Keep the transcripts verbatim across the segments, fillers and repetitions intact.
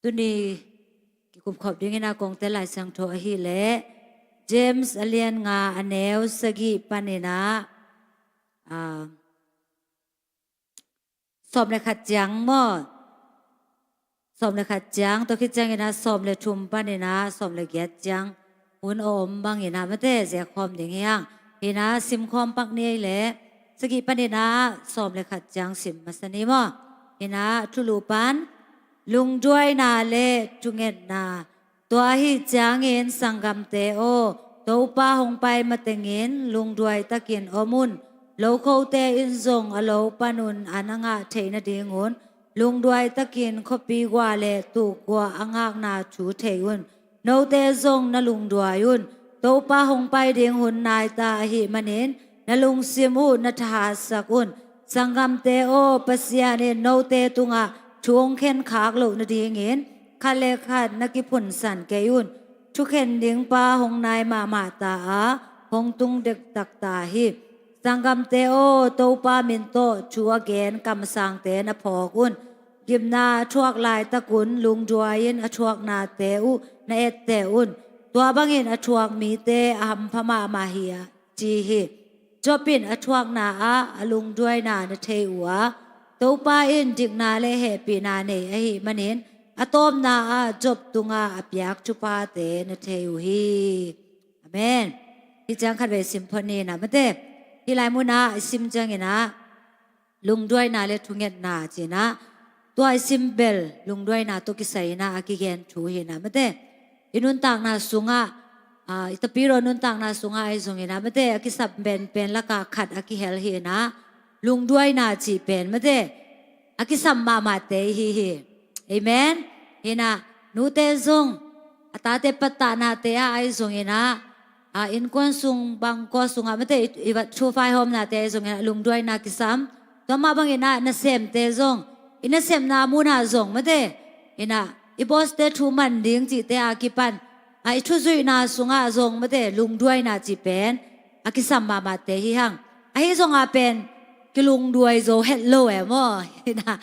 Tuni kikupkhop dingin a kong tel Lai Siangtho ahih leh James a lian nga a neu sagih panin ah, a, sawm le khat ciang maw? Sawm le khat ciang, tua khit ciangin ah sawm le thum panin ah sawm le giat ciang hun a om bangin ah mate, zia khawm ding hi hang. Hi-in ah simkhawm pak ni ei leh, sagih panin ah sawm le khat ciang sim masa ni maw? Hi-in ah thulu pan, lungduaina le thungetna. Tua ahih ciangin sanggamte aw, Topa hong pai matengin lungduai takin om un. Lokhote in zong a lo panun an a ngah theih nadingun lungduai takin khuapi gua le tuk gua a ngakna thu thei un. Note zong na lungduai un. Topa hong pai ding hun nai ta ahih manin na lungsim uh na thahatsak un. Sanggamte aw, Pasian in note tungah thu hong khenkhak loh nadingin khat le khat na kiphunsan kei un. Thukhen ding pa hong nai mahmah ta a, hong tung dektak ta hi. Sanggamte aw, Topa min tawh thu a gen kamsangte na phawk un. Gimna a thuak laitakun lungduai-in a thuaknate uh na etteh un. Tua bangin a thuak mite a hampha mahmah hi, a ci hi. Job in a thuakna ah a lungduaina na thei uh a, Topa in dikna le hehpihna nei ahih manin a tawpna ah Job tungah a piak thuphate na thei uh hi. Amen. Hih ciang khatvei sim phot ni in ah mate. Hih lai munah i sim ciangin ah lungduaina le thungetna ci-in ah, tua i sim bel lungduaina tawh kisai-in ah a kigen thu hi-in ah mate. I nuntakna sungah, a, i tapidaw nuntakna sungah ahi zongin ah mate, a kisam penpen lakah khat a kihel hi-in ah, lungduaina cih pen mate, a kisam mahmahte ihi hi. Amen. Hi-in ah nute zong a tate pattahnate ah ahi zongin ah, a, innkuan sung bangkua sungah mate, i, i va thu vaihawmnate ahi zongin ah lungduaina kisam. Tua mah bangin ah nasemte zong, i nasemna munah zong mate, hi-in ah i boss-te thu man ding cihte a kipan, a, i thuzuihna sungah zong mate, lungduaina cih pen a kisam mahmahte hi hang. Ahi zongah pen kilungduai zo het lo e maw? Hi-in ah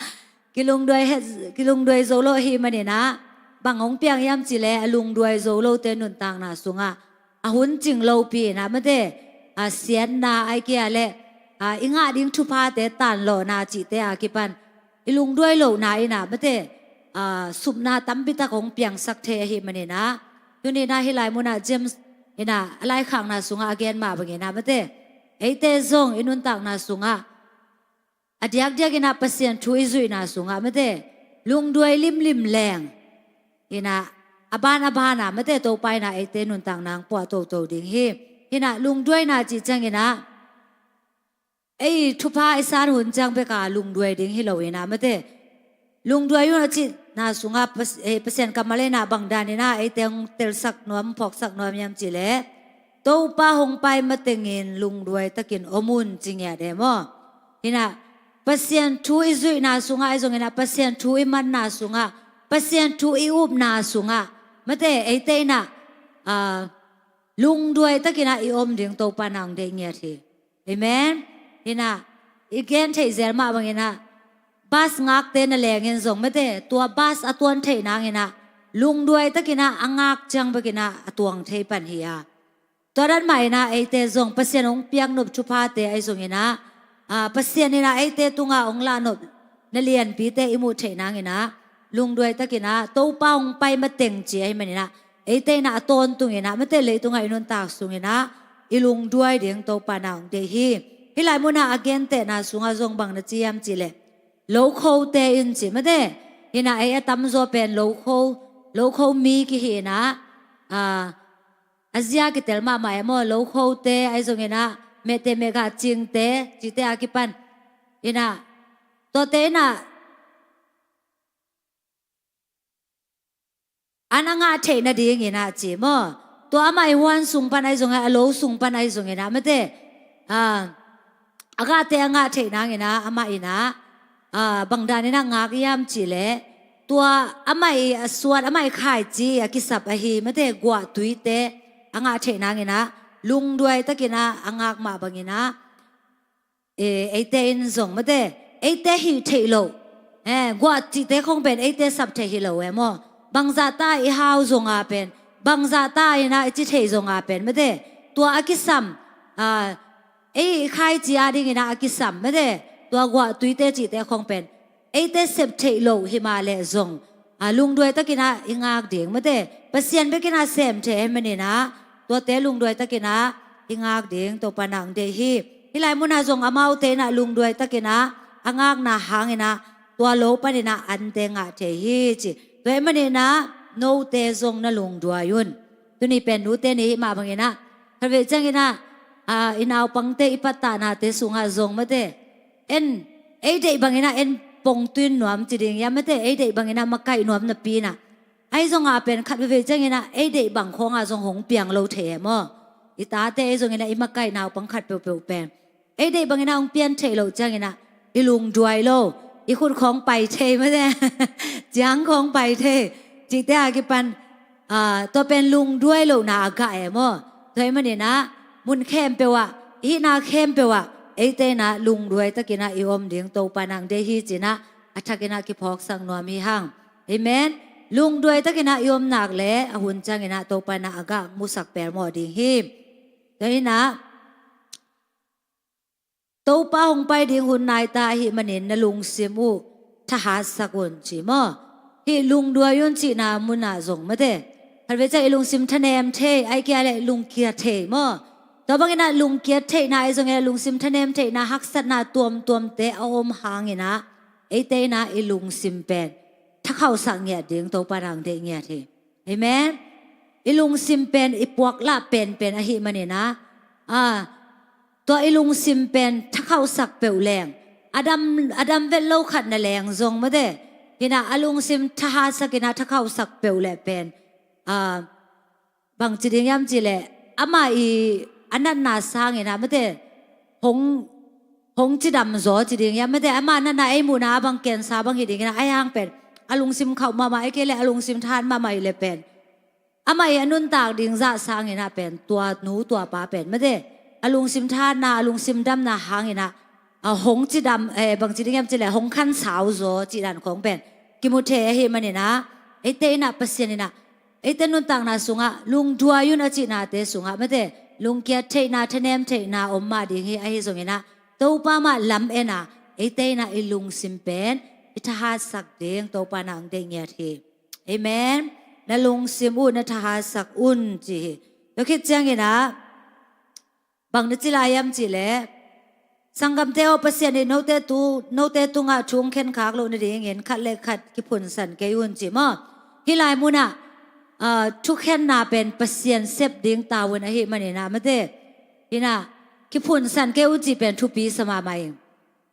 kilungduai het, kilungduai zo lo ahih manin ah bang hong piang hiam cih leh, a lungduai zo lote nuntakna sungah a hun cing lopi-in ah mate, a, siatna ahih kei leh, a, i ngah ding thuphate tanlawhna cihte a kipan i lungduai lohna in ah mate, a, supna tampi tak hong piangsak thei ahih manin ah, tuni in ah hih lai munah James in ah a laikhakna sungah a gen mah bangin ah mate, eite zong i nuntakna sungah a diakdiakin ah Pasian thu i zuihna sungah mate, lungduai limlim leng, hi-in ah a ban a ban ah mate, Topa in ah eite nuntakna hong puah toto ding hi. Hi-in ah lungduaina cih ciangin ah ei thupha i san hun ciang bek a lungduai ding hi lo-in ah mate, lungduai un a cihna sungah Pas-, eh, Pasian kammal in ah bang danin ah eite hong telsak nuam, phawksak nuam hiam cih leh, Topa hong pai matengin lungduai takin om un, ci ngiat e maw? Hi-in ah Pasian thu i zuihna sungah ahi zongin ah, Pasian thu i manna sungah, Pasian thu i upna sungah mate, eite in ah, a, lungduai takin ah i om ding Topa in ah hong deih ngiat hi. Amen. Hi-in ah i gen theih zel mah bangin ah bus ngakte na lengin zong mate, tua bus a tuan theih nangin ah lungduai takin ah a ngak ciang bekin ah a tuang thei pan hi a. Tua dan mah in ah eite zong Pasian hong piaknop thuphate ahi zongin ah, a, Pasian in ah eite tungah hong lahnop na lianpite i muh theih nangin ah lungduai takin ah Topa hong pai mateng ci ahih manin ah, eite in ah a tawntungin ah mate, leitungah i nuntak sungin ah i lungduai ding Topa in ah hong deih hi. Hih lai munah a gentehna sungah zong bang na ci hiam cih leh, lokhote in ci mate, hi-in ah ei a tamzaw pen lokho, lokho mi kihi-in ah, a, a zia kitel mahmah e maw, lokhote ahi zongin ah, mehte mehgah cingte cihte a kipan, hi-in ah, tuate in ah an a ngah theih nadingin ah ci maw? Tua amah i huan sung pan ahi zongin ah, a lo sung pan ahi zongin ah mate, a, a gahte a ngah theih nangin ah amah in ah, a, bang danin ah ngak hiam cih leh, tua amah i a suat, amah i khaici a kisap ahi mate, guahtuite a ngah theih nangin ah lungduai takin ah a ngak mah bangin ah, e, eite in zong mate, eite hih theih loh, e, guah cihte khong pen eite sap theih hi lo e maw? Bangzah ta i hau zonga pen, bangzah ta ina i ci thei zonga pen mate, tua a kisam, a, ei khaici a dingina a kisam mate, tua guah tuite cihte khong pen eite sep theih loh himah leh zong, a, lungduai takina i ngak ding mate, Pasian bekina sem thei ahih manina tuate lungduai takina i ngak ding Topa nang deih hi. Hih lai muna zong amaute ina lungduai takina a ngakna hangina tua lo panina ante ngah thei hi ci. Tua ahih manina note zong na lungduai un. Tuni pen nute ni hih mah bangina khatvei ciangina, a, i naupangte i pattahnate sungah zong mate, en, ei deih bangina en pongtuin nuam ci ding ia mate, ei deih bangina makaih nuam napi ina, ahi zonga pen khat veivei ciangina ei deih bang khawnga zong hong piang lo thei e maw? I tate ahi zongina i makaih naupang khat peuhpeuh pen ei deih bangina hong pian theih loh ciangina i lungduai lo, i khut khawng pai thei mate, ciang khawng pai thei cihte a kipan, a, tua pen lungduai lohna a gah e maw? Tua ahih manina mun khempeuh ah, i hihna khempeuh ah eite ina lungduai takina i om ding Topa nang deih hi cina a thakina kiphawksak nuam hi hang. Amen. Lungduai takina i om nak le a hun ciangina Topa ina a gah musak pelmawh ding hi. Tua ina Topa hong pai ding hun nai ta ahih manin na lungsim uh thahatsak un ci maw? Hih lungduai un cihna munah zong mate, khatvei ciang i lungsim thanem thei, ahih kei leh lungkia thei maw? Tua bangina lungkia theihna ahi zongina lungsim thanem theihna haksatna tuamtuamte a om hangina eite ina i lungsim pen thakhauhsak ngiat ding Topa nang deih ngiat hi. Amen. I lungsim pen i puaklah penpen ahih manina, a, tua i lungsim pen thakhauhsak peuh leng a dam, a dam vet lo khat na leng zong mate, hina a lungsim thahatsak ina thakhauhsak peuh leh pen, a, bang ci ding iam cih leh amah i a natna sangina mate hong, hong cidam zaw ci ding iam mate, amah natna ei muhna a bang kensa bang hi dingina ahi hang pen a lungsim khauh mahmah, ahih kei leh a lungsim thahat mahmah hi leh pen amah i a nuntak ding zah sangina pen tua nu tua pa pen mate a lungsim thahatna, a lungsim damna hangina, a, hong cidam, eh, bang ci ding iam cih leh hong khansau zaw cih dan khawng pen kimu thei ahih manina eite ina Pasian ina eite nuntakna sungah lungduai un a cihnate sungah mate lungkia theihna, thanem theihna om mah ding hi. Ahi zongina Topa mah lam ena eite ina i lungsim pen i thahatsak ding Topa nang deih ngiat hi. Amen. Na lungsim uh na thahatsak un ci hi. Tua khit ciangina bang na ci lai iam cih leh, sanggamte aw, Pasian in note tu, note tungah thu hong khenkhak loh nadingin khat le khat kiphunsan kei un ci maw? Hih lai munah, a, thukhenna pen Pasian sep ding ta un ahih manina mate, hina kiphunsan kei un cih pen thupi sa mahmah ing.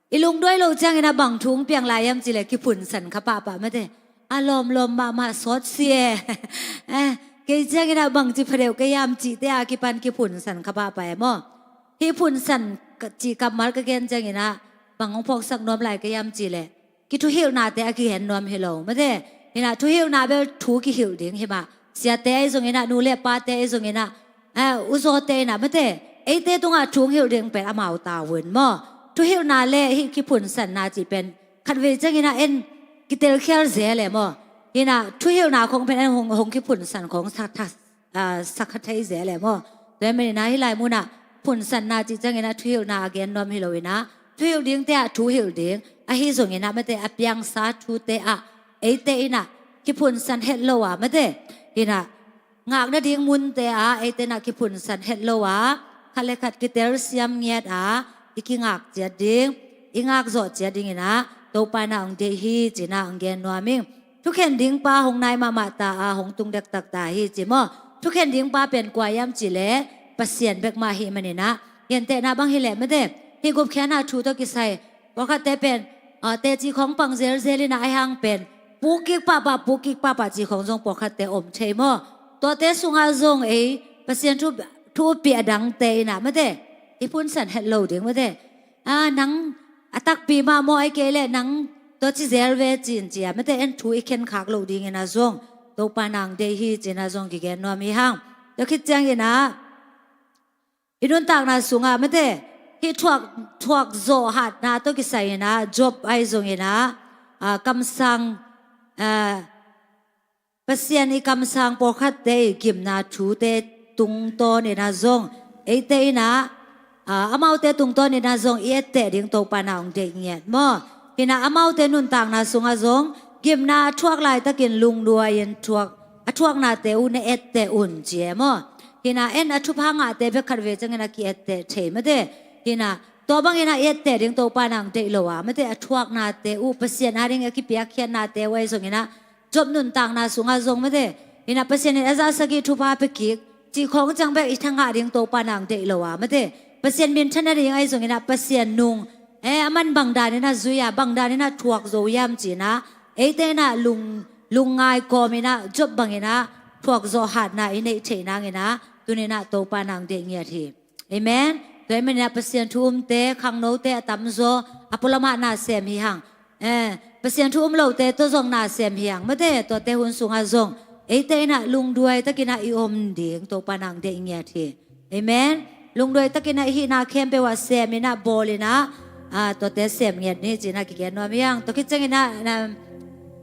I lungduai loh ciangina bang thu hong piang lai iam cih leh kiphunsan kha pahpah mate. A lawmlawm mahmah sawt si e. Eh, kei ciangina bang ci pha deuh kei iam cihte a kipan kiphunsan kha pahpah e maw? Hih phunsan ka, cih kammal ka gen ciangina bang hong phawksak nuam lai kei iam cih leh kithuhilhnate a kigen nuam hi lo mate. Hina thuhilhna bel thu kihilh ding hi mah. Siate ahi zongina, nu le pate ahi zongina, eh, uzawte ina mate, eite tungah thu hong hilh ding pen amau ta un maw? Thuhilhna le hih kiphunsanna cih pen khatvei ciangina en kitelkhial zel e maw? Hina thuhilhna khong pen en hong, hong kiphunsan khong sa, tha, a, sa kha thei zel e maw? Tua ahih manina hih lai munah phunsanna cih ciangina thuhilhna a gen nuam hi lo ina, thuhilh dingte ah thu hilh ding ahi zongina mate, a piangsa thute ah eite ina kiphunsan het lo a mate, hina ngak nading munte ah eite ina kiphunsan het lo a, khat le khat kitelsiam ngiat a i kingak ciat ding, i ngak zawh ciat dingina Topa ina hong deih hi cina hong gen nuam ing. Thukhen dingpa hong nai mahmah ta a, hong tung dektak ta hi ci maw? Thukhen dingpa pen kua iam cih leh Pasian bek mah ahih manina, gentehna bang hi leh mate, hih gupkhiatna thu tawh kisai pawlkhatte pen, a, teci khawng pang zelzel ina ahi hang pen puk kik pahpah, puk kik pahpah cih khawng zong pawlkhatte om thei maw? Tuate sungah zong ei Pasian thu, thu upih a dangte ina mate, i phunsan het lo ding mate. A, nang a takpi mah maw, ahih kei leh nang tua ci zel ve cin ci a mate, en thu i khenkhak loh dingina zong Topa ina hong deih hi cina zong kigen nuam hi hang. Tua khit ciangina i nuntakna sungah mate, hih thuak, thuak zawh hatna tawh kisai ina Job ahi zongina, a, kamsang, a, Pasian i kamsang pawlkhatte i gimna thute tungtawn inah zong eite inah, aa, amaute tungtawn inah zong i etteh ding Topa na hong deih ngiat maw? Hinah amaute nuntakna sungah zong gimna a thuak laitakin lungduai-in thuak, a thuaknate uh na etteh un ci e maw? Hinah en a thupha ngahte bek khatvei ciangin a ki-etteh thei mate. Hinah tua bangin a i etteh ding Topa na hong deih lo a mate, a thuaknate uh Pasian ading a kipiakkhiatnate uh ahi zongin ah Job nuntakna sungah zong mate, hinah Pasian in a za sagih thupha pia kik cih khawng ciang bek i thangah ding Topa na hong deih lo a mate, Pasian minthan nading ahi zongin ah Pasian nung, e, a man bang danin ah zui a, bang danin ah thuak zo hiam ci-in ah eite inah lung, lungngai kawm inah Job bangin ah thuak zawh hatna i neih theih nangin ah tuni inah Topa na hong deih ngiat hi. Amen. Tua ahih manin ah Pasian thu umte, khangnote a tamzaw a pualamah na sem hi hang. Eh, Pasian thu um lote tawh zong na sem hi hang mate, tuate hun sungah zong eite inah lungduai takin ah i om ding Topa na hong deih ngiat hi. Amen. Lungduai takin ah i hihna khempeuh ah sem inah bawl inah, ah, tuate sem ngiat ni ci-in ah kigen nuam hi hang. Tua khit ciangin ah, na,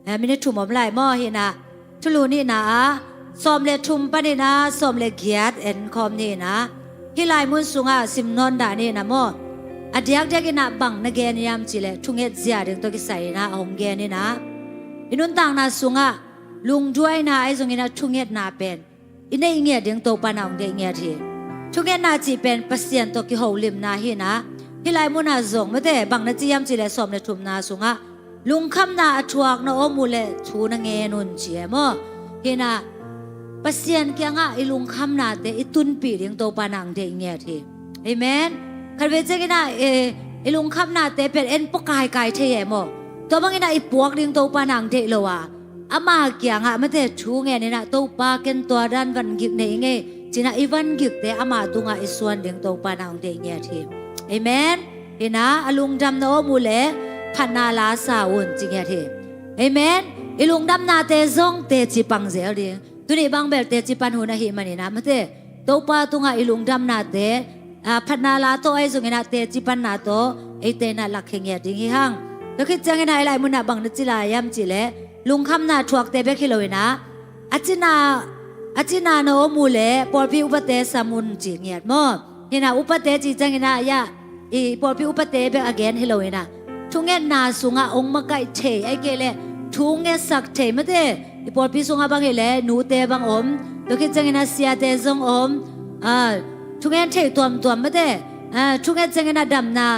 eh, minute thum om lai maw? Hinah Thulu nihna ah sawm le thum panin ah sawm le giat en khawm ni inah, hih lai mun sungah sim nawn dah ni inah maw? A diakdiak inah bang na gen hiam cih leh thunget zia ding tawh kisai inah a hong gen inah, i nuntakna sungah lungduaina ahi zongin ah thungetna pen i neih ngiat ding Topa na hong deih ngiat hi. Thungetna cih pen Pasian tawh kiholimna hi inah, hih lai munah zong mate bang na ci hiam cih leh sawm le thumna sungah lungkhamna a thuak na om uh leh thu na ngen un ci e maw? Hinah Pasian kiangah i lungkhamnate i tunpih ding Topa na hong deih ngiat hi. Amen. Khatvei ciangin ah, eh, i lungkhamnate pen en pua kaikai thei e maw? Tua bangin ah i puak ding Topa na hong deih lo a, ama kiangah mate thu ngen inah Topa ken tua dan van gik nei ngei ci-in ah i van gikte ama tungah i suan ding Topa na hong deih ngiat hi. Amen. Hinah a lungdam na om uh leh phatna la sa un ci ngiat hi. Amen. I lungdamnate zong teci pang zel ding. Tuni bang bel teci pan hun ahih manin ah mate, Topa tungah i lungdamnate, ah, phatna la tawh ahi zongin ah teci panna tawh eite inah lakkhia ngiat ding hi hang. Tua khit ciangin ah i lai munah bang na ci lai hiam cih leh lungkhamna thuakte bek hi lo inah, a cina, a cina na om uh leh pawlpi upate sam un ci ngiat maw? Hinah upate ci ciangin ah, ya, i pawlpi upate bek a gen hi lo inah, thungetna sungah hong makaih thei, ahih kei leh thu ngetsak thei mate, i pawlpi sungah bang hi leh nute bang om, tua khit ciangin ah siate zong om, ah, thungen thei tuamtuam mate, ah, thunget ciangin ah damna,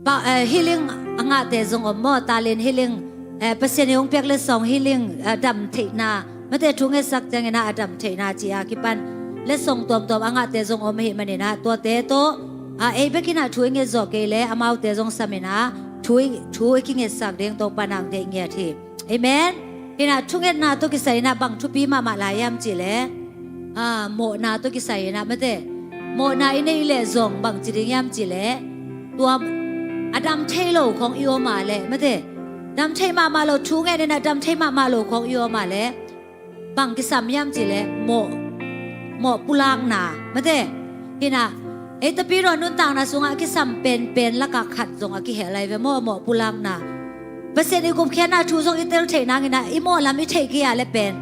pa, eh, healing a ngahte zong om maw? Talent healing, eh, Pasian in hong piak letsong healing, eh, dam theihna mate, thu ngetsak ciangin ah a dam theihna ci-a kipan letsong tuamtuam a ngahte zong om ahih manin ah tuate tawh, ah, ei bek inah thu i nget zawh kei leh amaute zong sam inah thu i, thu i kingetsak ding Topa na hong deih ngiat hi. Amen. Hinah thungetna tawh kisai inah bang thupi mahmah lai hiam cih leh, ah, mawhna tawh kisai inah mate, mawhna i neih leh zong bang ci ding hiam cih leh, tua a dam thei lo khawng i om a leh mate, dam thei mahmah lo, thungen inah dam thei mahmah lo khawng i om a leh bang kisam hiam cih leh mawh, mawh pulakna mate. Hinah ei Tapidaw nuntakna sungah kisam penpen lakah khat zong a kihel lai ve maw, mawh pulakna. Pasian i gupkhiatna thu zong i tel theih nangin ah i mawh lam i theih kei a leh pen,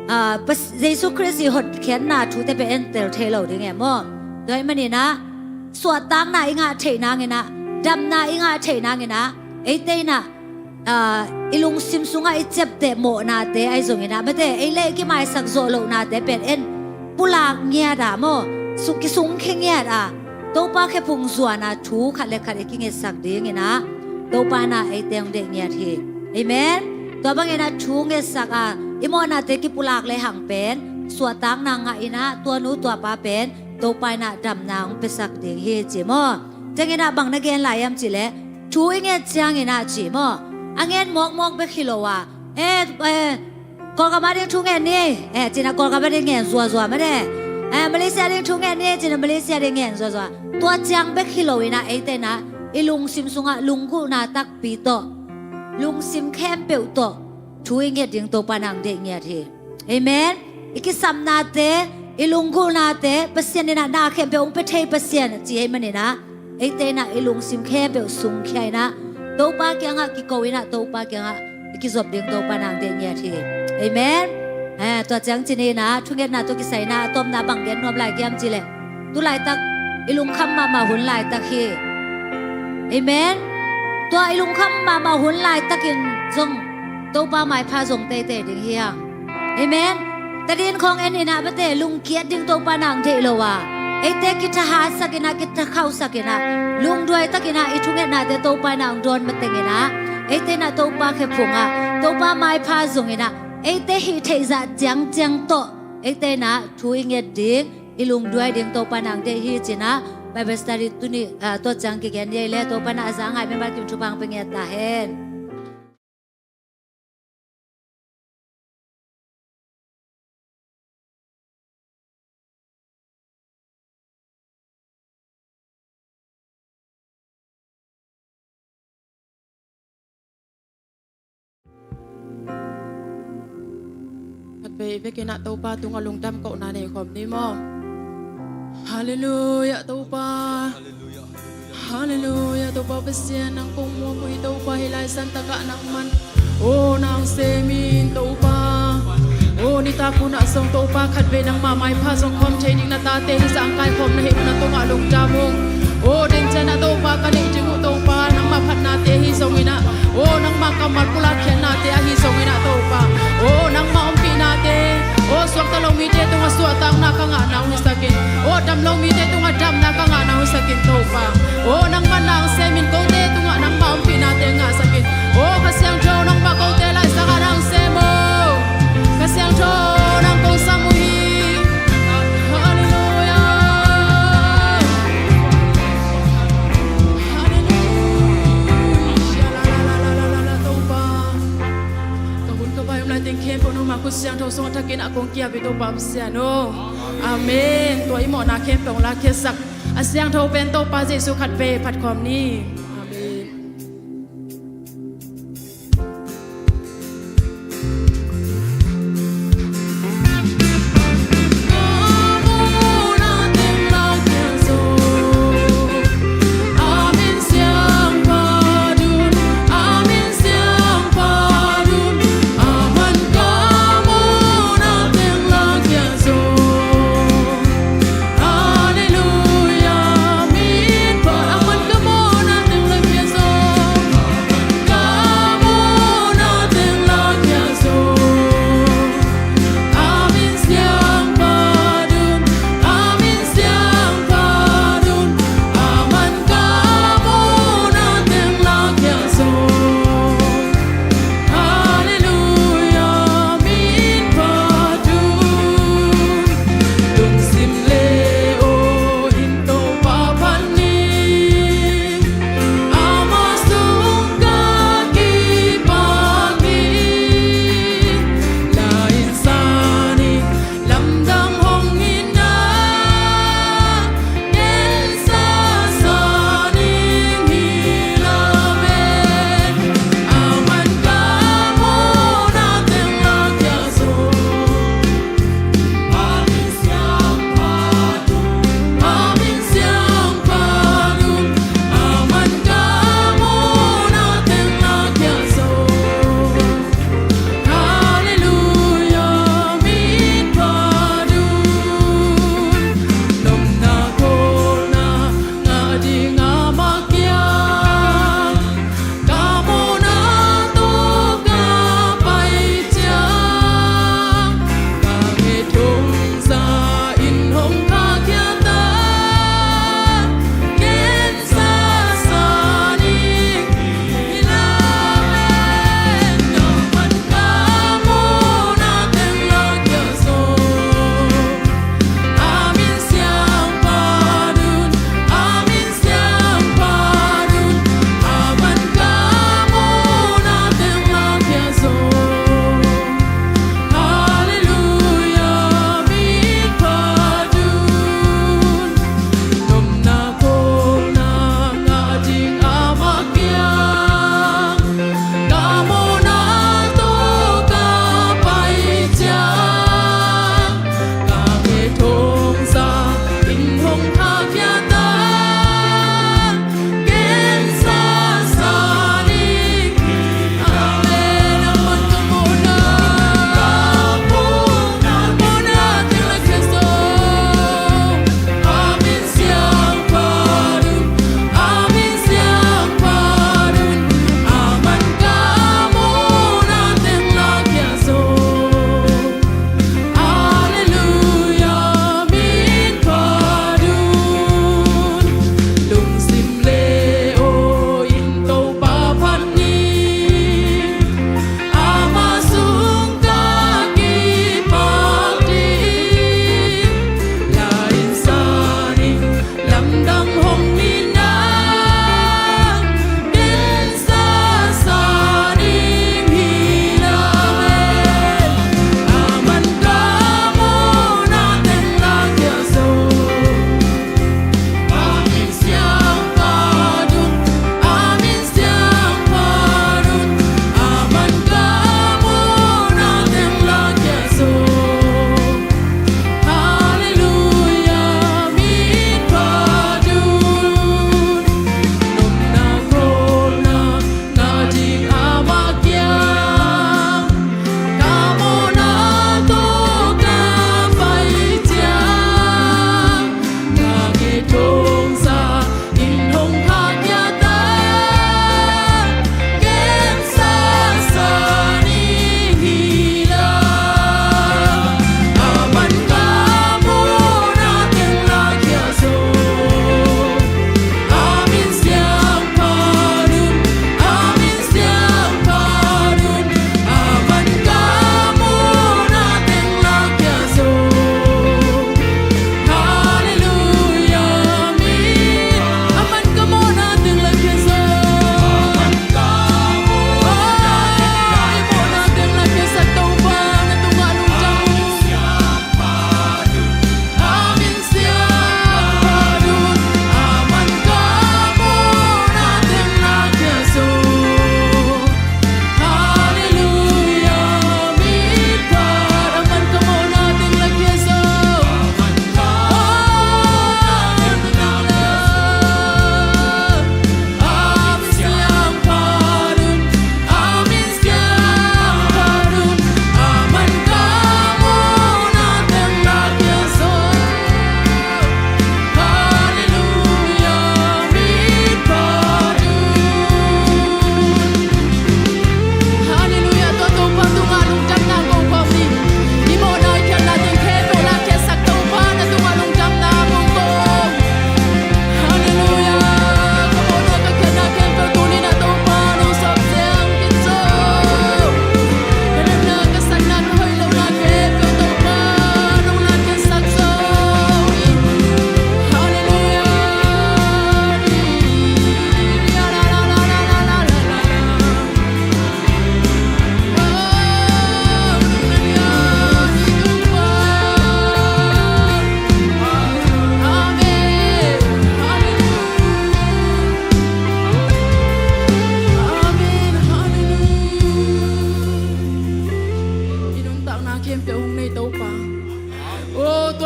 ah, Pas-, Jesu Khrist i hotkhiatna thute pen en tel thei lo ding e maw? Tua ahih manin ah suahtakna i ngah theih nangin ah, damna i ngah theih nangin ah eite inah, ah, i lungsim sungah i ciapteh mawhnate ahi zongin ah mate, ei leh i kimaisak zawh lohnate pen en pulak ngiat a maw, su-, kisungkhia ngiat a, Topa khephung zuan a thu khat le khat i kingetsak dingin ah Topa inah eite hong deih ngiat hi. Amen. Tua bangin ah thu ngetsak a i mawhnate kipulak lehang pen suahtakna ngah inah tua nu tua pa pen Topa inah damna hong piasak ding hi ci maw? Ciangin ah bang na gen lai hiam cih leh thu i nget ciangin ah ci maw? A ngen mawkmawk bek hi lo a, eh, eh, Kawlgam ading thu ngen ni, eh, ci-in ah Kawlgam ading ngen zuazua mate. Eh, Malaysia ading thu ngen ni, ci-in ah Malaysia ading ngen zuazua. Tua ciang bek hi lo inah eite inah i lungsim sungah lunggulhna takpi tawh, lungsim khempeuh tawh thu i nget ding Topa na hong deih ngiat hi. Amen. I kisamnate, i lunggulhnate Pasian inah na khempeuh hong pia thei Pasian ci ahih manin ah eite inah i lungsim khempeuh sungkhia inah Topa kiangah kiko inah Topa kiangah i kizop ding Topa na hong deih ngiat hi. Amen. Eh, tua ciang ci-in ah thungetna tawh kisai-in ah a tawpna bang gen nuam lai hiam cih leh, tu laitak i lungkham mahmah hun laitak hi. Amen. Tua i lungkham mahmah hun laitakin zong Topa maipha zong teitei ding hi hang. Amen. Tadin khawng en-in ah bate lungkiat ding Topa in hong deih lo a, eite kithahatsak in ah, kithakhauhsak in ah, lungduai takin ah i thungetnate Topa in hong dawn mateng in ah, eite in ah Topa khephung ah, Topa maipha zong in ah, eite hih theih zah ciangciang tawh eite in ah thu i nget ding, i lungduai ding Topa in hong deih hi ci-in ah Bible study tuni, ah, tua ciang kigen hi leh, Topa in ah a za ngai mimal kim thupha hong pia ngiat ta hen. Khatvei i vekin ah Topa tungah lungdam kohna nei khawm ni maw? Halleluiah Topa. Halleluiah Topa Pasian, nang kong muak uh hi Topa, hih lai santak ah nangman aw na hong sem in Topa. Aw nitak hun ah zong Topa khatvei nangmah maipha zong khawm thei ding na tate hih zah hong kaikhawm na hih un ah tungah lungdam ung. Aw ding ciang ah Topa ka neih ding uh Topa nangmah phatnate ahi zongin ah, aw nangmah kammal pulak khiatnate ahi zongin ah Topa, aw nangmah ompihnate, aw suakta lo mite tungah suahtakna ka ngahna hong hisak in, aw dam lo mite tungah damna ka ngahna hong hisak in Topa. Aw nangmah na hong sem in, kote tungah nangmah ompihnate ngahsak in. Aw Kha Siangtho nangmah kote laisang ah na hong sem aw. Kha Siangtho nang kong sam uh hi. Halleluiah. Halleluiah. La, la, la, Topa. Ka hun ka vai om lai teng khempeuh nangmah khut siangtho sungah thakin ah kong kiap hi Topa Pasian aw. Amen. Tua i mawhna khempeuh hong lakkhiatsak a siangtho pen Topa Jesuh khatvei phat khawm ni. Amen.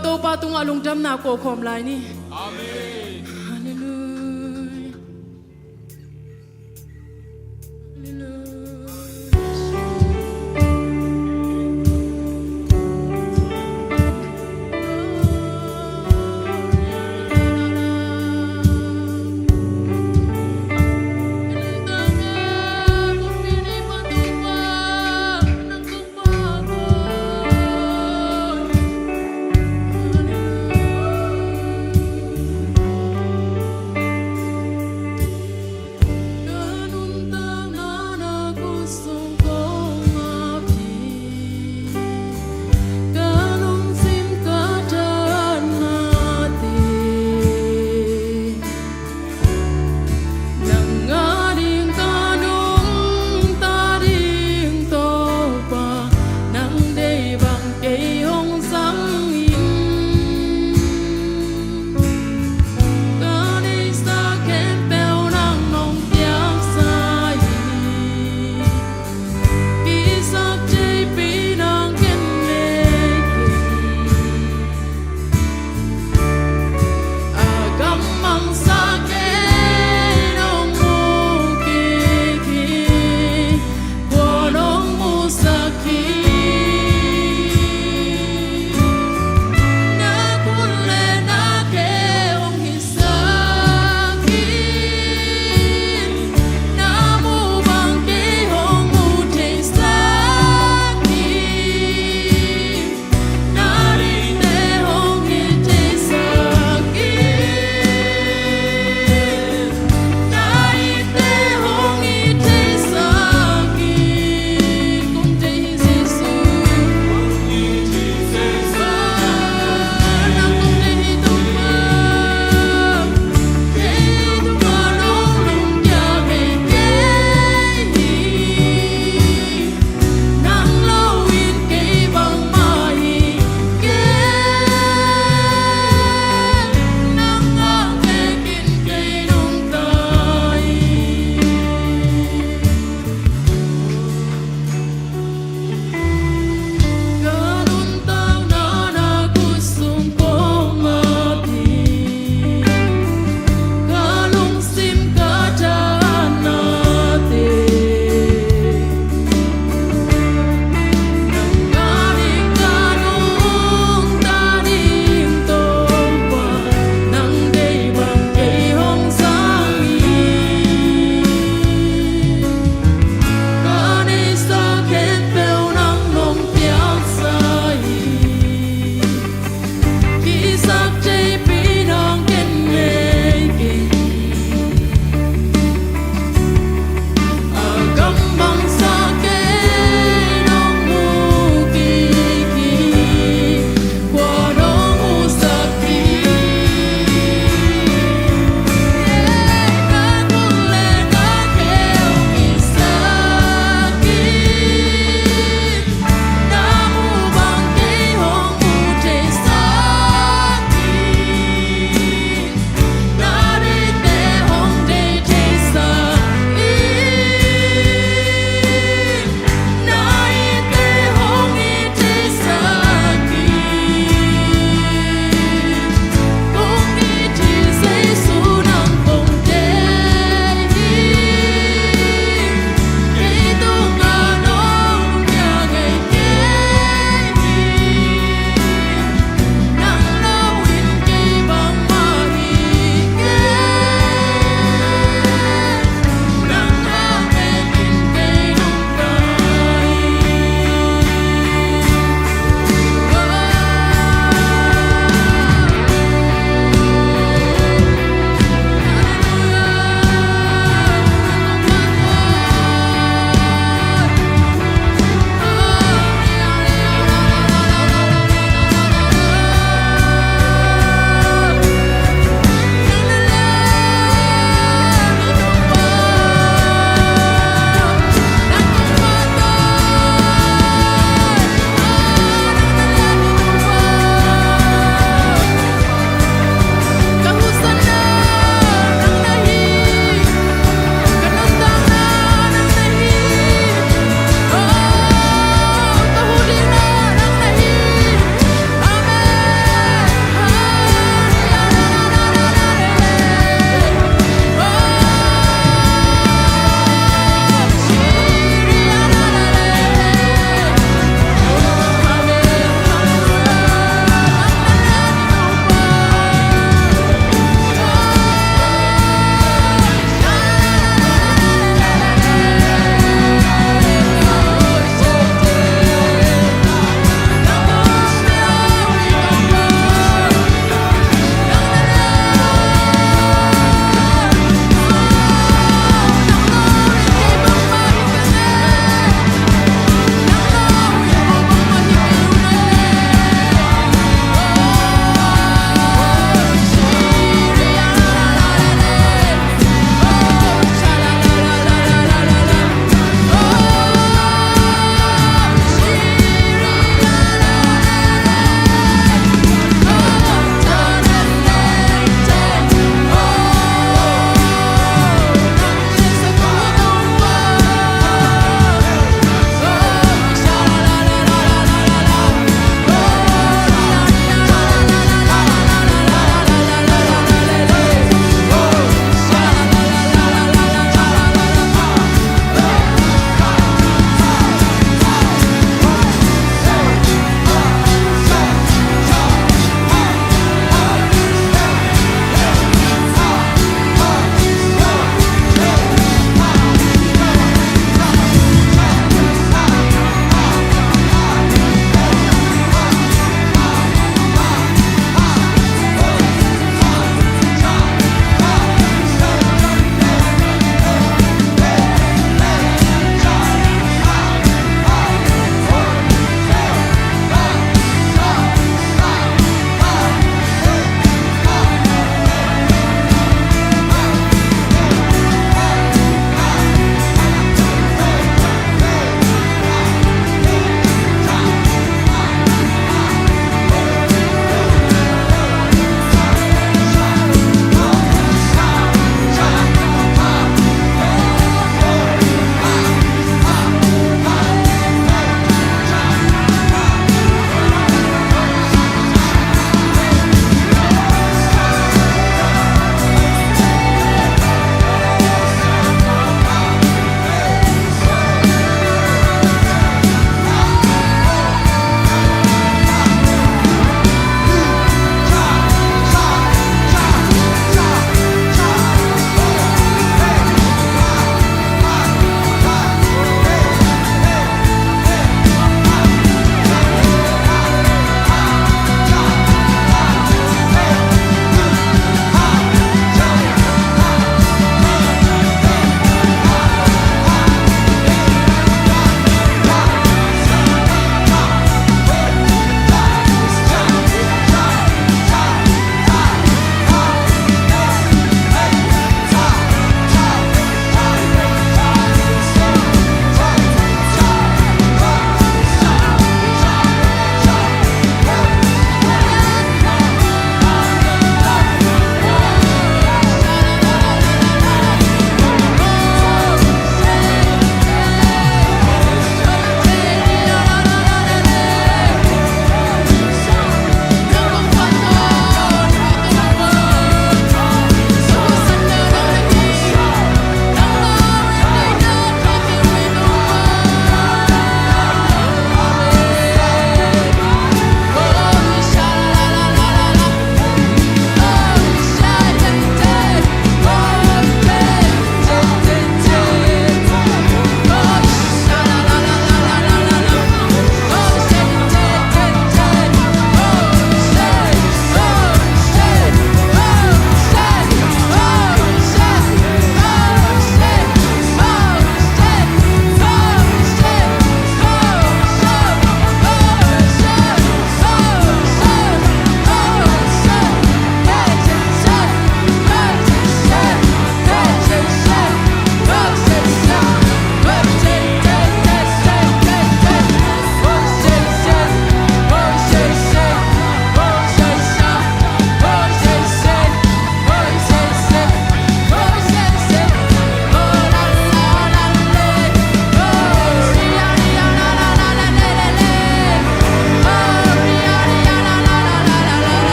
Topa tungah lungdamna ko khawm lai ni. Amen. Halleluia. Halleluia.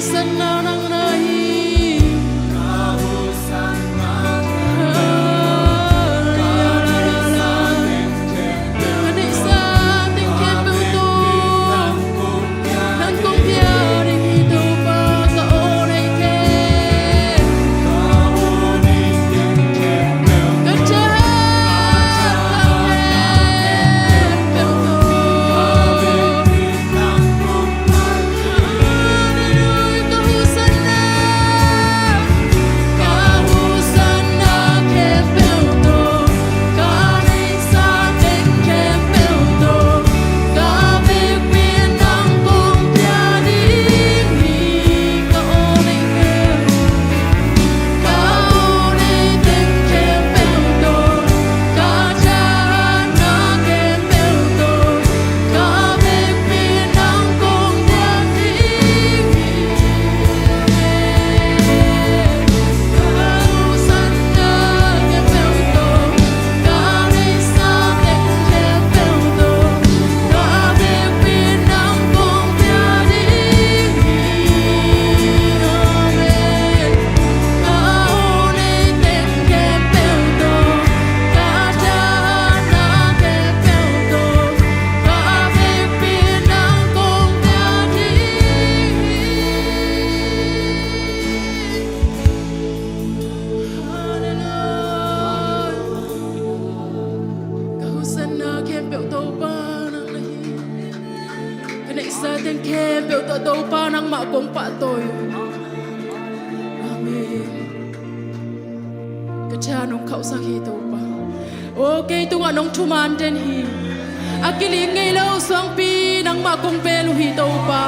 Hosanna nang na hi. Ka neihsa teng khempeuh tawh nang kong pia ding hi Topa, ka aw nei kei. Ka tha khempeuh tawh. Ka hosanna khempeuh Topa nang na hi. Ka neihsa teng khempeuh tawh Topa nangmah kong pahtawi. Amen. Ka tha nong khauhsak hi Topa. Aw kei tungah nong thuman den hi. A kiling ngei lo suangpi nangmah kong bel uh hi Topa.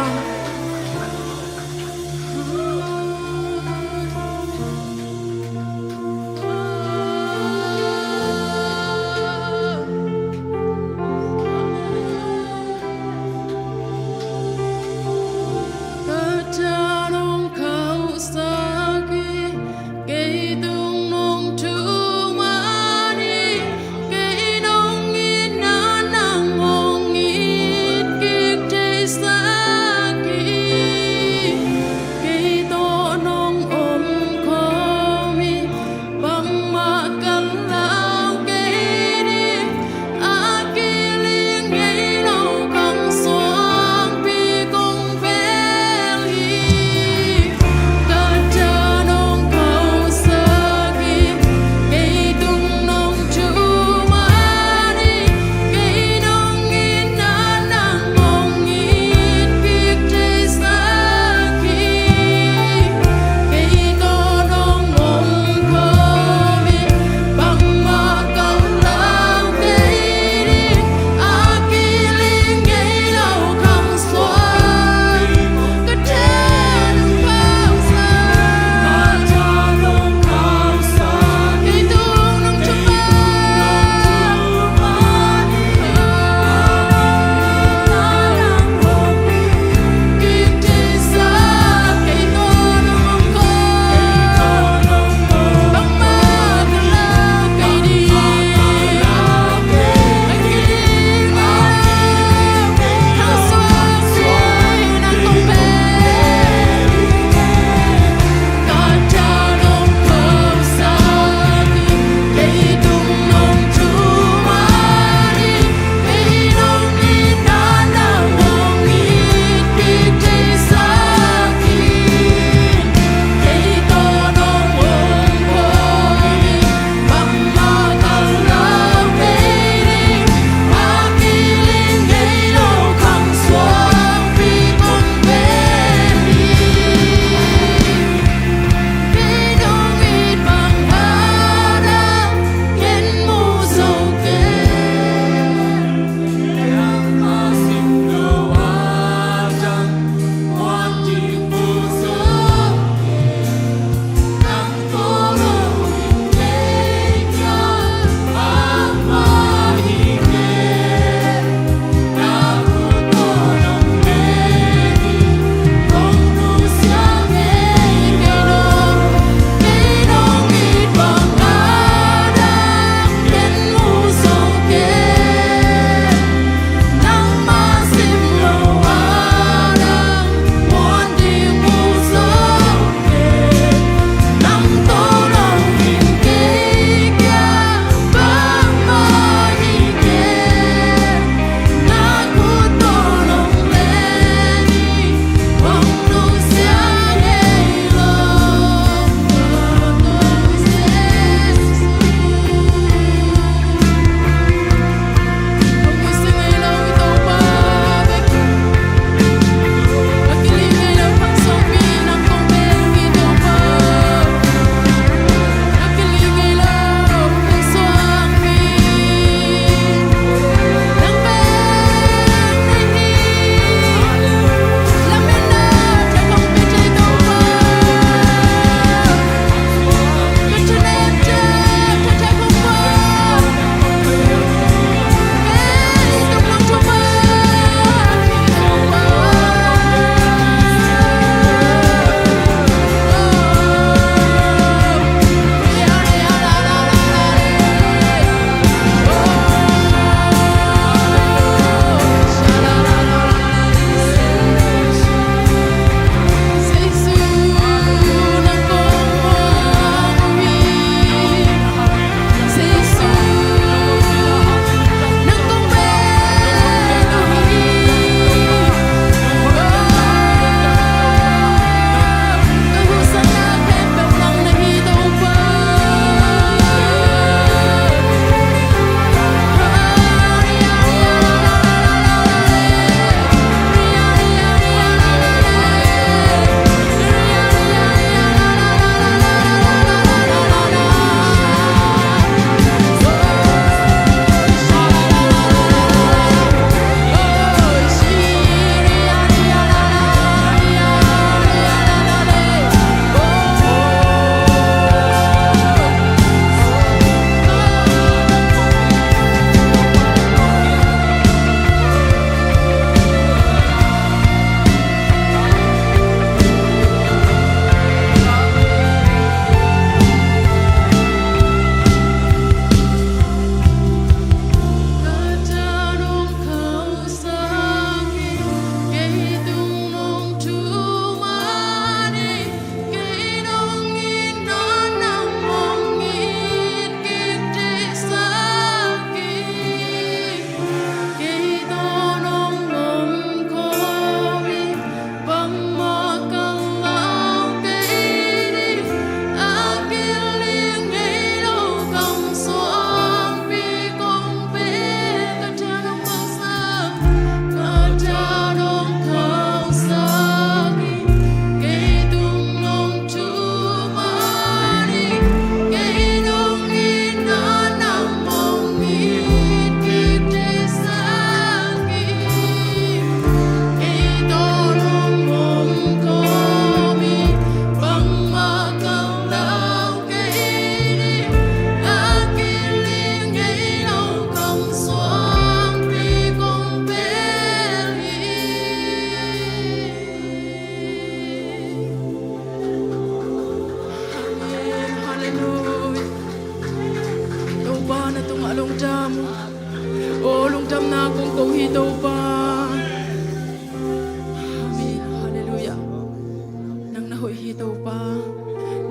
Topa,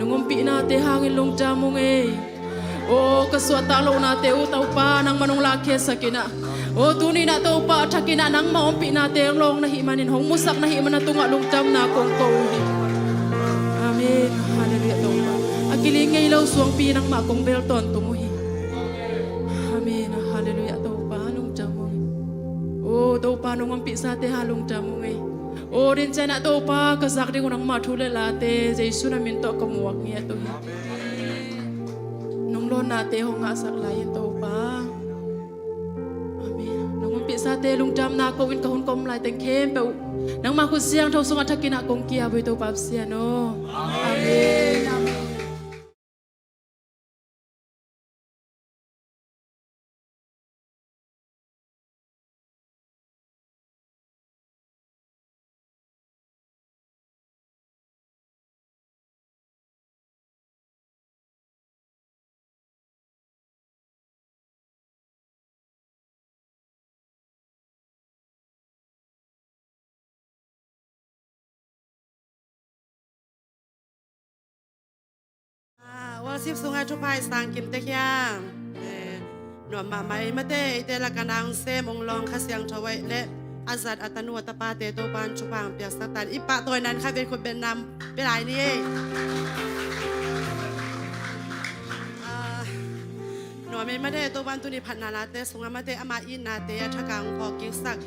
nong ompihnate hangin lungdam ung ei. Aw, ka suahtak lohnate uh Topa, nangmah nong lakkhiatsak in ah. Aw, tuni in ah Topa, a thak in ah nangmah ompihnate lawng na hih manin, hong musak na hih manin na tungah lungdamna kong ko uh hi. Amen. Halleluiah Topa. A kiling ngei lo suangpi nangmah kong bel tawntung uh hi. Amen. Halleluiah Topa, lungdam ung ei. Aw Topa, nong ompihsate hang lungdam ung ei. Aw, din ciang ah Topa, ka zak ding uh nangmah thu le late Jesu na min tawh ka muak ngiat uh hi. Nong lawnnate hong ngahsak lai in Topa. Amen. Nong ompihsate lungdamna ko in, ka hun ka om lai teng khempeuh nangmah khut siangtho sungah a thak in ah kong ki-ap uh hi Topa Pasian aw. Amen. Amen. Ah, worship sungah thupha i sang kim tek hiam? Eh, nuam mahmah ei mate, eite lakah na hong sem hong lawng Kha Siangtho aih leh a zat a tanu a tapate Topa'n thupha hong piaksak ta in, i pahtawi nang kha vei khut beng na pia lai ni ei. Ah, nuam ei mate, Topa'n tuni phatna late sungah mate ama itnate a thak a hong phawk kiksak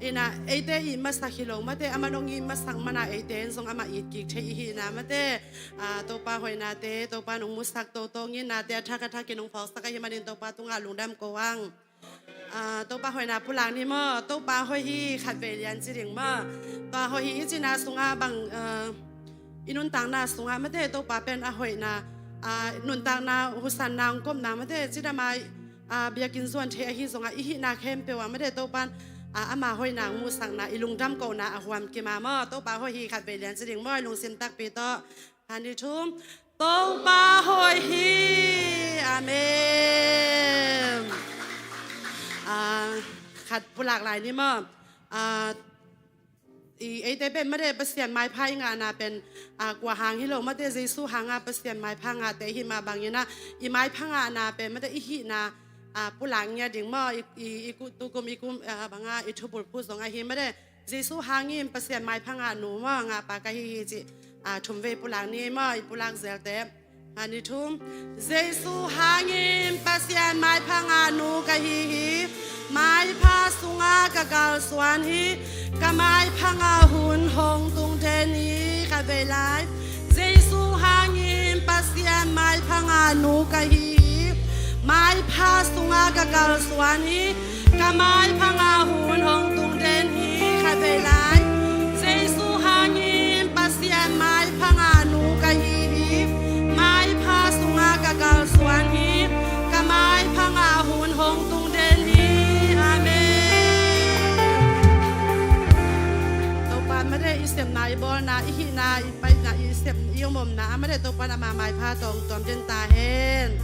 in ah, eite it masak hi lo mate, aman hong it masak man a eite in zong amah it kik thei i hihna mate. Ah, Topa hoihnate, Topa nong musak toto nginnate a thak a thak in hong phawksak ahih manin Topa tungah lungdam ko ang. Ah, Topa hoihna pulak ni maw, Topa hoih hi khatvei lian ci ding maw. Tua hoih hi i cihna sungah bang, ah, i nuntakna sungah mate Topa pen a hoihna, ah, nuntakna husanna hong kopna mate cidam a, ah, biakinn zuan thei ahi zongah i hihna khempeuh ah mate Topa'n, ah, ama hoihna hong muhsakna i lungdam kohna a huam kim a maw. Topa hoih hi khatvei lian ci ding maw, i lungsim takpi tawh. Khat, nih, thum. Topa hoih hi. Amen. Ah, khat pulak lai ni maw. Ah, i, eite pen mate Pasian maipha i ngahna pen, ah, kua hang hi lo mate, Jesu hanga Pasian maipha ngahte i hih mah bangin ah, i maipha ngahna pen mate i hihna, ah, pulak ngiat ding maw, i, i, i ku-, tukum i kum, ah, banga i thupulphu zong ahi mate. Jesu hangin Pasian maipha ngah nu maw, ngah pa ka hi hi cih, ah, thum vei pulak ni maw, i pulak zelte. Khat, nih, thum. Jesu hangin Pasian maipha ngah nu ka hi hi. Maipha sungah ka kalsuan hi. Ka maipha ngah hun hong tung den hi. Khatvei lai. Jesu hangin Pasian maipha ngah nu ka hi hi. Maipha sungah ka kalsuan hi. Ka maipha ngah hun hong tung den hi. Khatvei lai. Jesu hangin Pasian maipha ngah nu ka hi hi. Maipha sungah ka kalsuan hi. Ka maipha ngah hun hong tung den hi. Amen. Topa mate i sepna, i bawlna, i hihna, i paina, i sep, i omomna ah mate Topa'n ama maipha tawh hong tuam den ta hen.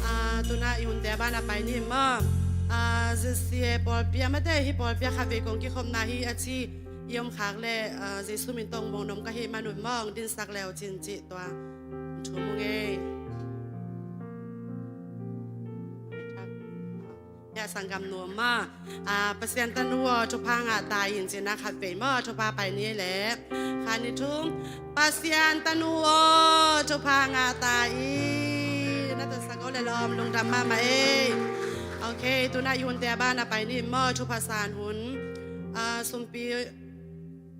Ah, tuna i hunte a ban a pai ni maw. Ah, Z C A pawlpi ah mate, hih pawlpi ah khatvei kong kikhopna hi a ci i om khak leh, ah, Jesu min tawh hong muang nuam ka hih manun maw, hong dinsak le uh cin cih tua. Thum ung ei. Hia sanggam nu maw. Ah, Pasian tanu aw, thupha ngah ta in cihna khatvei maw, thupha pai ni leh. Khat, nih, thum. Pasian tanu aw, thupha ngah ta in. Na tansak o le lawm, lungdam mahmah ei. Ok, tuna i hunte a ban a pai ni maw, thupha san hun. Ah, sumpi,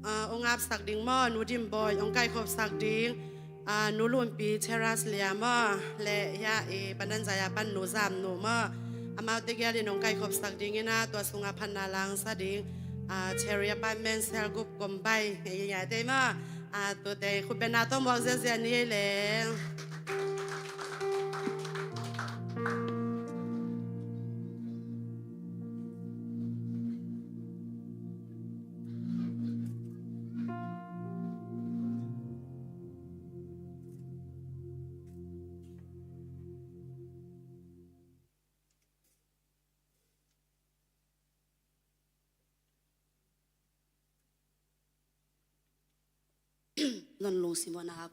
ah, hong apsak ding maw, Nu Dim Bawi hong kaikhopsak ding. Ah, Nu Lunpi Cheras Liam aw, le hia i Pandan Zaya pan Nu Zam Nu maw. Amaute gialin hong kaikhopsak dingin ah, tua sungah phatna langsa ding. Ah, Cherry Apartment Cell Group Kombai, i ngiaite maw. Ah, tuate khut bengna tawh muak ziazia ni ei leh. Non lungsim aw na hap.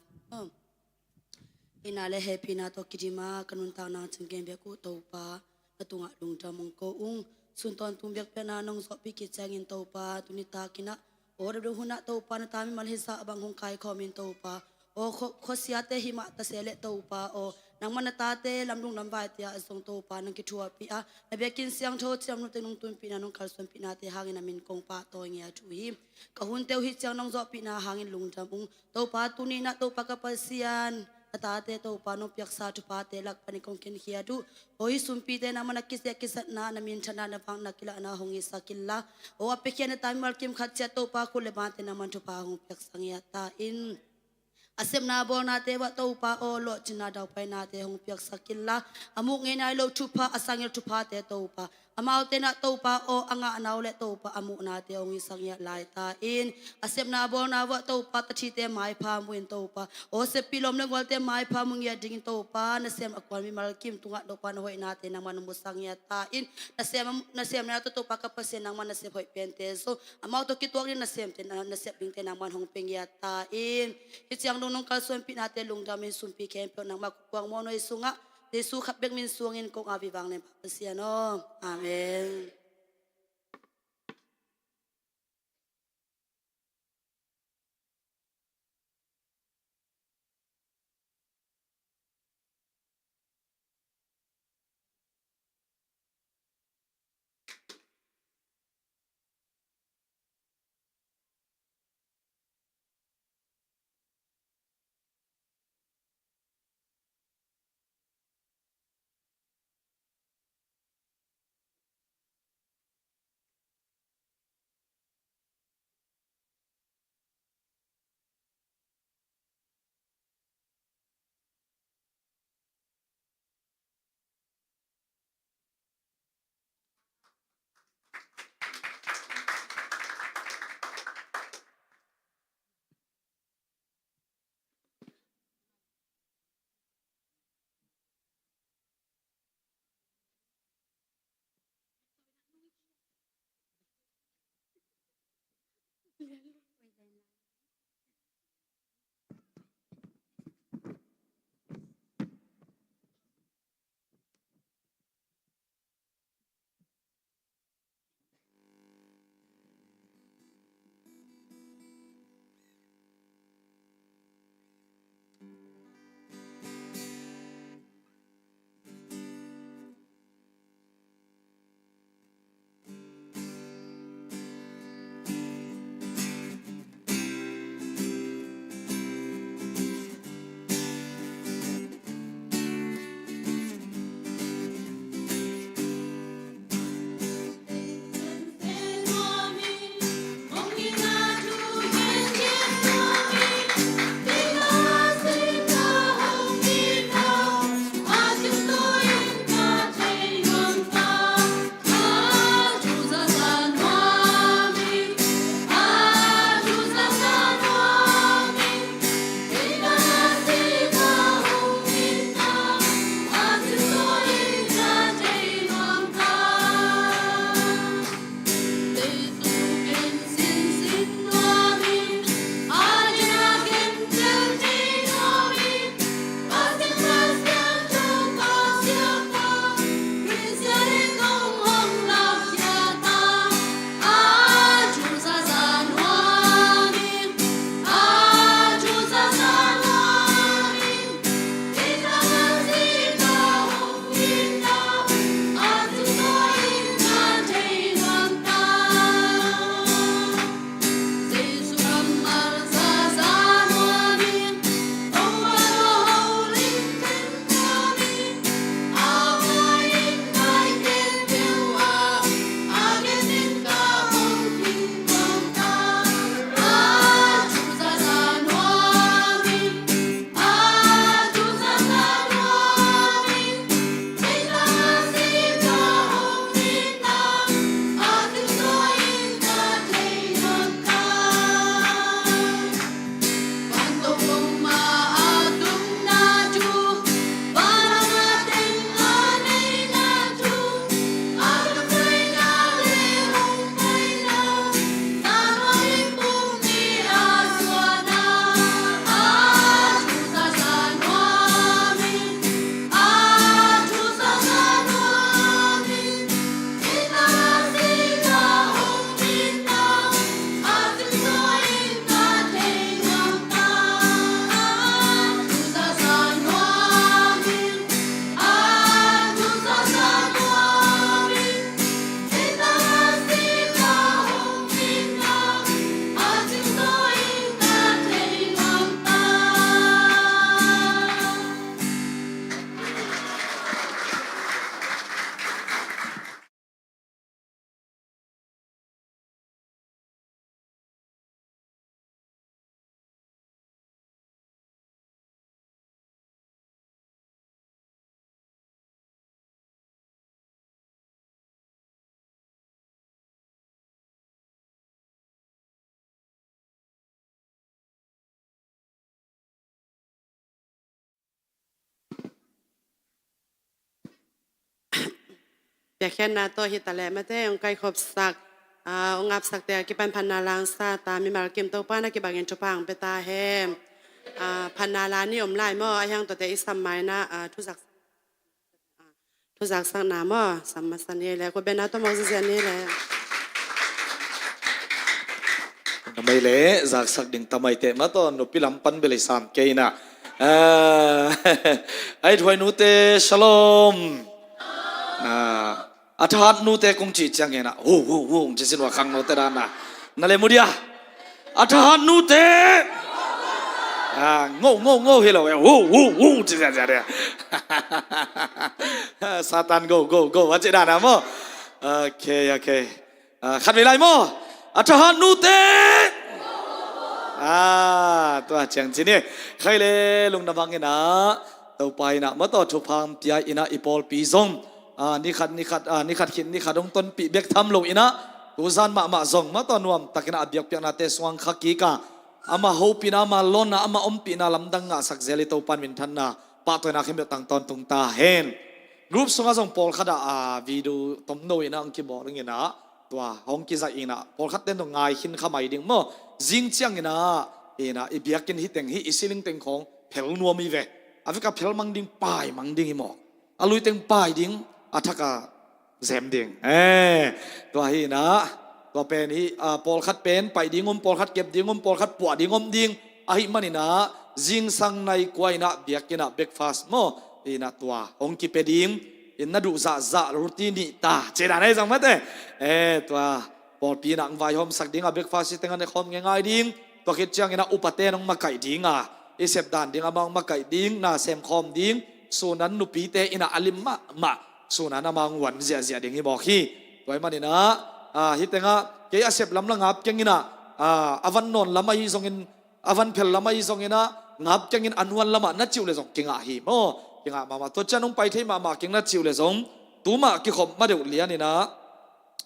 Ina le hehpihna tawh kidim a ka nuntakna ciang gen bek uh Topa, na tungah lungdam hong ko ung. Sun tawntung biakpiakna nong zawhpih khit ciangin Topa, tuni takin ah aw, deuhdeuh hun ah Topa, na ta mimal hisa bang hong kaikhawm in Topa, aw, khua, khuasiate himah ta se leh Topa aw, nangmah na tate lamlung lamvaite ah zong Topa nong kithuahpih a, na biakinn siangtho ciam nungte nong tunpihna, nong kalsuanpihnate hangin na min kong pahtawi ngiat uh hi. Ka hunte uh hih ciang nong zawhpihna hangin lungdam ung. Topa, tuni in ah Topa ka Pasian, na tate Topa nong piaksa thuphate lak panin kong khenkhiat uh. Aw, hih sumpite nangmah na kisiah kisatna, na minthanna, na vakna kilahna hong hisak inla, aw, a piakhia na ta mimal kim khat ciat Topa, khut le bangte nangmah in thupha hong piaksak ngiat ta in. A sepna bawlnate uah Topa aw, lawhcinna daupainate hong piaksak inla, a muh ngei nai lo thupha, a sangil thuphate Topa, amaute in ah Topa aw, a ngahna uh leh Topa a muhnate hong hisak ngiat lai ta in. A sepna bawlna uah Topa, tathite maipha mu in Topa aw, seppih lawm le gualte maipha mu ngiat dingin Topa, nasem a kuan mimal kim tungah Topa na hoihnate nangmah in hong musak ngiat ta in. Nasem, nasem na tawh Topa ka Pasian, nangmah nasep hoih pente zong amau tawh kituak ding nasemte, na, nasep dingte nangmah in hong pia ngiat ta in. Hih ciang dong nong kalsuanpihnate lungdam in, sumpi khempeuh nangmah kuang mawhnuai sungah Jesu khat bek min suangin kong ap hi, vanglian Pa Pasian aw. Amen. Piakkhiatna tawh hi ta leh mate, hong kaikhopsak, ah, hong apsakte a kipan phatna la hong sa ta, mimal kim Topa na kibangin thupha hong pia ta hen. Ah, phatna la ni om lai maw, a hiang tuate i sam mai na, ah, thuzak, ah, thuzaksakna maw, sam masa ni le, ko bena tawh mawk zizia ni le. Namai le zaksak ding tamai te ma tawh nupi lam pan bel i sam kei na. Ah, ai thuai nute, shalom. Ah, a thahat nute kong cih ciangin ah, hu, hu, hu, ci sin wa khang note dan na. Na le mu dia. A thahat nute. Ah, ngo, ngo, ngo hi lo e. Hu, hu, hu, ci zia zia dia. Satan go, go, go, a ci dan na maw. Okay, okay. Ah, khat vei lai maw. A thahat nute. Ah, tua ciang ci ni. Khai le lungdam hang in ah, Topa in ah ma tawh thupha hong pia in ah i pawlpi zong, ah, ni khat, ni khat, ah, ni khat khit ni khat hong tonpih bek tham lo in ah, tu zan mahmah zong ma tawh nuamtak in ah a biakpiaknate sungah hong kha kik a, ama hopihna, ama lawnna, ama ompihna lamdang ngahsak zel i Topa in minthanna, pahtawina khempeuh tang tawntung ta hen. Group sungah zong pawlkhat ah, ah, video tomno in ah hong kibawl ding in ah, tua hong kizaih in ah, pawlkhat ten zong ngai khin kha mai ding maw. Zing ciang in ah, in ah, i biakinn hi teng hi, i ceiling teng khawng phel nuam hi ve. A vek a phel mang ding, pai mang ding hi maw. A lui teng pai ding, a thak a zem ding. Eh, tua hi in ah, tua pen hi, ah, pawlkhat pen pai ding om, pawlkhat kep ding om, pawlkhat puah ding om ding. Ahih man in ah, zingsang nai kua in ah biakinn ah breakfast maw, in ah tua hong kipia ding. In na duh zahzah roti nih ta, ci dan ahi zong mate. Eh, tua pawlpi in ah hong vaihawmsak ding a, breakfast hi teng ah nekhawm ngeingai ding. Tua khit ciang in ah upate in hong makaih ding a, i sep dan ding amau hong makaih ding, na sem khawm ding. Sun an nupite in ah a lim mahmah, sun an amau hong wan ziahziah ding hi mawk hi. Tua ahih man in ah, ah, hi teng ah kei a sep lam la ngap keng in ah, ah, a van nawn lam ahi zongin, a van phel lam ahi zongin ah, ngap keng in a nuan lam ah na cih uh leh zong kingah hi maw. Kingah mahmah, tua ciang hong pai thei mahmah keng na cih uh leh zong, tu mah kikhop ma deuh lian in ah,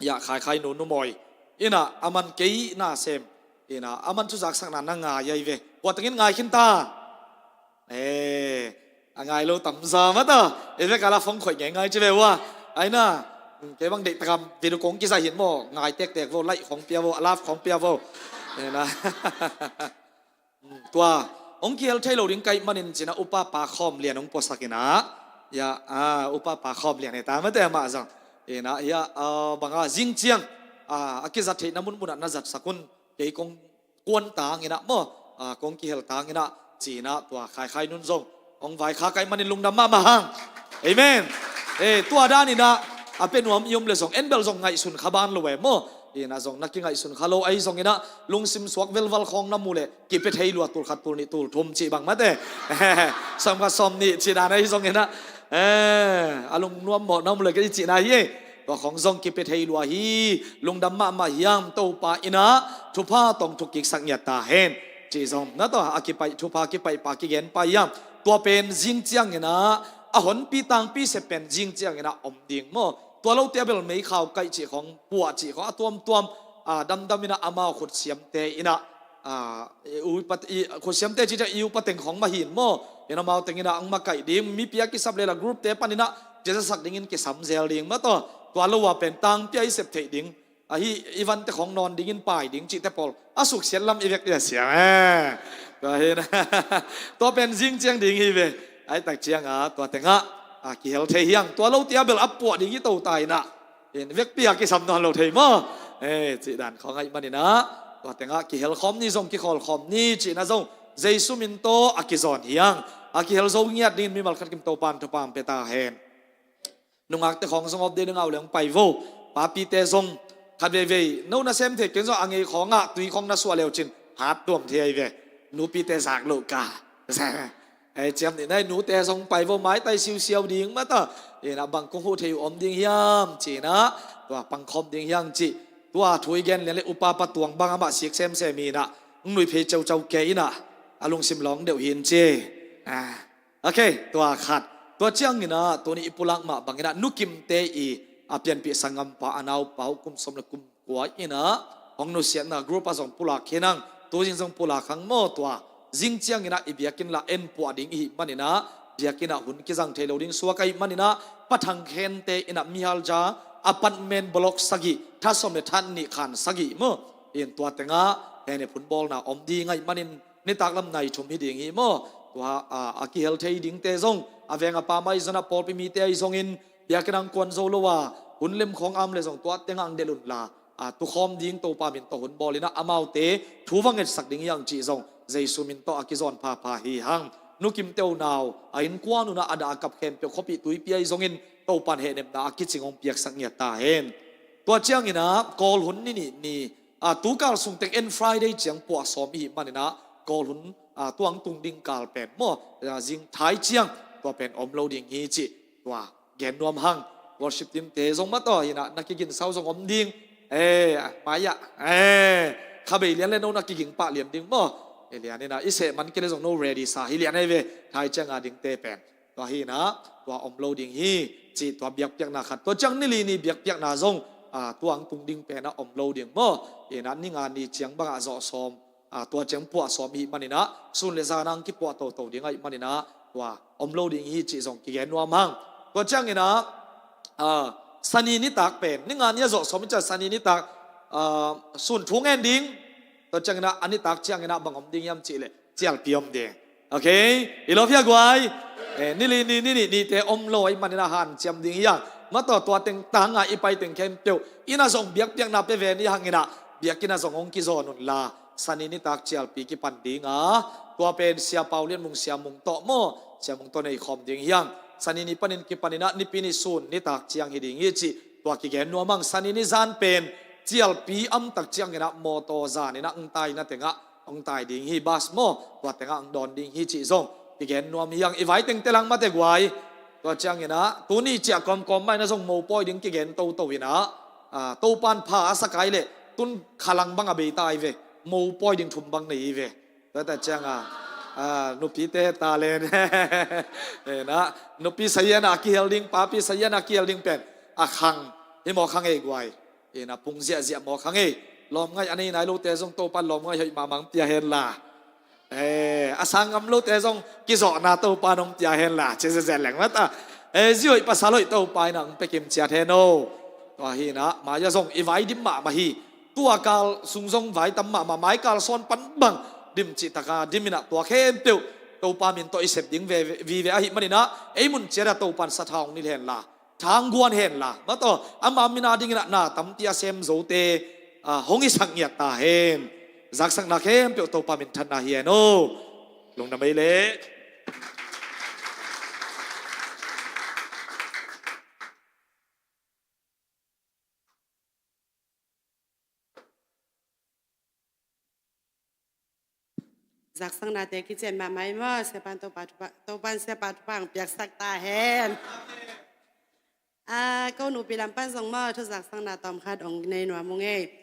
ya, Khaikhai nu, Nu Mawi in ah, aman kei na sem in ah, aman thuzaksakna na ngai ahi ve. Kua teng in ngai khin ta. Eh, a ngai lo tam zaw mah ta. I vek a la phone khoih ngeingai ci ve ua. Ai na, kei bang deih tak a video kong kizaih hi maw, ngai tektek vo, like khong pia vo, a love khong pia vo. Eh, na. Tua hong kihel thei lo ding ka hih manin ci in ah, Upa Pa Khawm Lian hong puasak in ah, ya, ah, Upa Pa Khawm Lian hi ta mate, amah zong in ah, ya, ah, bang a, zing ciang, ah, a kizat theihna munmun ah na zatsak un. Kei kong kuan ta hang in ah maw, ah, kong kihel ta hang in ah, ci in ah, tua Khaikhai nu'n zong hong vaikhak ka hih manin lungdam mahmah hang. Amen. Eh, tua dan in ah, a pia nuam i om leh zong, en bel zong ngaihsun kha ban lo e maw. In ah zong na kingaihsun kha lo ahi zongin ah, lungsim suak velval khawng na muh leh, kipia thei lua tul khat, tul nih, tul thum cih bang mate. Sawm khat, sawm nih cih dan ahi zongin ah, eh, a lungnuam mawh na om leh kei cihna hi. Tua khawng zong kipia thei lua hi, lungdam mahmah hiam, Topa in ah thupha tawh thuk kiksak ngiat ta hen. Cih zong na, tua a kipaih thupha, kipaih pa, kigen pa hiam. Tua pen zing ciang in ah, a honpi tangpi sep pen zing ciang in ah om ding maw. Tua lote a bel meikhau kaih cih khawng, puah cih khawng, a tuamtuam, ah, damdam in ah amau khutsiamte in ah, ah, i upa, i khutsiamte cih ciang i upa teng khawng mah hi in maw. In amau teng in ah hong makaih ding, mipi a kisap leh la group te pan in ah, cizasak dingin kisam zel ding mah tawh. Tua lo a pen tangpi a i sep theih ding, ahi, i vante khawng nawn dingin pai ding cihte pawl a suksiat lam i vek ding a siam e. Tua hi in ah, tua pen zing ciang ding hi ve. Ahih tak ciang a, tua teng ah, ah, kihel thei hi hang. Tua lote a bel a puah ding hi to ta in ah, in vekpi a kisam nawn lo thei maw. Eh, cih dan khawng ahih man in ah, tua teng ah kihel khawm ni zong, kikhawl khawm ni cihna zong Jesu min tawh a kizawn hi hang. A kihel zo ngiat dingin mimal khat kim Topa'n thupha hong pia ta hen. Nungakte khawng zong off day ding a uh leh hong pai vo. Papite zong khat veivei, no na sem thei keng zong, a ngei khawng ah tui khawng na suah leh uh cin hat tuam thei ahi ve. Nupite zak loh ka. Eh, ciam nih nai, nute zong pai vo, maitai siusiau ding mah ta. In ah bang kong huh thei uh om ding hiam ci in ah, tua pangkhawm ding hi hang cih. Tua thu i gen lian leh Upa Pa Tuang bang amah sik semsem hi in ah, hong nuih phei ceuceu kei in ah, a lungsim lawng deuh hi in ci. Ah. Okay, tua khat. Tua ciang in ah, tuni i pulak mah bang in ah, Nu Kimte i a pianpih sanggampa, a naupa uh kum sawm leh kum kua in ah, hong nusiatna group ah zong pulak khin hang, tu zing zong pulak hang maw. Tua zing ciang in ah i biakinn lah en puah ding i hih man in ah, biakinn ah hun kizang thei lo ding suak ahih manin ah, Pa Thang Khente inn ah mihal ja apartment block sagih, thasawm le thanih khan sagih maw, in tua teng ah hehnem hun bawlna om ding ahih manin, nitak lam nai thum hi ding hi maw. Tua, a, a kihel thei dingte zong, a veng a pam ahi zong a, pawlpi mite ahi zongin, biakinn ah kuan zo lo a, hun lemkhawng a om leh zong tua teng ah delh unla, a, tukhawm ding Topa min tawh hun bawl in ah amaute thu va ngetsak ding hi hang cih zong Jesu min tawh a kizawn phapha hi hang. Nu Kimte unau, a innkuan un ah a dah a kap khempeuh, khuapih tuipi ahi zongin Topa'n hehnemna a kicing hong piaksak ngiat ta hen. Tua ciangin ah Kawl hun ni nih ni, a, tukal sung teng en Friday ciang puah sawm i hih manin ah Kawl hun, a, tua hong tung ding kal pen maw, a, zing thai ciang tua pen om lo ding hi cih tua gen nuam hang. Worship team te zong mah tawh hi in ah na kigin sau zong om ding. Eh, mai ah, eh, kha bei lian le no na kiging pah lian ding maw. Eh, lian in ah i seh man kei le zong no ready sa hi lian ahi ve, thai ciang a dingte pen. Tua hi in ah, tua om lo ding hi, cih tua biakpiakna khat. Tua ciang ni li ni biakpiakna zong, a, tua hong tung ding pen ah om lo ding maw. Hi in ah ni nga ni ciang bang ah zawh sawm, a, tua ciang puah sawm i hih manin ah, sun le zan ah hong kipuah toto ding ahih manin ah, tua om lo ding hi cih zong kigen nuam hang. Tua ciangin ah, a, Sani nitak pen, ni nga ni a zawh sawm i ciang Sani nitak, a, sun thu ngen ding. Tua ciangin ah, a nitak ciangin ah bang om ding hiam cih leh cialpi om ding. Ok, i lawm hia guai? Eh, ni li ni, ni nih nite om lo ahih manin ah hanciam ding hi hang. Mah tawh tua teng tang a i pai teng khempeuh in ah zong biakpiakna pia ve ni hang in ah, biakinn ah zong hong kizawn unla, Sani nitak cialpi kipan ding a, tua pen Sia Pau Lian Mung, Sia Mung tawh maw, Sia Mung tawh nei khawm ding hi hang. Sani ni panin kipan in ah Nipi ni sun nitak ciang hi ding hi cih tua kigen nuam hang. Sani ni zan pen cialpi om tak ciangin ah mawtaw zan in ah hong tai na teng ah hong tai ding hi, bus maw, tua teng ah hong dawn ding hi cih zong kigen nuam hi hang. I vai teng tel hang mate guai. Tua ciangin ah tuni ciah kawmkawm mah in ah zong mopawi ding kigen toto in ah, a, Topa'n pha a sa kei leh tun khalang bang a bei ta hi ve, mopawi ding thum bang nei hi ve. Tua ta ciang a, a, nupite talent. Eh, na, nupi sazian a kihel ding, papi sazian a kihel ding pen a khang hi maw, khang ei guai. Hi na, pung ziahziah maw, khang ei. Lawmngaih a nei nai lote zong Topa'n lawmngaih hoih mahmah hong pia hen la. Eh, a sang ngam lote zong kizawhna Topa'n hong pia hen la, ci zenzen leng mah ta. Eh, zi hoih pasal hoih Topa in ah hong pia kim ciat hen o. Tua hi na, mai-ah zong i vai dim mahmah hi. Tua kal sung zong vai tam mahmah, mai kal sawn pan bang dim cih tak a dim in ah, tua khempeuh Topa min tawh i sep ding ve, ve, vive ahih manin ah, ei mun ciat ah Topa'n sathau hong nilh hen la, thang guan hen la, mah tawh ama min a dingin ah na tampi a sem zote, a, hong hisak ngiat ta hen. Zaksakna khempeuh Topa minthanna hi hen o. Lungdam ei leh. Zaksaknate kician mahmah hi maw, Siapa'n Topa thupha, Topa'n Siapa thupha hong piaksak ta hen. A, ko nupi lam pan zong maw, thu zaksakna tawm khat hong nei nuam ung ei.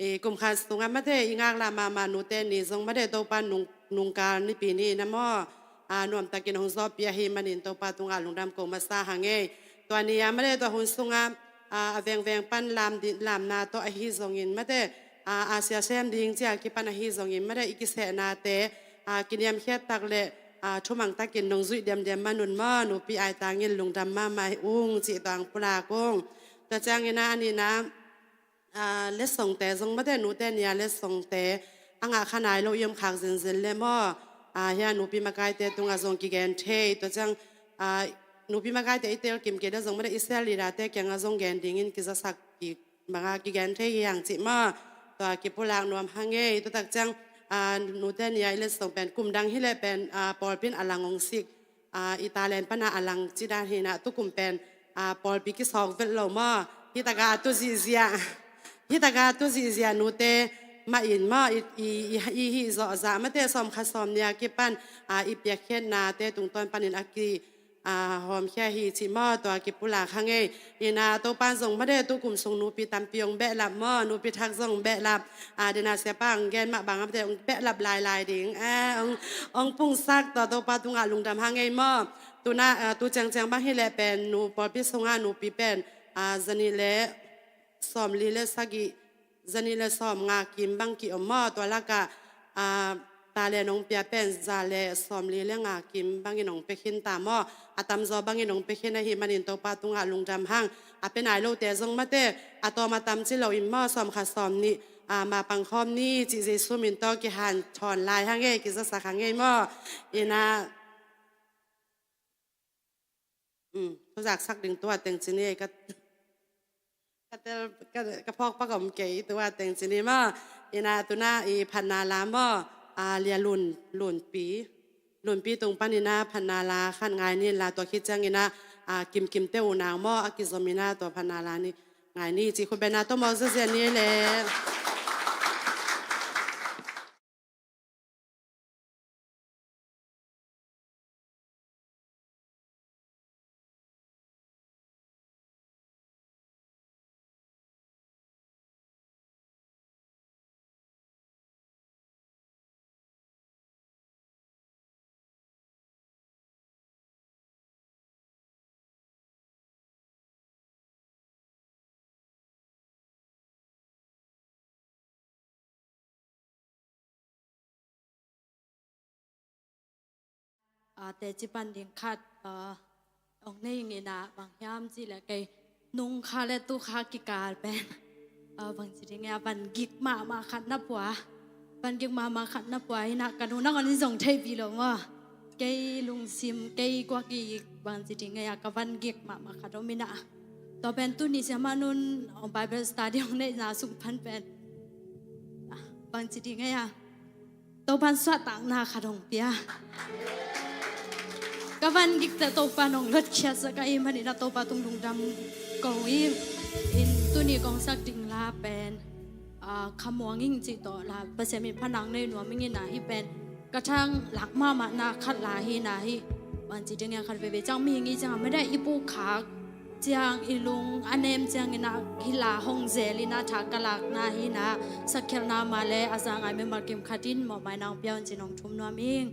I kum khat sungah mate i ngaklah mahmah nute ni zong mate Topa'n nung, nungkal Nipi ni in ah maw, a, nuamtakin hong zawhpih ahih manin Topa tungah lungdam ko masa hang ei. Tua ni-a mate tua hun sungah, a, a vengveng pan lam di, lamna tawh ahi zongin mate, a, a sia sem ding ci-a kipan ahi zongin mate i kisehnate, a, kiniamkhiat tak leh, a, thumang takin nong zuih diamdiam man un maw, nupi Ai Tang in lungdam mahmah ung cih tua hong pulak ung. Tua ciangin ah a nihna, a, letsongte zong mate nute ni-a letsongte a ngah kha nai lo i om khak zenzen leh maw, a, hia nupi makaite tungah zong kigen thei. Tua ciang, a, nupi makaite i telkim kei leh zong mate i cell leader-te kiangah zong gen dingin kizasak kik bangah kigen thei hi hang cih maw, tua kipulak nuam hang ei. Tua tak ciang, a, nute ni-a i letsong pen kum dang hi leh pen, a, pawlpi in a lang hong sik, a, i talent pan a a lang cih dan hi na, tukum pen, a, pawlpi kisawk vet lo maw, hi tak a a tu zihziah, hi tak a a tu zihziah nute mah in maw, i, i, i, i hih zawh zah mate sawm khat sawm nih a kipan, a, i piakkhiatnate tungtawn panin a ki, a, hawmkhia hi cih maw, tua kipulak hang ei. Hi na, Topa'n zong mate tukum sung nupi tampi hong behlap maw, nupi thak zong hong behlap. A, dena Siapa hong gen mah bang a mate hong behlap lailai ding. A, hong, hong pungsak, tua Topa tungah lungdam hang ei maw. Tu na, a, tu ciangciang bang hi leh pen nu pawlpi sungah nupi pen, a, zanih leh sawmli leh sagih, zanih leh sawmnga kim bang ki-om maw, tua lakah, a, Tua le nong pia pen za le sawmli le nga kim bangin nong pia khin ta maw. A tamzaw bangin nong pia khin ahih manin Topa tungah lungdam hang. A pia nai lote zong mate, a tawm a tam ci lo in maw, sawmkhat sawmnih, a, mapang khawm ni cih Jesu min tawh kihanthawn lai hang ei, kizasak hang ei maw. Ina, um, thu zaksak ding tua teng ci ni ei, ka, ka tel, ka, ka phawk pak om kei tua teng ci ni maw. Ina, tuna i phatna la maw, a, Lia Lun, Lunpi, Lunpi tung pan ina phatna la khat ngai ni la, tua khit ciang ina, a, Kimkimte unau maw, a kizom ina tua phatna la ni ngai ni ci. Khut beng na tawh maw, zazia ni le. A, teci pan ding khat, a, ong nei ing ina, bang hiam cih leh kei nung kha le tu kha kikal pen, a, bang ci ding a, van gik mahmah khat na pua. Van gik mahmah khat na pua ina, ka nu na kon in zong thei pi lo maw. Kei lungsim, kei guak i, bang ci ding a, ka van gik mahmah khat om ina. Tua pen tuni siamah nun, ong Bible study ong neihna sung pan pen, a, bang ci ding a, Topan suahtakna khat hong pia. Ka van gik teh Topan hong lotkhiatsak ahih manin a Topa tung lungdam kong hi. In tuni kong sak ding la pen, a, Khamuang ing cih tawh la, Pasian min phatna nei nuam ing ina, hih pen ka thanglak mahmahna khat la hi ina, hih bang ci ding a, khat veve ciang mihing i ciang a mede i puk khak ciang i lung a nem ciang ina, hih la hong zel ina, tha ka lakna hi ina, sakkhialhna mah le a za ngai mimal kim khat in mawhmaina hong pia un ci-in hong thum nuam ing.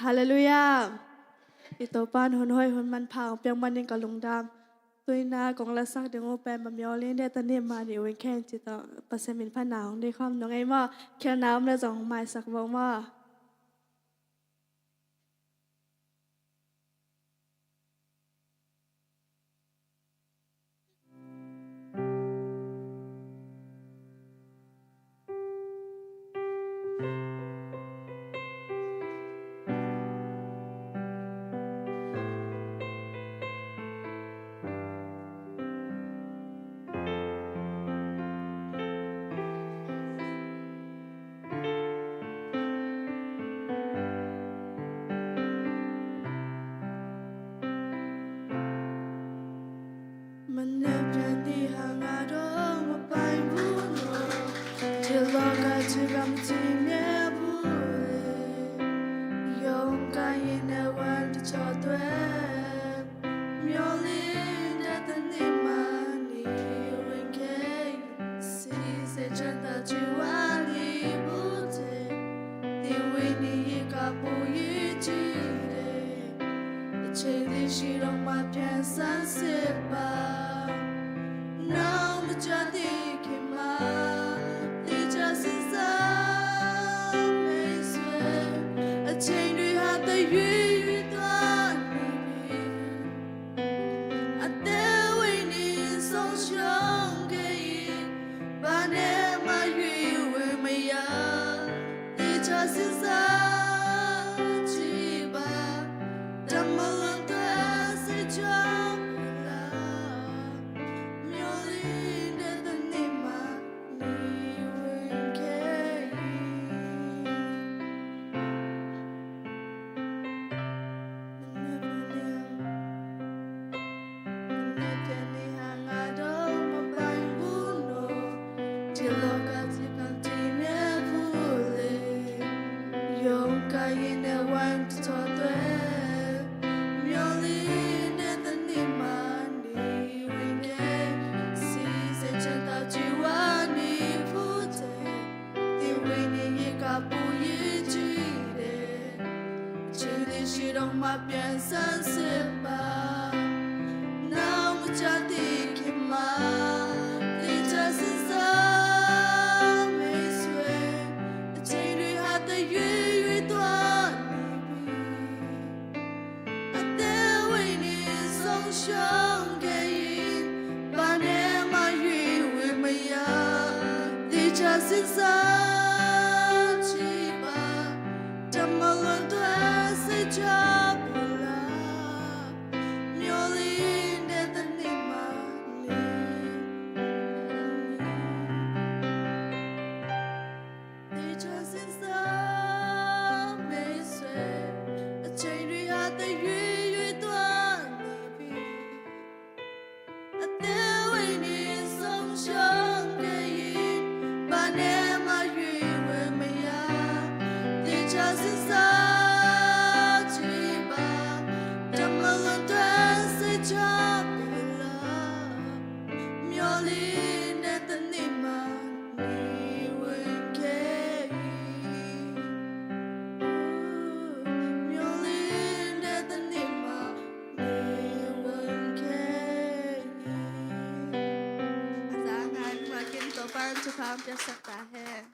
Halleluiah. I Topa'n hun hoih hun manpha hong piak manin ka lungdam. Tu-in ah kong lasak ding uh pen Bamiawl in Deta Ni Mani Wing Kei In ci tawh Pasian min phatna hong nei khawm nung ei maw. Khialhna om leh zong hong maisak vo maw. Mane pian ni hang a dong mapai bu no. Tilok a ci gam ci mia bu le. Yong ka yin e wan di cho tue. Myo lin de ta ni ma ni wen ke. Si se chan ta ci wa ni bu te. Ti wi ni yi ka bu yi ci de. Chili shi dong ma pian san se pa. Nau ma cha ti ki ma. Ti cha sin sa. Mei sue. A cheng dui ha ta yui yui tuan mi bi. A te wei ni song shong ke yi. Ba ne ma yui wei ma ya. Ti cha sin sa. Chi ba. Dam ma lon ta si cha la. Myo lin de ta ni ma ni wei ke yi. Ti wi ni yi ka bu yi ci de. Chili shi dong ma pian san se pa. Nau ma cha ti ki ma. Ti cha sin sa. Mei sue. Chili ha ta yui yui tuan mi bi. A te wei ni song shong ke yi. Ba ne ma yui wei ma ya. Ti cha sin sa chi ba. Dam ma lon tua si cha bu la. Myo lin de ta ni ma ni. Ti cha sin sa mei sue. A cheng dui ha ta yui yui tuan mi bi. A te wei ni song shong ke yi. Ba ne ma yui wei ma ya. Ti cha sin sa chi ba. Dam ma lon tua si cha bi la. Myo lin de ta ni ma ni wen ke yi. Myo lin de ta ni ma ni wen ke yi. A za ngai ma kin Topa'n thupha piaksak ta hen.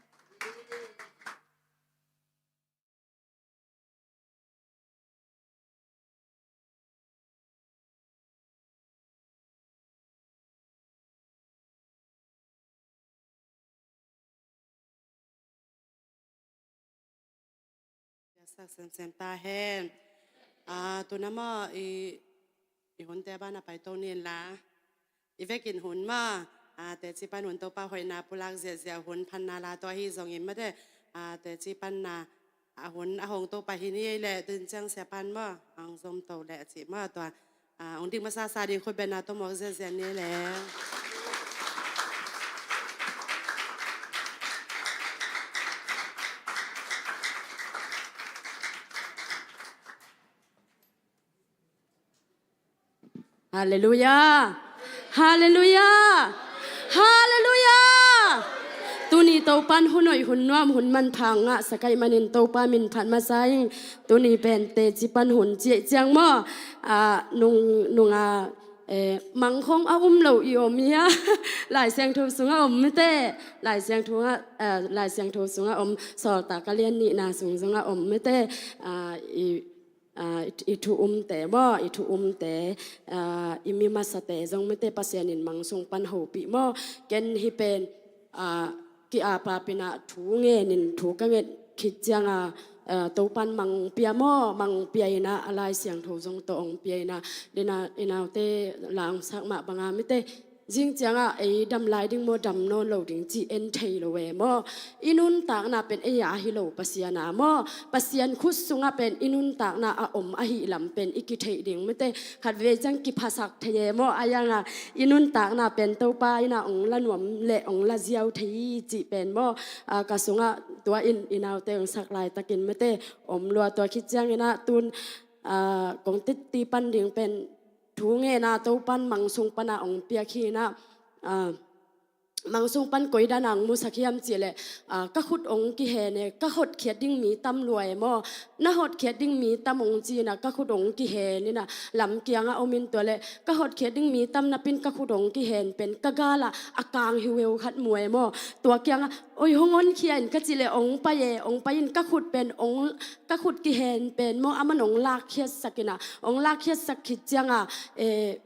Piaksak semsem ta hen. Ah, tu na maw i, i hunte bana paito nin la. I vekin hun maw, ah, teci pan hun Topa hoihna pulak ziahziah hun phatna la tawh ahi zongin mate, ah, teci panna, ah, hun a hong Topa hi ni ei leh, tun ciang sia pan maw, ang zom to leh a cih maw tua, ah, hong dik masasa ding khut bengna tawh mawk ziahziah ni ei leh. Halleluiah. Halleluiah. Halleluiah. Tuni Topan hun hoih hun nuam hun manpha ngah sak ahih manin Topa min phat masa ing. Tuni pen teci pan hun ciah ciang maw, ah, nung, nunga, eh, mangkhong a um lo i om ia. Lai Siangtho sungah om mite. Lai Siangtho sungah, eh, Lai Siangtho sungah om, Sawltak a lian nihna sung sungah om mite. Ah, i, ah, i, i thu umte maw, i thu umte, ah, i mi masate zong mite Pasian in mang sung pan hopih maw. Ken hi pen, ah, ki-ap-ap inah thu ngenin thu ka nget khit cianga, ah, Topan mang pia maw, mang pia inah a Lai Siangtho zong tawh ong pia inah, dena i naute langsak mah banga mite, zing ciangah ei dam lai ding maw, dam nawn lo ding ci en thei lo e maw. I nuntakna pen ei a hi lo, Pasian a maw. Pasian khut sungah pen i nuntakna a om ahih lam pen i kitheih ding mite. Khatvei ciang kiphasak thei e maw, a ianga i nuntakna pen Topa inah ong la nuam le ong la ziau thei cih pen maw. Ah, ka sungah tua in i naute ong sak laitakin mite om lua. Tua khit cianginah tun, ah, kong tittipan ding pen thu ngenna Topan mang sung pana ong piak hi inah, ah, mang sung pan koi dana ong musak hiam cihleh, ah, ka khut ong kihen e, ka hotkhiat ding mi tam lua e maw. Na hotkhiat ding mi tam ong ci inah ka khut ong kihen inah lam kiangah om in, tualeh ka hotkhiat ding mi tam napin ka khut ong kihen pen ka galah a kang hiuheu khat mu e maw. Tua kiangah, oi, hong honkhia in ka cihleh ong pai e, ong pai in ka khut pen ong, ka khut kihen pen maw, aman ong lakkhiatsak inah, ong lakkhiatsak khit cianga, eh,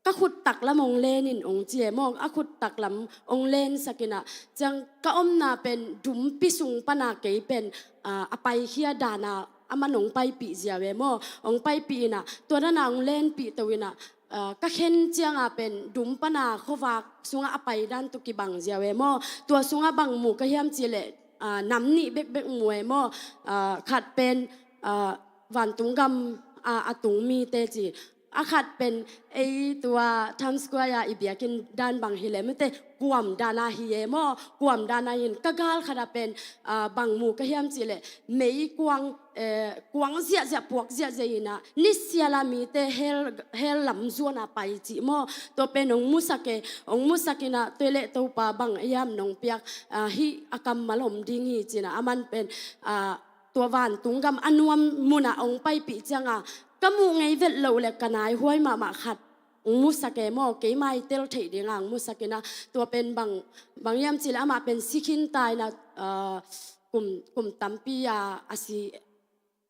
ka khut taklam ong len in ong ci e maw. A khut taklam ong lensak inah, ciang ka omna pen dumpi sung pana kei pen, ah, a paikhia dana aman ong paipih ziau e maw. Ong paipih inah tua dana ong lenpih to inah, ah, ka khen cianga pen dum pana khuavak sungah a pai dan tawh kibang ziau e maw. Tua sungah bang mu ka hiam cihleh, ah, nam nih bekbek mu e maw. Ah, khat pen, ah, vantung gam, ah, a tung mite ci. A khat pen ei tua Times Square a i biakinn dan bang hileh mite, kuam dana hi e maw. Kuam dana hin ka gal khatah pen, ah, bang mu ka hiam cihleh meikuang, eh, kuang ziahziah, puak ziahziah inah nisiala mite hell, hell lam zuana pai cih maw. Tua pen ong musak e, ong musak inah tuileh Topa bang hiam nong piak, ah, hih a kammal om ding hi ci inah aman pen, ah, tua vantung gam a nuam munah ong paipih cianga ka muh ngei vet loh le ka naihuai mahmah khat ong musak e maw. Keima i tel theih dinga ong musak inah tua pen bang, bang hiam cihleh amah pen si khinta inah, ah, kum, kum tampi a, a si,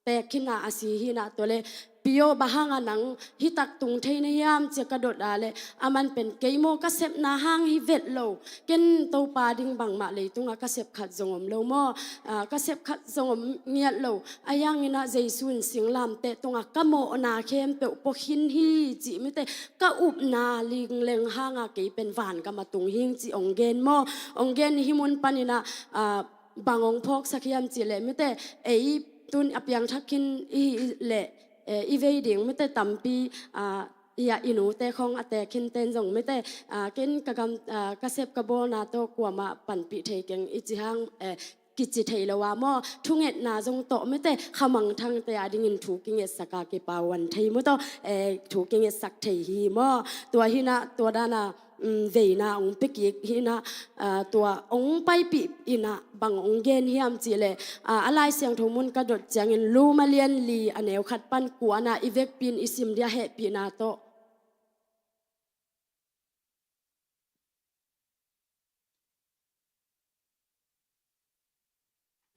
teek khin a, a si hi inah tualeh, Pi aw, bang hanga nang hitak tung thei na hiam cia ka dot a leh, aman pen kei maw ka sepna hang hi vet lo. Ken Topa ding bangmah leitungah ka sep khat zong om lo maw. Ah, ka sep khat zong om ngiat lo. A ianginah Jesu in singlamteh tungah ka mawhna khempeuh pua khin hi cih mite, ka upna lingleng hanga kei pen vangam a tung hing cih ong gen maw. Ong gen hi mun paninah, ah, bang ong phawksak hiam cihleh mite, ei tun a piangthak khin i hih leh, eh, i vei ding mite tampi, ah, i a i nute khong a teek khin ten zong mite, ah, ken ka gam, ah, ka sep ka bawlna tawh kuamah panpih thei keng i ci hang, eh, kici thei lo a maw. Thungetna zong tawh mite, khamangthangte a dingin thu kingetsak a kipau an thei mu tawh, eh, thu kingetsak thei hi maw. Tua hinah tua dana, um, veina ong pia kik hinah, ah, tua ong paipih inah bang ong gen hiam cihleh, ah, a Lai Siangtho mun ka dot ciangin Lum a lian li a neu khat pan kuana i vekpi in i sim dia hehpihna tawh.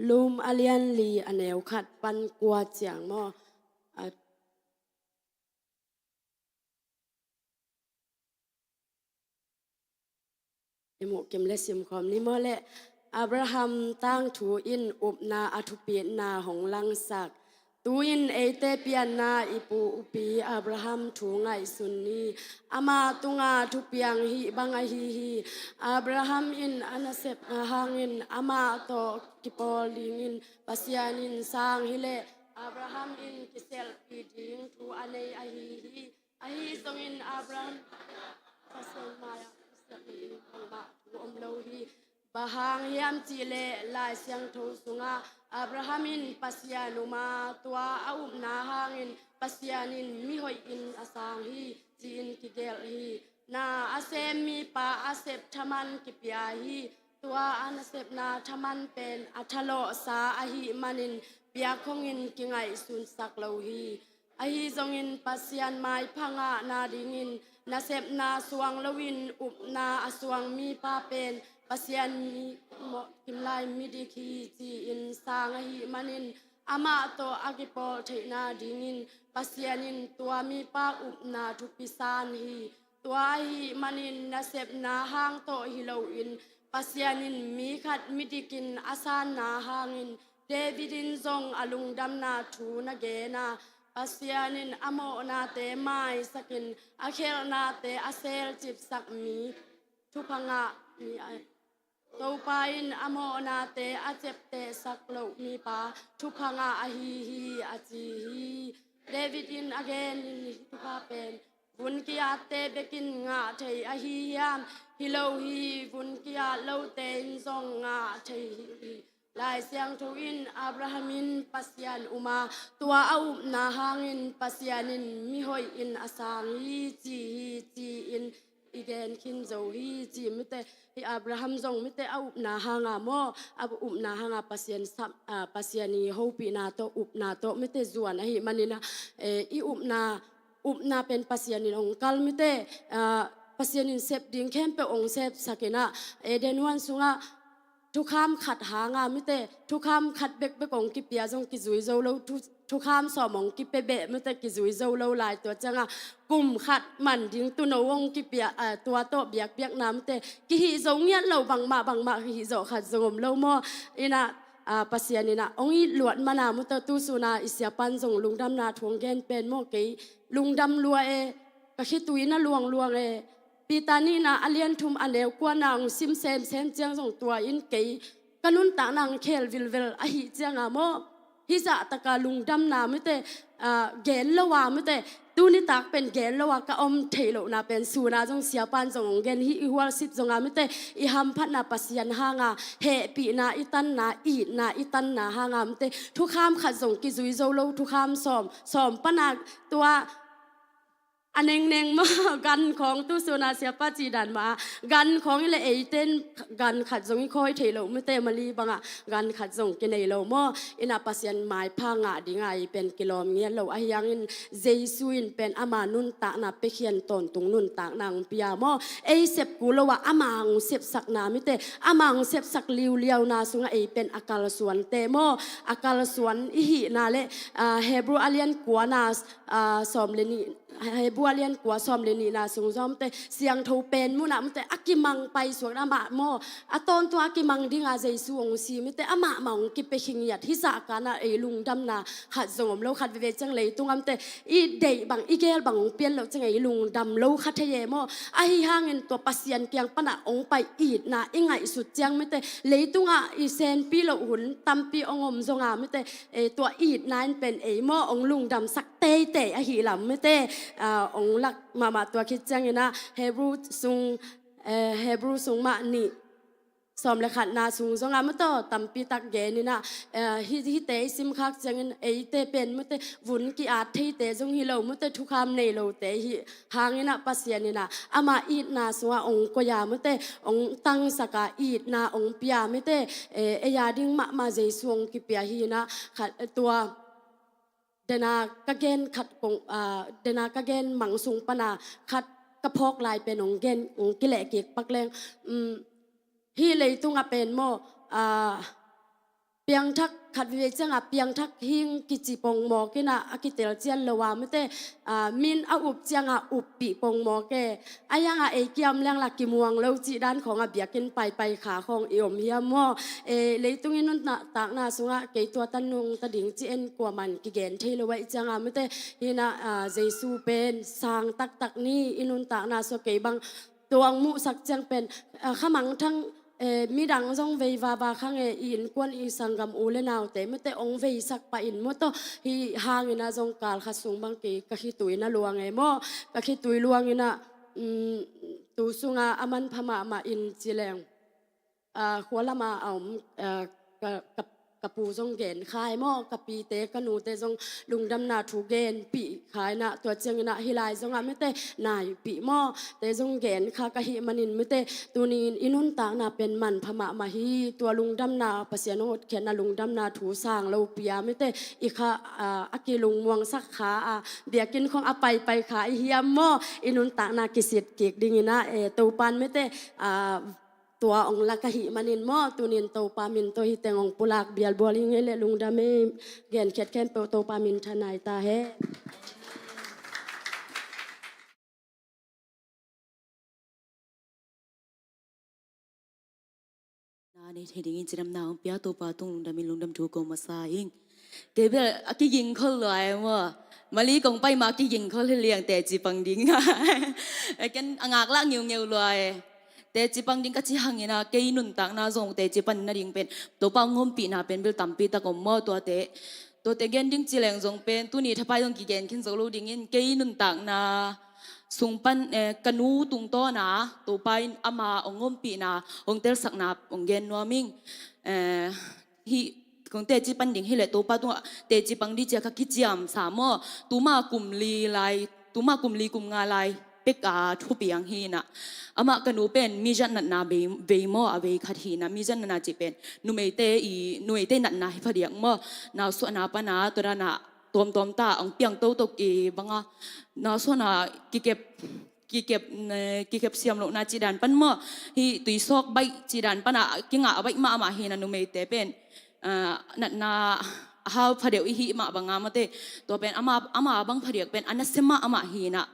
Lum a lian li a neu khat pan kua ciang maw. A, i muh kim le simkhawm ni maw leh. Abraham tangthu in upna a thupitna hong langsak. Tu-in eite pianna i pu upi Abraham thu ngaihsun ni. Ama tunga thupiang hih bang ahi hi. Abraham in a nasepna hangin amah tawh kipawl dingin Pasian in sang hileh Abraham in kiselhpih ding thu a nei ahi hi. Ahi zongin Abraham Pasian mai-ah kiselhpih ding bangmah thu om lo hi. Bang hang hiam cihleh Lai Siangtho sungah Abraham in Pasian um a, tua a upna hangin Pasian in mihoihin a sang hi, ci-in kigelh hi. Na a sem mipa a sep thaman kipia hi. Tua a nasepna thaman pen a thalawhsa ahih manin piak khongin kingaihsunsak lo hi. Ahi zongin Pasian maipha ngahna dingin nasepna suang loin upna a suang mipa pen Pasian mi, mo, kimlai midik hi ci-in sang ahih manin amah tawh a kipawl theihna dingin Pasian in tua mipa upna thupi san hi. Tua ahih manin nasepna hang tawh hi loin Pasian in mi khat midikin a sanna hangin David in zong a lungdamna thu na gen a, Pasian in a mawhnate maisakin a khelhnate a selcipsak mi thupha ngah mi a, Topa in a mawhnate a ceptehsak loh mipa thupha ngah ahi hi, a ci hi. David in a gen in hih thupha pen vun ki-atte bekin ngah thei ahi hiam? Hi lo hi, vun ki-at lote in zong ngah thei hi. Lai Siangtho in Abraham in Pasian um a, tua a upna hangin Pasian in mihoih in a sang hi ci hi ci-in i gen khin zo hi ci. Mite, hi Abraham zong mite a upna hanga maw, a upna hanga Pasian sam, a, Pasian i hopihna tawh upna tawh mite zuan ahih manin a, e, i upna, upna pen Pasian in ong kal mite, a, Pasian in sep ding khempeuh ong sepsak in a, Eden huan sungah thukham khat hanga mite, thukham khat bekbek ong kipia zong kizui zo lo, thu, thukham sawm ong kipia beh mite kizui zo lo lai. Tua cianga kum khat man ding tuuno ong kipia, a, tua tawh biakpiakna mite kihih zo ngiat lo, bangmah bangmah hih zawh khat zong om lo maw? Ina, a, Pasian ina ong it luat mana mute, tu suna i siapan zong lungdamna thu ong gen pen maw, kei lungdam lua e, ka khitui na luangluang e. Peter nihna a lian thum a neu kuana ong sim semsem ciang zong tua in kei ka nuntakna ong khel vilvel ahih cianga maw, hih zahtaka lungdamna mite, a, gen lo a mite, tuni tak pen gen lo a ka om theih lohna pen suna zong siapan zong ong gen hi. I hualsip zonga mite, i hamphatna Pasian hanga hehpihna i tanna, itna i tanna hanga mite, thukham khat zong kizui zo lo, thukham sawm, sawm pana tua a nengneng maw, gan khawng, tu suna siapa ci dan mah a, gan khawng i le eiten gan khat zong i khawi thei lo mite, Mali banga gan khat zong kinei lo maw? Ina Pasian maipha ngah dinga i pen kilawm ngiat lo ahi hangin Jesu in pen ama nuntakna piakhian tawntung nuntakna ong pia maw? Ei sep kul lo a ama ong sepsakna mite, ama ong sepsak liuliauna sunga ei pen a kalsuante maw? A kalsuan i hihna le, a, Hebrew a lian kuana, a, sawm le nih, Hebrew a lian kua sawm le nihna sung zong mite, siangtho pen muna mite a kimang paisuakna mah maw, a tawntung a kimang dinga Jesu ong si mite, amah mah ong kipia khin ngiat. Hih zahkana ei lungdamna khat zong om lo, khat veve ciang leitunga mite i deih bang i gel bang ong pian loh ciang ei lungdam lo kha thei e maw? Ahi hangin tua Pasian kiang pana ong pai itna i ngaihsut ciang mite, leitunga i senpi loh hun tampi ong om zonga mite, e, tua itna in pen ei maw ong lungdamsak teitei ahi lam mite, a, ong lak mahmah. Tua khit ciangina Hebrew sung, e, Hebrew sung mah nih sawm le khatna sung zonga mute tampi tak genina, e, hi, hihte i simkhak ciangin eite pen mute vun ki-at theite zong hi lo mute, thukham nei lote hi hangina Pasian ina ama itna sunga ong koih a mute, ong tangsaka itna ong pia mite, e, ei a ding mahmah Jesu ong kipia hina khat, tua dena ka gen khat kong, a, dena ka gen mang sung pana khat ka phawk lai pen ong gen, ong kileh kik pak leng. Um, hih leitunga pen maw, a, piangthak khat veve cianga piangthak hing kici pongmawk ina a kitel cian lo a mite, a, min a up cianga uppih pongmawk e. A yanga ei kiam lengla kimuang lo cih dan khawnga biakinn paipai kha khawng i om hiam maw? E, leitung i nuntakna sunga kei tua tan nung ta ding ci en kuaman kigen thei lo a i cianga mite, hina, a, Jesu pen sang taktak ni i nuntakna sua kei bang tuang muhsak ciang pen, a, khamangthang, e, midang zong vei vava khange, i innkuan i sanggam u le naute mite ong veisak pah in maw taw, hi hangina zong kal khat sung bang kei ka khitui na luang e maw, ka khitui luangina, um, tu sunga a manpha mahmah in ci leng, a, khua lama a om, a, ka, ka ka pu zong gen kha hi maw, ka pite ka nute zong lungdamna thu genpih kha hi na, tua ciangin ah hih lai zongah mite naipih maw, te zong gen kha ka hih manin mite, tuni-in i nuntakna pen manpha mahmah hi. Tua lungdamna, Pasian hong hotkhiatna lungdamna thu sang lo pia mite, i kha, ah, a kilungmuangsak kha a, biakinn khong a paipai kha i hiam maw, i nuntakna kisit kik dingin ah, eh, Topan mite, ah, tua ong lak ahih manin maw, tunin Topa min tawh hih teng ong pulak bialbual hi ing ei leh, lungdam ei. Genkhiat khempeuh Topa min thanai ta hen. Na nei thei dingin cidamna hong pia Topa tung lungdamin lungdam thu ko masa ing. Kei bel a kiging khol lua e maw. Mali kong pai ma kiging khol hi liang teci pang ding. Ken a ngaklah ngeungeu lua e. Teci pang ding ka ci hangin ah, kei nuntakna zong teci pan nading pen Topa hong ompihna pen bel tampi tak om maw, tuate. Tuate gen ding ci leng zong pen tuni thapai zong kigen khin zo lo dingin, kei nuntakna sung pan, eh, ka nu tungtawna Topa in ama hong ompihna, hong telsakna hong gen nuam ing. Eh, hih kong teci pan ding hileh Topa tungah teci pang ding cia ka kiciamsa maw. Tuma kum li lai, tuma kum li kum nga lai pek a thupiang hi na. Amah ka nu pen mizat natna vei, vei maw, a vei khat hi na. Mizat natna cih pen numeite i, numeite natna hi phadiak maw. Nausuahna pana tua dana tuamtuam ta ong piang toto i banga, nausuahna kikep, kikep, eh, kikep siam lohna cih dan pan maw, hih tuisawk baih cih dan pana kingah a baih mahmah hi na, numeite pen, ah, natna a hau phadeuh i hih mah banga mate. Tua pen ama, ama bang phadiak pen a nasia mahmah hi na.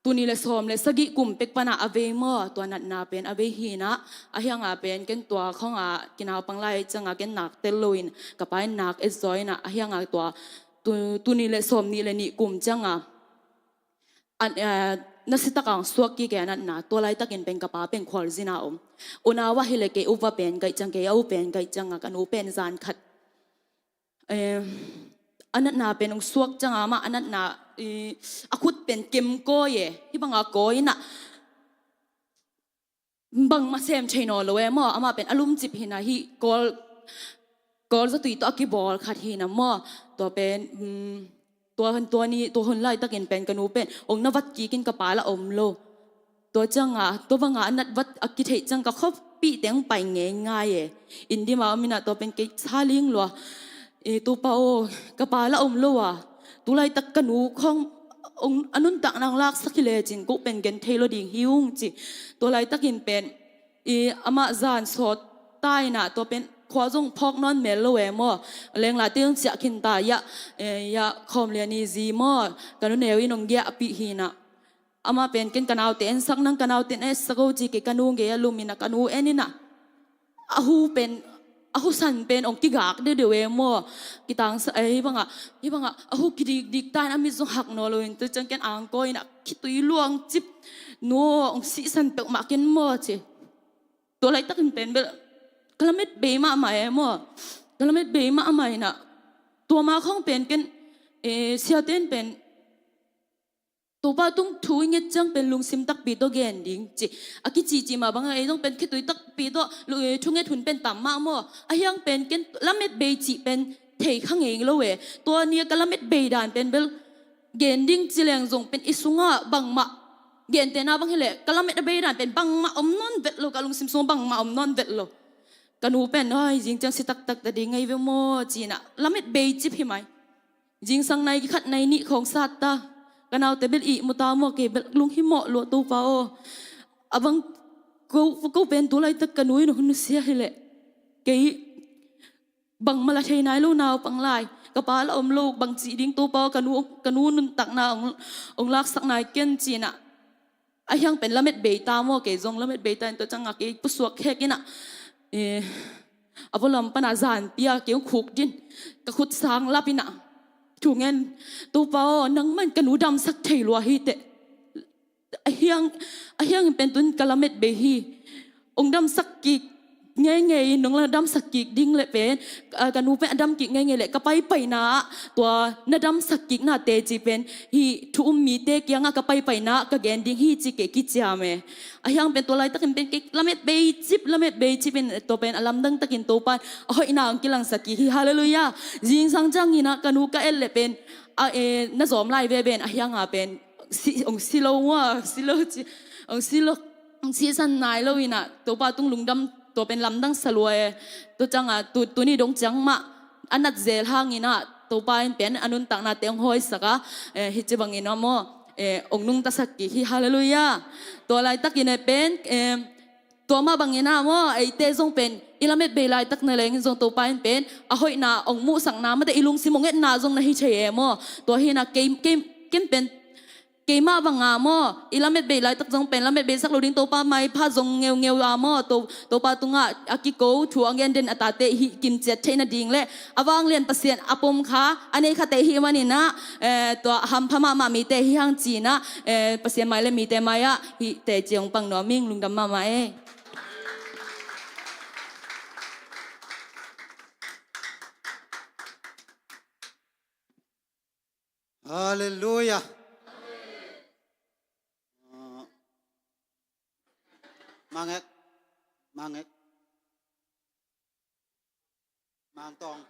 Tul nih le sawm le sagih kum pek pana a vei maw, tua natna pen a vei hi na. A hianga pen ken tua khonga kinaupang lai cianga ken nak tel loin ka pa in nak etzaw hi na. A hianga tua tu, tul nih le sawm nih le nih kum cianga a, a, nasia taka ong suak kik e a natna. Tua laitakin pen ka pa pen khualzin a om. Unau ah hileh kei upa pen kaih ciang, kei a u pen kaih cianga ka nu pen zan khat, eh, a natna pen ong suak cianga amah a natna, i, a khut pen kem kawi e. Hih banga kawi na. Bangmah sem thei nawn lo e maw. Amah pen a lumcip hi na, hih kawl, kawl zatui tawh a kibawl khat hi na maw. Tua pen, um, tua hun, tua ni, tua hun laitakin pen ka nu pen ong na vat kik in, ka pa lah om lo. Tua cianga, tua banga a nat vat a kitheih ciang ka khuapihte ong pai ngeingai e. Inn dim a om hi na, tua pen kei sa ling lua. E, Topa aw, ka pa lah om lo a, tu laitak ka nu khong ong, a nuntakna ong laksak hi lecin ko pen gen thei lo ding hi ung ci. Tua laitakin pen, i, amah zan sawt ta hi na, tua pen khua zong phawk nawn mel lo e maw. Lengla te zong ciah khin ta, ya, e, ya, Khawm Lian i zi maw, ka nu neu in ong giahpih hi na. Amah pen ken ka naute ensak, nang ka naute na etsak o ci, kei ka nu gei a lum hi na, ka nu en hi na. A hu pen, a husan pen ong kigak deuhdeuh e maw. Kitangsa, eh, hih banga, hih banga a hu kidikdik ta in a mit zong hak nawn lo in, tua ciang ken angkawi in a khitui luang cip. Nu aw, ong sihsan peuhmah ken maw ci. Tua laitakin pen bel ka lamet bei mahmah e maw. Ka lamet bei mahmah hi na. Tua ma khong pen ken, eh, siate in pen Topa tung thu i nget ciang pen lungsim takpi tawh gen ding ci. A kicihcih mah bangin ei zong pen khitui takpi tawh lu-, eh, thunget hun pen tam mah maw. A hiang pen ken lamet bei cih pen thei kha ngei lo e. Tua ni a ka lamet bei dan pen bel gen ding ci leng zong pen i sungah bangmah, gentehna bang hileh ka lamet a bei dan pen bangmah om nawn vet lo, ka lungsim sungah bangmah om nawn vet lo. Ka nu pen, "Ai, zing ciang si taktak ta ding ngai ve maw," ci na lamet bei cip hi mai. Zingsang nai khat nai nih khawng sat ta. Ka naute bel ihmu ta maw, kei bel lunghimawh lua, Topa aw. A bang ko, ko pen tu laitak ka nu in hong nusia hileh kei bangmah la thei nai lo naupang lai. Ka pa la om lo, bang cih ding Topa aw, ka nu, ka nu nuntakna ong, ong laksak nai ken ci na. A hiang pen lamet bei ta maw, kei zong lamet bei ta in tua ciangah kei pusuak khek in ah, eh, a vualam panah zanpi a kei hong khukdin, ka khut sang lap in ah, thungen, Topa aw, nangmah in ka nu damsak thei lua hi teh. A hiang, a hiang in pen tun ka lamet bei hi. Hong damsak kik ngeingei in nong la damsak kik ding le pen, ah, ka nu pen a dam kik ngeingei le ka paipaina ah tua na damsak kikna teci pen hih thu um mite kiangah ka paipaina ah ka gen ding hi ci kei kiciam e. Ahi hang pen tua laitakin pen kei lamet beicip, lamet beicip in tua pen a lamdang takin Topa in a hoihna hong kilangsak kik hi. Halleluiah. Zingsang ciangin ah ka nu ka et le pen a, eh, na zawm lai veve in ahi hang a pen si, hong si lo maw, hong si lo ci, hong si lo, hong sisan nai lo in ah Topa tung lungdam tua pen lamdang sa lua e. Tua ciangah tu, tuni dong ciang mah a nat zel hangin ah Topa in pen a nuntaknate hong hawisak a, eh, hih ci bangin ah maw, eh, hong nungtasak kik hi. Halleluiah. Tua laitakin e pen, eh, tua mah bangin ah maw, eite zong pen i lamet bei laitak na lengin zong Topa in pen a hoihna hong muhsakna mate i lungsim hong etna zong na hi thei e maw. Tua hi in ah kei, kei, ken pen keimah banga maw, i lamet bei laitak zong pen lamet beisak lo ding Topa maipha zong ngeungeu a maw, To, Topa tungah a kiko thu a gen den a tate hih kimciat theih nading le a vanglian Pasian a pom kha a nei khate hih manin ah, eh, tua a hampha mahmah mite hi hang ci in ah, eh, Pasian mai le mite mai-ah hih teci hong pang nuam ing. Lungdam mahmah e. Halleluiah. Ah, mangek, mangek, mangtong.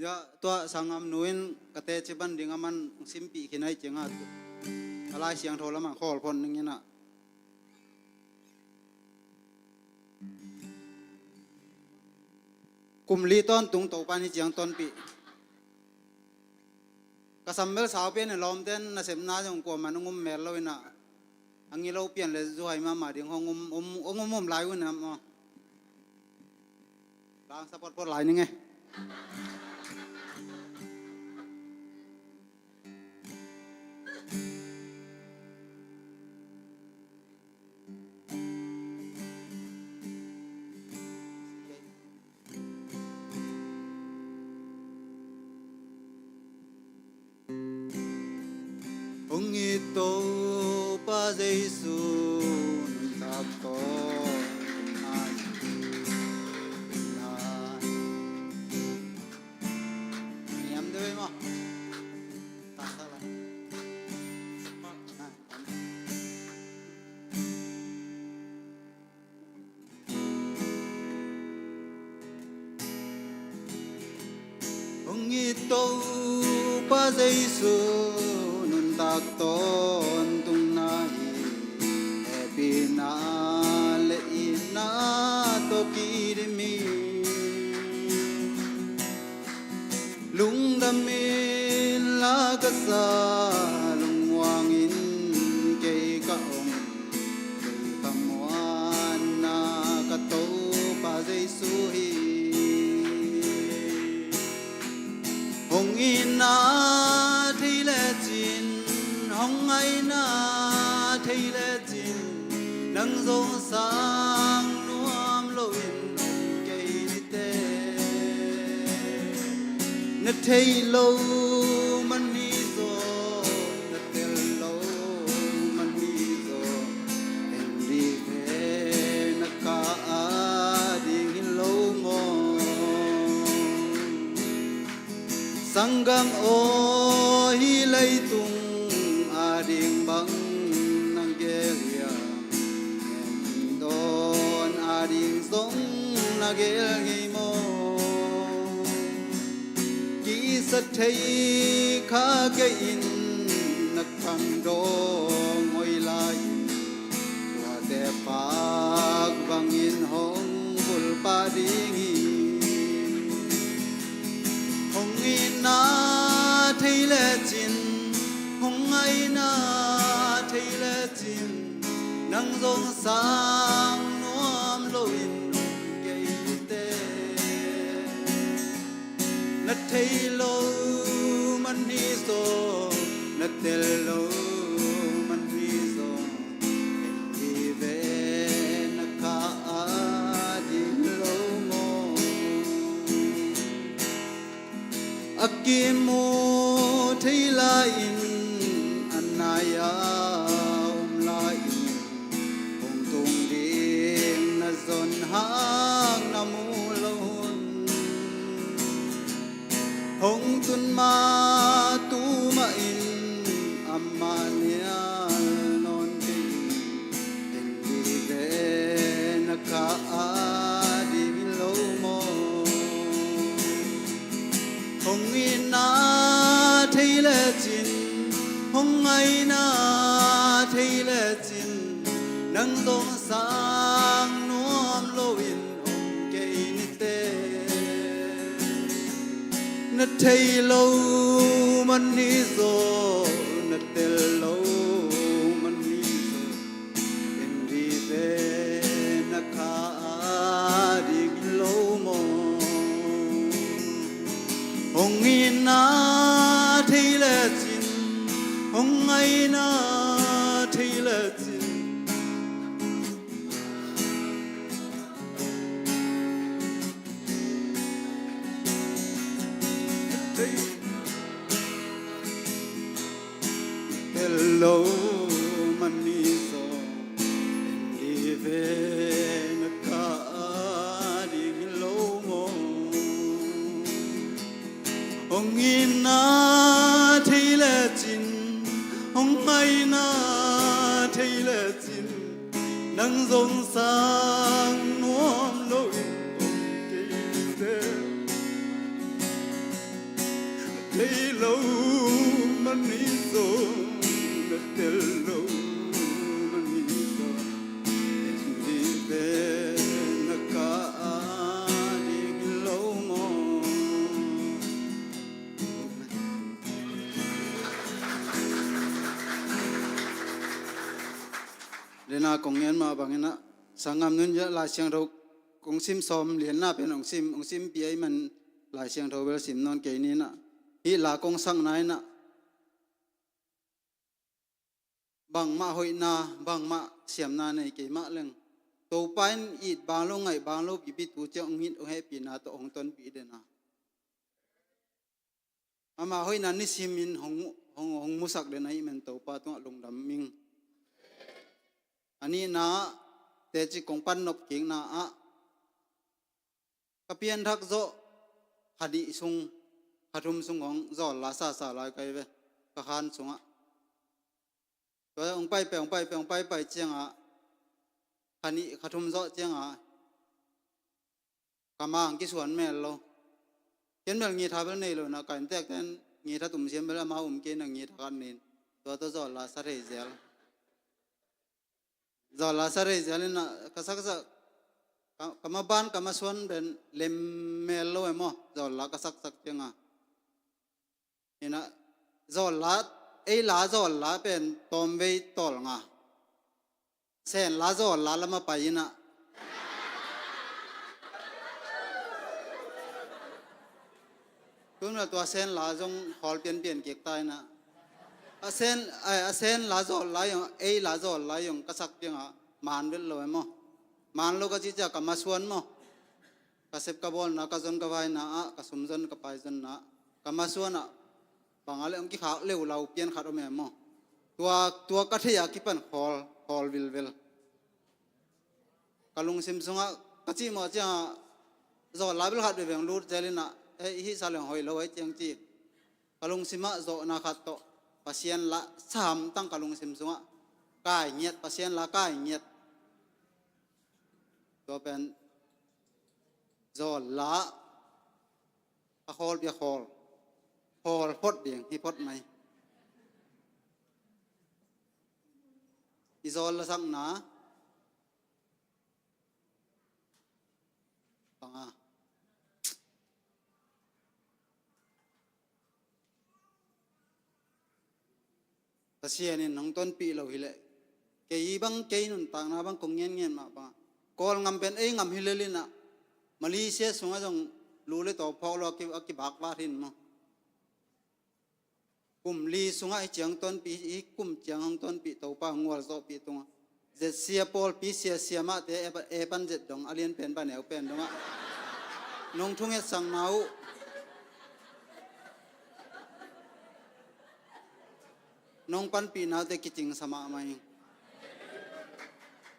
Ya, tua sanggam nu in ka teci ban ding a man simpih khin ai ciangah a Lai Siangtho lamah khawl phon ning in ah. Kum li tawntung Topa in hih ciang tonpih. Ka sam bel sau pian in lawmte in nasepna zong kuamah in hong um mel lo in ah. A ngilo pian le zuhai mahmah ding hong um, um, hong um, um lai un ah maw. Lang sa potpot lai ning e. Hong it Topa Jesu nuntak tawh ngai. Niam deuh ei maw? Taktak lai. Hong it Topa Jesu nuntak tawntungna hi, hehpihna le itna tawh kidim hi. Lungdam in la ka sa, lungmuang in kei ka om, kei ka muanna ka Topa Jesu hi. Hong itna thei lecin, hong ngaihna thei lecin, nang zong sang nuam loin kei ni te. Na theih lo man hi zaw, na tel lo man hi zaw, en dih ve na ka ading hi lo maw? Sanggam aw, hih leitung ading bang na gel hiam? Dawn ading zong na gel ngei maw? Kisa thei kha kei in na Khangdawng hoih lai-in tuate paak bangin hong bulpah ding hi. Hong itna thei lecin, hong ngaihna thei lecin, nang zong sang nuam loin om kei teh. Na thei lo man hi zaw, na tel lo man hi zaw, en vive na kha a ding lo maw? A kimu thei lai-in, a nai-a om lai-in, hong tung ding na zon hang na mu lo hun. Hong tun ma tu mah in, amah nial nawn kei in, en vive na kha a ding lo maw? Hong itna thei lecin, hong ngaihna thei lecin, nang zong sang nuam loin om kei ni teh. Na thei lo man hi zaw, na tel lo man hi zaw, en vive na kha a ding hi lo maw? Hong itna thei lecin, hong ngaihna thei lecin, tel lo man hi zaw, en vive na kha a ding hi lo maw? Hong itna thei lecin, hong ngaihna thei lecin, nang zong sang nuam loin om kei teh. Thei lo man hi zaw, na tel lo man hi zaw, en vive na kha a ding hi lo maw? Dena kong ngen mah bangin ah, sanggam nun Lai Siangtho kong sim sawm lianna pen hong sim, hong simpi ahih man Lai Siangtho bel sim nawn kei ni in ah, hih la kong sakna in ah, bangmah hoihna, bangmah siamna nei kei mah leng, Topa in it bang lo, ngaih bang lo pipi tu ciang hong it, hong hehpihna tawh hong tonpih den a. Ama hoihna nisimin hong, hong, hong musak den ahih man Topa tungah lungdam ing. A nihna ah, teci kong pan nop kikna ah, ka pianthak zawh kha nih sung, kha thum sung hong zawl la sasa lai ka hi ve, ka khan sungah. Tua hong pai pai, hong pai pai, hong pai pai ciangah, kha nih kha thum zawh ciangah, ka mang kisuan mel lo. Ken bel ngitha bel nei lo in ah, ka innteekte in ngitha tum siam bel amau um kei in ah, ngitha khat nei in, tua tawh zawl la sa thei zel. Zawl la sa thei zel in ah, ka saksak, ka, ka maban ka masuan pen lem mel lo e maw, zawl la ka saksak ciangah. In ah, zawl la, ei la zawl la pen tawmvei tawlnga. Sen la zawl la lam ah pai in ah, tun bel tua sen la zong khawl pianpian kik ta in ah, a sen, ai, a sen la zawl la zong, ei la zawl la zong ka sak ciangah man vet lo e maw? Man lo ka cih ciang ka masuan maw? Ka sep ka bawlna, ka zon ka vaina ah, ka sum zon ka pai zonna ah, ka masuan ah, bang a leh hong kikhak leulau pian khat om e maw? Tua, tua ka theih a kipan khawl, khawl vilvel. Ka lungsim sungah ka cihmawh ciangah, zawl la bel khat veve hong lut zel in ah, eh, i hih sa leng hoih lo ei ciang ci. Ka lungsim ah zawhna khat tawh, Pasian la sa hamtang ka lungsim sungah, kai ngiat, Pasian la kai ngiat. Tua pen zawl la, a khawl pia khawl, khawl phot ding hi phot mai. I zawl lasakna panga. Pasian in hong tonpih lo hileh, kei bang, kei nuntakna bang kong ngen ngen mah banga, Kawlngam pen ei ngam hi lel inah, Malaysia sungah zong lu le taw phawk lo a ki, a kibakvat hi in maw. Kum li sungah hih ciang tonpih, hih kum ciang hong tonpih Topa hong gualzawhpih tungah, Z C a pawlpi sia, siamahte, e pan, e pan Z dong, a lian pen pan neu pen dongah nong thungetsakna uh, nong panpihna uh te kicingsa mahmah ing.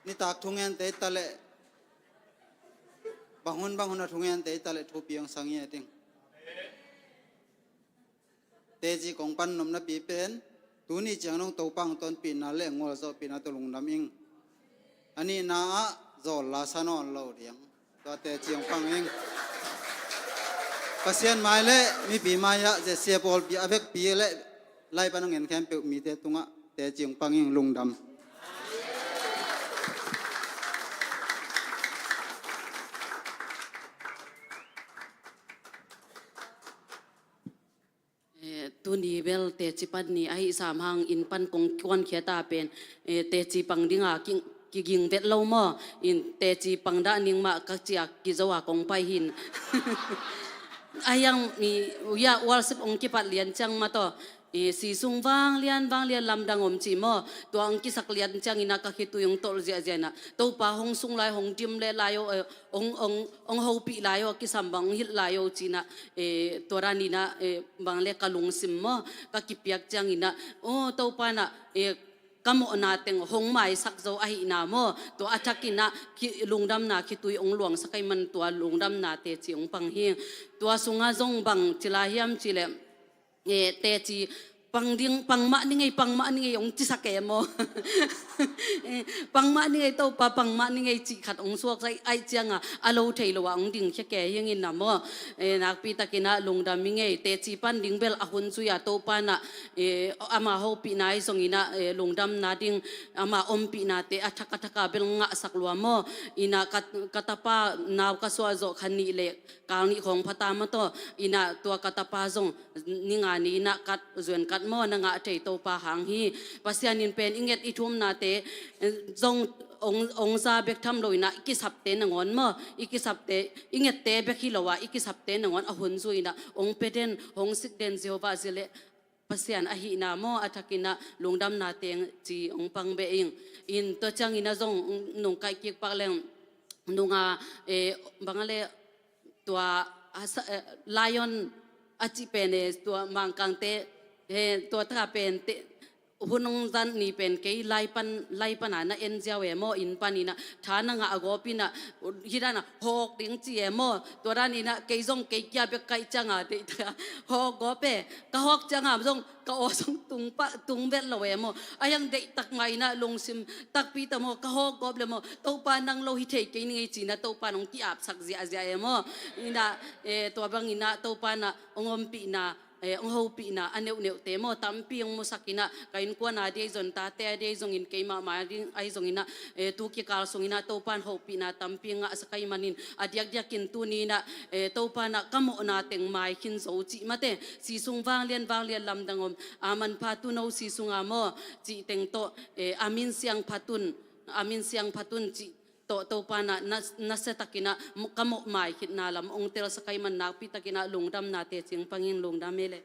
Nitak thungente i ta leh, bang hun bang hun a thungente i ta leh thupi hong sa ngiat ing. Teci kong pan nopna pi pen, tuni ciang dong Topa hong tonpihna le gualzawhpihna tawh lungdam ing. A nihna ah, zawl la sa nawn lo ding. Tua teci hong pang ing. Pasian mai le mipi mai ah, Z C a pawlpi a vekpi le lai pan hong en khempeuh mite tungah teci hong pang ing, lungdam. Eh, tuni bel teci pan ni ahi sam hang, inn pan kong kuankhia ta pen, eh, teci pang dinga ki, kiging vet lo maw. In teci pang dah ning mah ka ci a kizo a kong pai hi in. A hiang mi, ya, worship hong kipat lian ciang mah tawh, eh, si sung vanglian, vanglian lamdang om ci maw. Tua hong kisak lian ciang inah ka khitui hong tolh ziahziah inah, Topa hong sung lai, hong dim leh lai o, eh, hong, hong, hong hopih lai o, kisam bang hong hilh lai o ci inah, eh, tua dan inah, eh, bang le ka lungsim maw, ka kipiak ciang inah, oh, Topa inah, eh, ka mawhna teng hong maisak zo ahihna maw, tua a thak inah ki, lungdamna khitui hong luangsak ahih man tua lungdamna teci hong pang hi. Tua sungah zong bang ci lai hiam cih leh, eh, teci pang ding, pang mah ni ngei, pang mah ni ngei hong cisak e maw. Eh, pang mah ni ngei Topa, pang mah ni ngei cih khat hong suaksak ahih cianga, a lo thei lo ah hong dingkhia kei hi ing inah maw. Eh, nakpi tak inah lungdam ing ei, teci pan ding bel a hun zui a Topa inah, eh, ama hopihna ahi zong inah, eh, lungdamna ding, ama ompihnate a thak a thak a bel ngahsak lua maw. Inah ka, ka tapa nau ka suah zawh kha nih le kal nih khawng pha ta mah tawh, inah tua ka tapa zong ni nga ni inah kat, zuan kat maw, na ngah thei Topa hang hi. Pasian in pen i nget i thumnate, eh, zong hong, hong za bek tham lo inah, i kisapte nangawn maw, i kisapte, i ngette bek hi lo a, i kisapte nangawn a hun zui inah hong pia den, hong sik den Jehovah Jireh Pasian ahihna maw, a thak inah lungdamna teci hong pang beh ing. In tua ciang inah zong nong kaih kik pak leng, nunga, eh, bang a le tua, a sa, eh, Lion a cih pen, eh, tua Mangkangte, eh, tua taka pen te, hun hong zan ni pen kei lai pan, lai pana na en ziau e maw, inn pan inah tha na ngah a gawp inah, hih dana hawk ding ci e maw. Tua dan inah kei zong kei kia bek kaih cianga deih taka hawk gawp e. Ka hawk cianga zong ka aw zong tung pah, tung vet lo e maw. A hiang deih tak mah inah lungsim takpi ta maw, ka hawk gawp le maw, Topa nang lo hi thei kei ni ngei ci inah Topa in hong ki-apsak ziahziah e maw. Inah, eh, tua bang inah Topa inah hong ompihna, eh, hong hopihna a neuhneuhte maw, tampi hong musak inah, ka innkuan a ding ahi zong, tate a ding ahi zongin, keimah mah a ding ahi zong inah, eh, tu kikal sung inah Topa in hopihna tampi ngahsak ahih manin, a diakdiakin tuni inah, eh, Topa inah ka mawhna teng mai khin zo cih mate, si sung vanglian vanglian lamdang om, a manpha Tuuno si sunga maw cih teng tawh, eh, a min siangphat un, a min siangphat un cih tawh Topa inah na, nasia tak inah ka mawh mai khitna lam hong telsak ahih man nakpi tak inah lungdamna teci hong pang ing, lungdam e le.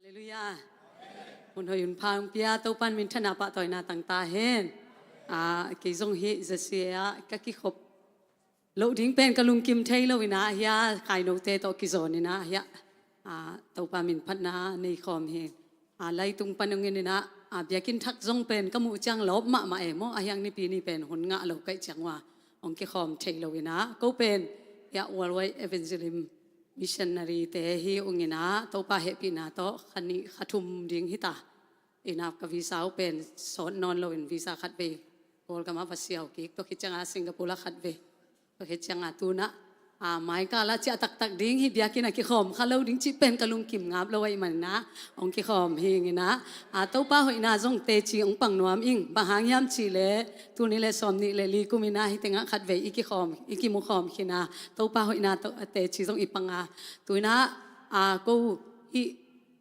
Halleluiah. Hun hoih hun pha hong pia Topa in minthanna pahtawina tang ta hen. Ah, kei zong hih Z C A ah ka kikhop loh ding pen ka lungkim thei lo inah, hia, kainote tawh kizawn inah, hia, ah, Topa min phatna nei khawm hi. Ah, leitung pan hong en inah, ah, biakinn thak zong pen ka muh ciang lawp mahmah e maw, a hiang Nipi ni pen hun ngah lo kaih ciang ua hong kikhawm thei lo inah, ko pen, hia, Worldwide Evangelism Missionary te hi ung inah, Topa hehpihna tawh kha nih kha thum ding hi ta. Ina ka visa uh pen sawt nawn loin visa khat vei Kawlgam ah va siau kik, tua khit cianga Singapore ah khat vei, tua khit cianga tunah a, maikal ah ciah taktak ding hi, biakinn ah kikhawm kha lo ding cih pen ka lungkim ngap lo ahih manah hong kikhawm hi ing. Ina a, Topa hoihna zong teci hong pang nuam ing. Bang hang hiam cihleh tul nih le sawm nih le li kum ina hih tengah khat vei i kikhawm, i kimukhawm khin a, Topa hoihna to, teci zong i pang a, tu ina a, ko hih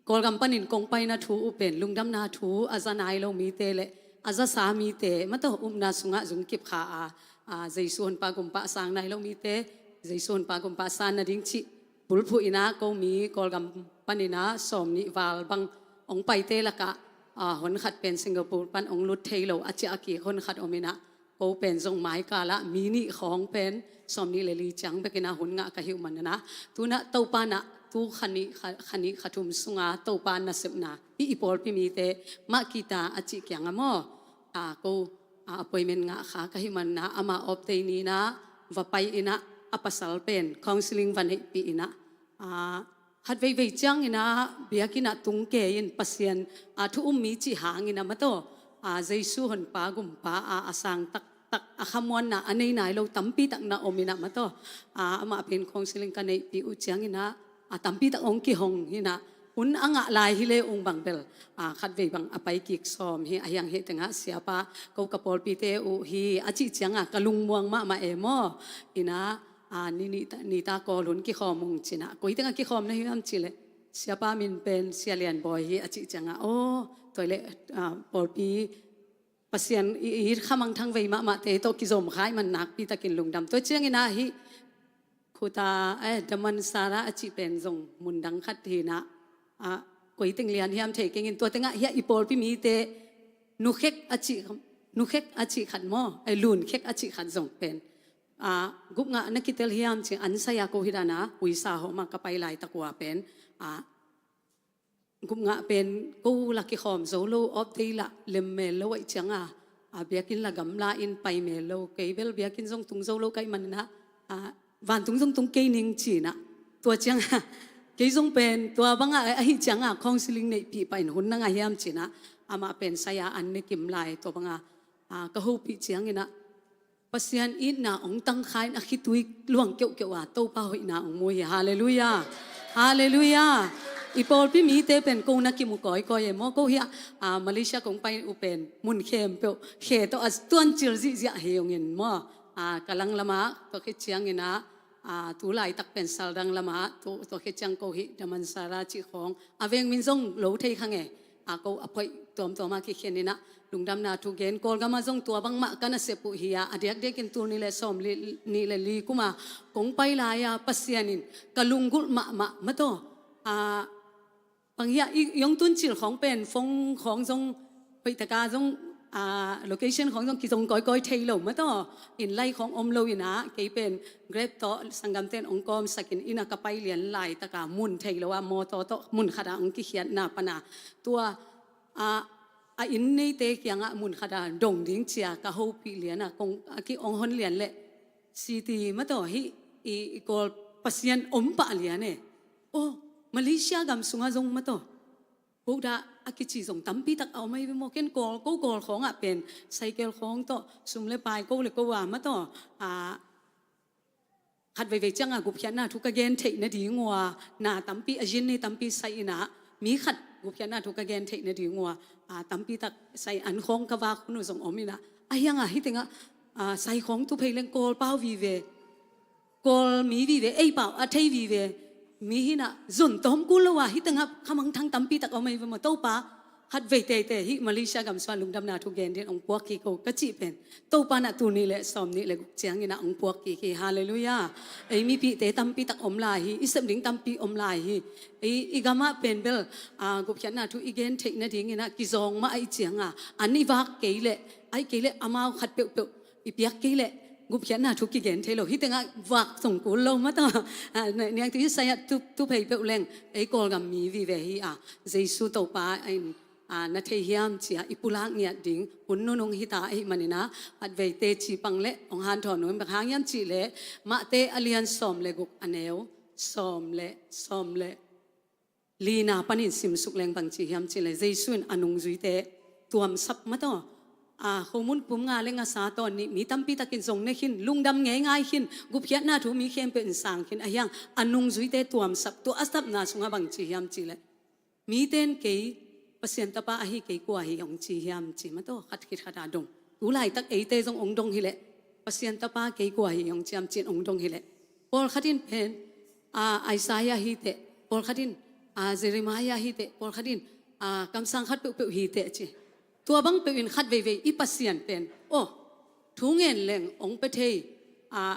Kawlgam panin kong paina thu uh pen lungdamna thu a za nai lo mite le a zasa mite, mataw, upna sungah zungkip kha a, a, Jesu honpa gumpa a sang nai lo mite Jesu honpa gumpa a san nading cih bulphuh ina, ko mi Kawlgam pan ina sawm nih val bang hong paite lakah a, honkhat pen Singapore pan hong lut thei lo a ciah a kik honkhat om ina, ko pen zong maikal ah mi nih khawng pen sawm nih le li ciang bek ina hun ngah ka hih uh manah, tunah Topa nah tu kha nih kha, kha nih kha thum sunga Topa nasepna hih i pawlpi mite mah kita a cih kiangah maw, a, ko a, appointment ngah kha ka hih manah ama off day ni ina va pai ina, a pasal pen counseling va neihpih ina, a, khat veivei ciang ina biakinn ah tung kei in Pasian a, thu um mi cih hang ina, mataw, a, Jesu honpa gumpa a, a sang taktak a khamuanna a nei nai lo tampi tak na om ina, mataw, a, amah pen counseling ka neihpih uh ciang ina a, tampi tak hong kihong hi ina, hun a ngah lai hi le ung bang bel a, khat vei bang a pai kik sawm hi. A hiang hih tengah siapa, ko ka pawlpite uh hi a cih cianga ka lungmuang mahmah e maw. Ina a, ni, ni, ni ta Kawl hun kikhawm ung ci ina, koi tengah kikhawm na hiam cihleh siapa min pen Sia Lian Bawi hi a cih cianga, aw, tua leh a, pawlpi Pasian i, i khamangthang vei mahmahte tawh kizom kha ahih man nakpi takin lungdam. Tua ciang ina hih khuta, eh, Damansara a cih pen zong mundang khat hi ina, a, koi teng lian hiam thei keng in, tua tengah hiah i pawlpi mite nukhek a cih, nukhek a cih khat maw, eh, lunkhek a cih khat zong pen a, gupngah na kitel hiam ci, an sai a, ko hih dana uisa hawh mah ka pai laitak uh a pen a, gupngah pen ko la kikhawm zo lo, off day la lem mel lo ahih cianga, a, biakinn la gamla in pai mel lo, kei bel biakinn zong tung zo lo ka hih manah a, vantung zong tung kei ning ci ina, tua cianga kei zong pen tua banga ahih cianga counseling neihpih pah in hun na ngah hiam ci ina, amah pen sai a an ne kim lai, tua banga a, ka hopih ciang ina Pasian itna hong tangkha in a khitui luang keuhkeuh a Topa hoihna hong mu hi. Halleluiah. Halleluiah. I pawlpi mite pen ko na kimu kawikawi e maw, ko hiah a, Malaysia kong pai uh pen mun khempeuh khe tawh a tuancil zihziah hi ung in maw. A, ka lang lamah tua khit ciang ina a, tu laitak pen Saldang lamah tu, tua khit ciang ko hih Damansara cih khawng a veng min zong lo thei kha nge. A, ko a phoih tuamtuam a kikhen ina lungdamna thu gen. Kawlgam ah zong tua bangmah ka nasep uh hi a, a diakdiakin tul nih le sawm li, nih le li kuma kong pai lai a Pasian in ka lunggulh mahmah, mataw. A, bang hiah i, i hong tuncil khawng pen phone khawng zong hoihtaka zong a, location khawng zong kizong kawikawi thei lo, mataw. Inn lai khawng om lo ina kei pen Grab tawh sanggamte in hong kawmsak in ina ka pai lian laitaka mun thei lo a, mawtaw tawh mun khat a hong kikhiatna pana tua a, a inn neite kiangah mun khat a dong ding cia ka hopih lian a, kong a ki hong hon lian leh city, mataw, hih i, i Kawl Pasian om pah lian e. Oh, Malaysia gam sungah zong, mataw, Buddha a kici zong tampi tak a om ahi ve maw. Ken Kawl, ko Kawl khawngah pen cycle khawng tawh sum le pai ko le ko a, mataw, a, khat veivei cianga gupkhiatna thu ka gen theih nading uh a, na tampi, a zin ni tampi sai ina, mi khat gupkhiatna thu ka gen theih nading uh a, a, tampi tak sai an khawng ka vak hun uh zong om ina, a hianga hih tengah a, sai khawng tu phei leng Kawl pau vive, Kawl mi vive, ei pau a thei vive, mi hi ina zon tawm kul lo a, hih tengah khamangthang tampi tak om ahi ve maw. Topa, khat vei teitei hih Malaysia gam sungah lungdamna thu gen dingin hong puak kik o ka cih pen Topa nah tul nih le sawm nih le guk ciang ina hong puak kik hi. Halleluiah. Ei mipihte tampi tak om lai hi, i sep ding tampi om lai hi. Ei i gamah pen bel a, gupkhiatna thu i gen theih nading ina kizawng mah ahih cianga an i vak kei leh, ahih kei leh amau khat peuhpeuh i piak kei leh gupkhiatna thu kigen thei lo. Hih tengah vak zong kul lo, mataw. A, niangtui sai a tu, tu phei peuh leng ei Kawlgam mi vive hi a, Jesu Topa in a, na thei hiam cia i pulak ngiat ding hun nunung hita ahih manina, khat vei teci pang leh hong hanthawn nuam. Bang hang hiam cihleh Mate a lian sawm le guk, a neu sawm le, sawm le lina panin simsuk leng bang ci hiam cih leh Jesu in a nungzuite tuamsap mataw. A, khomun pum nga le ngasa tawn nih mi tampi takin zong ne khin, lungdam ngeingai khin, gupkhiatna thu mi khempeuh in sang khin, ahi hang a nungzuite tuamsap, tua a sapna sungah bang ci hiam cih leh, mite in kei Pasian tapa ahi kei kua hi hong ci hiam ci mataw, khat khit khat a dong. Tu laitak eite zong hong dong hi leh, Pasian tapa kei kua hi hong ci hiam ci-in hong dong hi leh, pawlkhat in pen, a, Isaiah hi teh, pawlkhat in, a, Jeremiah hi teh, pawlkhat in, a, kamsang khat peuhpeuh hi teh ci. Tua bang peuh in khat veivei i Pasian pen, aw, thu ngen leng hong pia thei, a,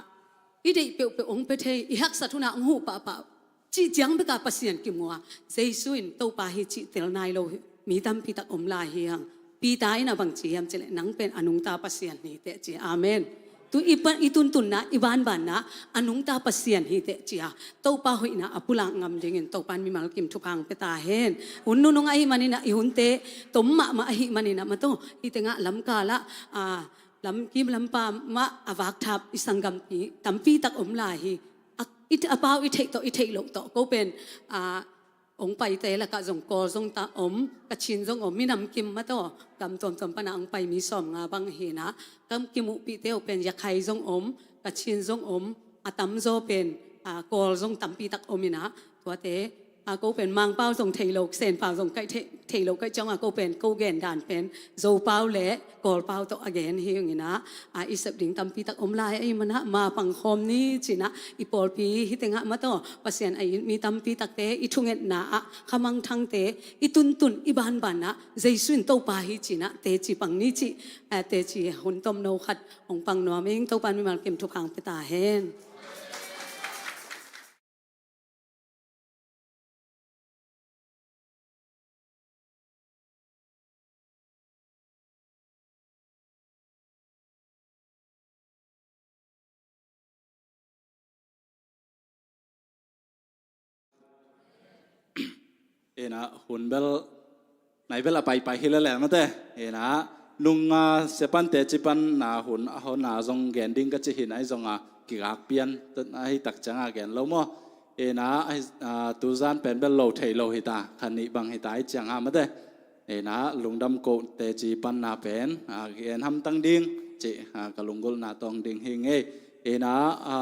i deih peuhpeuh hong pia thei, i haksat hun ah hong huh pahpah cih ciang bek a Pasian kimu a, Jesu in Topa hi cih tel nai lo hi mi tampi tak om lai hi hang. Peter in a bang ci hiam cih leh, nang pen a nungta Pasian hi teh ci. Amen. Tu i pa, i tuntunna, i banbanna a nungta Pasian hi teh ci a, Topa hoihna a pulak ngam dingin Topa in mimal kim thupha hong pia ta hen. Hun nunung ahih manin ah, i hunte tom mahmah ahih manin ah mataw, hih tengah lamkal ah, a, lamkim lampa mah a vakthap i sanggampi tampi tak om lai hi. A, i, a pau i theih tawh, i theih loh tawh, ko pen, a, hong paite lakah zong Kawl zong ta om, Kachin zong om, minam kim mataw, gam tuamtuam pan a hong pai mi sawmnga bang hi in ah, kam kimuhpihte uh pen Yakhai zong om, Kachin zong om, a tamzaw pen, a, Kawl zong tampi tak om in ah, tuate, a, ko pen Mangpau zong thei lo, Senpau zong kaih thei, thei lo kaih ciang a, ko pen ko gen dan pen Zopau le Kawlpau tawh a gen hi ung in ah, a, i sep ding tampi tak om lai ahih man ah, ma pang khawm ni ci-in ah, i pawlpi hih tengah mataw, Pasian a it mi tampi takte i thungetna ah khamangthangte, i tuntun, i banbanna Jesu in Topa hi ci-in ah teci pang ni cih, a, teci hun tomno khat hong pang nuam ing. Topa in mimal kim thupha hong pia ta hen. Ina hun bel, nai bel a paipai hi lele mate. Ina nunga sepan teci pan na hun a hon a zong gen ding ka ci hi na, i zong a kigak pian ahi tak ciang a gen lo maw. Ina, a, tuzan pen bel lo thei lo hi ta, khan nih bang hi ta i ciang a mate. Ina lungdam ko teci panna pen, a, gen hamtang ding ci, a, ka lunggulhna tawng ding hi ngei. Ina, a,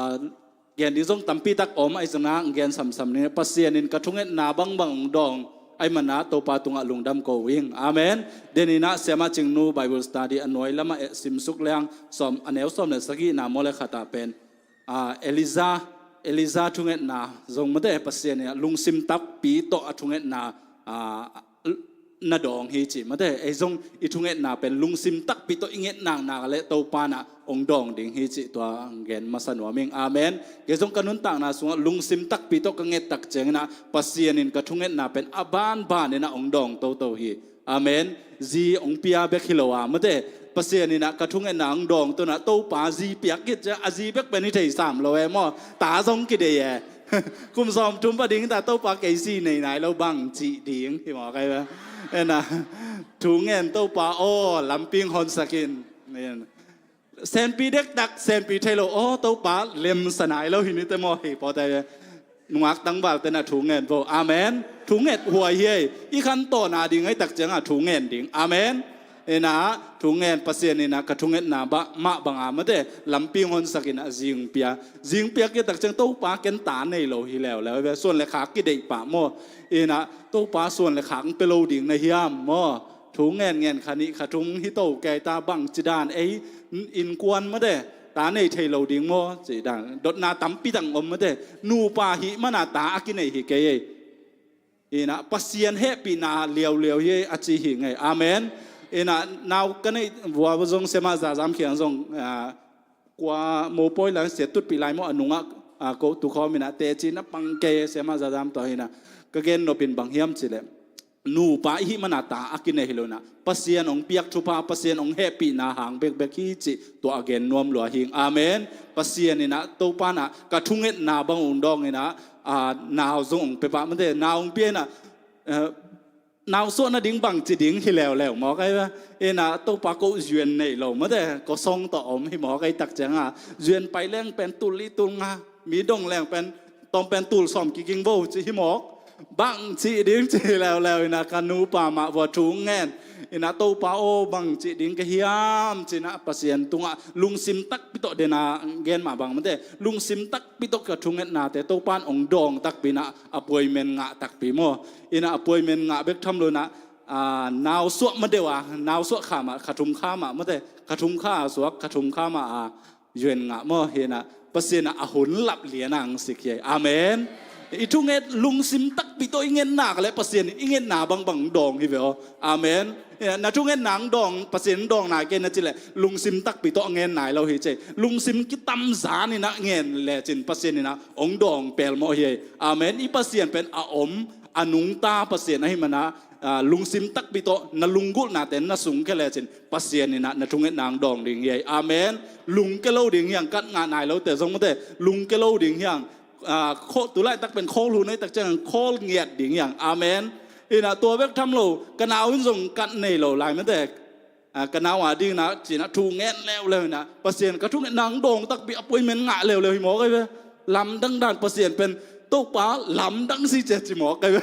gen ding zong tampi tak om, ahi zongin gen samsam ni, Pasian in ka thungetna bangbang hong dawng ahih manin Topa tungah lungdam ko ing. Amen. Den ina Siamah Cingnu Bible study a nuai lamah, eh, simsuk leng sawm, a neu sawm le sagihna maw le khat ah pen, a, Elijah, Elijah thungetna zong mate, Pasian in lungsim takpi tawh a thungetna, a, na dawng hi ci mate. Ei zong i thungetna pen lungsim takpi tawh i nget naknak le Topa in hong dawng ding hi ci, tua gen masa nuam ing. Amen. Kei zong ka nuntakna sungah lungsim takpi tawh ka nget tak ciangin ah Pasian in ka thungetna pen a banban in ah hong dawng toto hi. Amen. Zi hong pia bek hi lo a mate, Pasian in ah ka thungetna hong dawng to in ah, Topa zi piak khit ciang a zi bek pen i thei sam lo e maw. Ta zong kidei e. Kum sawm thum pa ding ta, Topa kei zi nei nai lo bang cih ding hi maw kai ba. Ena thu ngen, Topa aw, lampi hong honsak in. Senpi dektak, senpi thei lo, aw, Topa lemsa nai lo hi ni te maw, hi pawte. Nungak tangvalte in ah thu ngen vo. Amen. Thu nget huai hi ei. I khantohna ding ahi tak ciang ah thu ngen ding. Amen. Ina thu ngen, Pasian in ah ka thungetna mah bang a mate, lampi hong honsak in ah zi hong pia. Zi hong piak khit tak ciang, Topa ken ta nei lo hi leuleu ve, suan le khak kideih pah maw. Ina Topa suan le khak hong pia lo ding na hiam maw. Thu ngen ngen, kha nih kha thum hi to kei ta, bangci dan ei innkuan mate, ta nei thei lo ding maw, ci dan dotna tampi tak om mate. Nupa hih man a ta a kinei hi kei ei. Ina Pasian hehpihna liauliau hi a ci hi ngei. Amen. Ina nau ka neih vua zong, Siamah Zazam kiang zong, ah, kua mopawi lai, sia tutpih lai maw, a nungah, ah, ko tukhawm ina teci na pang kei, Siamah Zazam tawh ina ka gen nop in bang hiam cih leh, nupa i hih man a ta a kinei hi lo ina, Pasian hong piak thupha, Pasian hong hehpihna hang bekbek hi cih tua a gen nuam lua hi. Amen. Pasian ina Topa ina ka thungetna bang hong dawng ina, ah, nau zong hong pia pah mate, nau hong pia ina, eh, nau suah nading bangci ding hi leuleu maw kai ba. Ina Topa ko zuan nei lo mate, ko song tawh om hi maw kai tak ciang a. Zuan pai leng pen tul li tul nga, mi dong leng pen tawm pen tul sawm kiging vo ci hi maw. Bang cih ding ci leuleu inah ka nupa mah vua thu ngen. Inah Topa aw, bang cih ding ka hiam ci inah Pasian tungah lungsim takpi tawh dena gen mah bang mate, lungsim takpi tawh ka thungetnate Topa in ong dawng takpi inah appointment ngah takpi maw. Inah appointment ngah bek tham lo inah, ah, nausuah ma deuh a, nausuah kha mah, kha thum kha mah mate, kha thum kha a suak, kha thum kha mah a yuan ngah maw. Hi inah Pasian ah a hun lap lian ang sik hi. Amen. I thunget lungsim takpi tawh i ngetna ka le Pasian in i ngetna bangbang dawng hi ve aw. Amen. Hi inah na thungetna ang dawng, Pasian dawng nai kei na ci le lungsim takpi tawh a ngen nai lo hi ci. Lungsim kitam zan inah ngen le cin Pasian inah ong dawng pelmawh hi. Amen. I Pasian pen a om a nungta Pasian ahi mana, ah, lungsim takpi tawh na lunggulhnate na sungkhia lecin Pasian inah na thungetna ang dawng ding hi. Amen. Lungke lo ding hiang, kat ngah nai lote zong mate, lungke lo ding hiang. Ah, khawl, tu laitak pen khawl hun ei tak ciang khawl ngiat ding hiang. Amen. Inah tua bek tham lo, ka nau in zong kat nei lo lai mate. Ah, ka nau a ding inah ci inah thu ngen leuleu inah Pasian ka thungetna ang dawng takpi appointment ngah leuleu hi mawk ei ve. Lamdang dan Pasian pen Topa lamdang si cia ci mawk ei ve.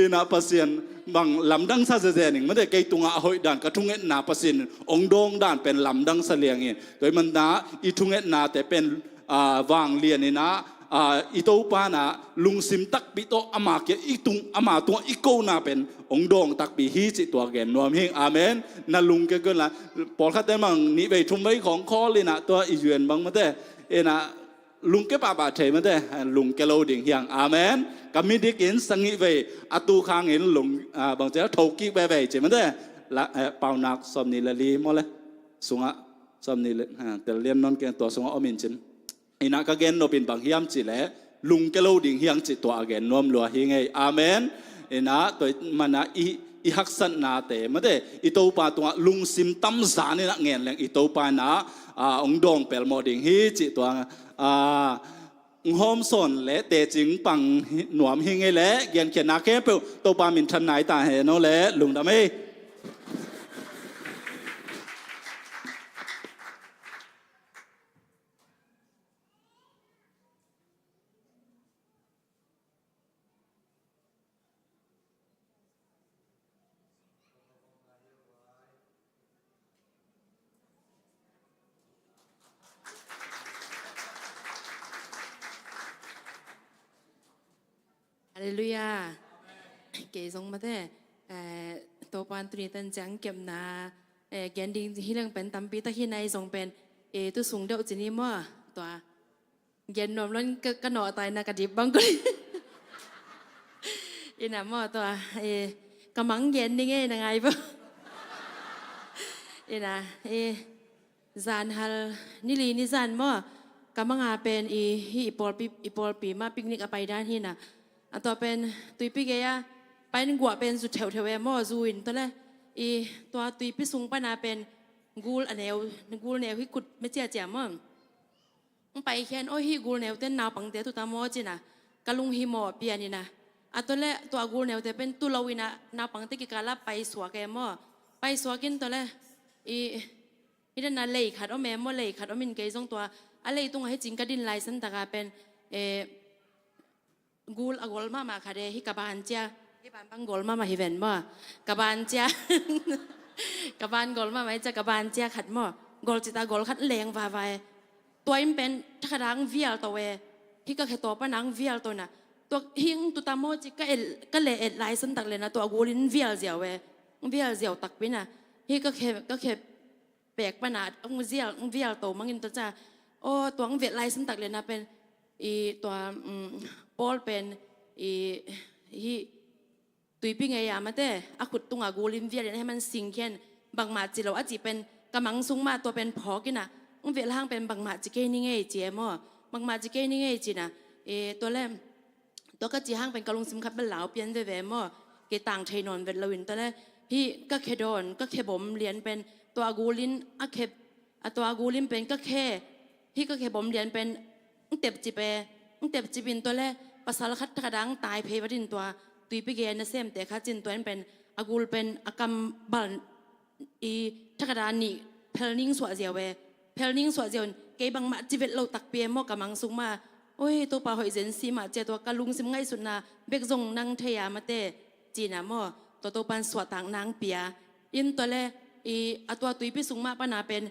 Inah Pasian bang lamdang sa zeze ning mate, kei tungah a hoih dan ka thungetna Pasian ong dawng dan pen lamdang sa liang hi. Tua hi mana i thungetnate pen, ah, vanglian inah, ah, i Topa inah lungsim takpi tawh ama kia i tung, ama tungah i kona pen ong dawng takpi hi cih tua gen nuam hi. Amen. Na lungke kei un la, pawlkhatte mang nih vei thum vei khawng khawl inah tua i yuan bang mate. Inah lungke pahpah thei mate, lungke lo ding hiang. Amen. Ka midik in sangih vei a tu khang in lung, ah, bang cia thokik veve ci mate. La, eh, Paunak sawmnih le li maw le, sungah sawmnih le, ah, tel lian non keng tua sungah om in cin. Inah ka gen nop in bang hiam cih leh lungke lo ding hiang cih tua a gen nuam lua hi ngei. Amen. Inah tua hi mana i, i haksatnate mate i Topa tungah lungsim tam zan inah ngen leng i Topa inah, ah, ong dawng pelmawh ding hi cih tua, ah, ong hawmsawn le tecing pang hi, nuam hi ngei leh genkhiatna khempeuh Topa minthan nai ta hen aw le lungdam ei. Halleluiah. Kei zong mate, eh, Topa in tuni tan ciang kepna, eh, gen ding hi leng pen tampi tak hi nai zong pen, eh, tu sung deuh ci ni maw, tua gen nuam lon ka, ka nawh tai na ka dip bang kul. Inah maw tua, eh, ka mang gen ni ngei na ngai bo. Inah, eh, zan hal ni li ni zan maw, ka manga pen i, hi i pawlpi, i pawlpi ma picnic a pai dan hi inah. A tua pen tuipi gei a pai in guah pen zu theuhtheuh e maw, zu in tua le i tua tuipi sung pana pen gul a neu, gul neu hi kut me ciacia maw. Ong paikhia in, aw hi gul neute naupangte tuta maw ci inah ka lung hi mawh pian inah. A tua le tua gul neute pen tu lo inah naupangte kikala paisuak e maw. Paisuak in tua le i, i dana lei khat om e maw, lei khat om in kei zong tua a lei tungah hi cing ka din lai san taka pen, eh, gul a gol mahmah khat e, hi ka ban cia, hi ban bang gol mahmah hi ven maw. Ka ban cia, ka ban gol mahmah hi cia, ka ban cia khat maw. Gol cita gol khat leng vava e. Tua in pen thakhat ang vial to e. Hi ka khe to pan ang vial to inah. Tua hi ang tuta maw ci ka et, ka le et lai san tak le inah tua gul in vial ziau e. Vial ziau takpi inah. Hi ka khe, ka khe pek pana ang zial, ang vial to mangin tua cia. Aw tua ang vet lai san tak le inah pen i tua, um, Paul pen i hi tuipi ngei a mate a khut tungah gul in vial in a heman singkhen bangmah ci lo a ci pen ka mang sung mah tua pen phawk inah ang vet hang pen bangmah ci kei ni ngei ci e maw. Bangmah ci kei ni ngei ci inah, eh, tua le tua ka ci hang pen ka lungsim khat bel lau pian veve maw. Kei tang thei nawn vet lo in tua le hi ka khe dawn, ka khe bom lian pen tua gul in a khe, a tua gul in pen ka khe, hi ka khe bom lian pen ang tepcip e, ang tepcip in tua le pasal khat thakhat ang tai phei vat in tua tuipi gei a nasemte khat cin tua in pen a gul pen a kam bal i thakhat a nih phelning suah ziau e. Phelning suah ziau in kei bangmah ci vet lo takpi e maw, ka mang sung mah Oi, Topa hoih zen si mah cia, tua ka lungsim ngaihsutna bek zong nang thei a mate, ci-in ah maw, tua Topa'n suahtak nang pia. In tua le, i, a tua tuipi sung mah pana pen,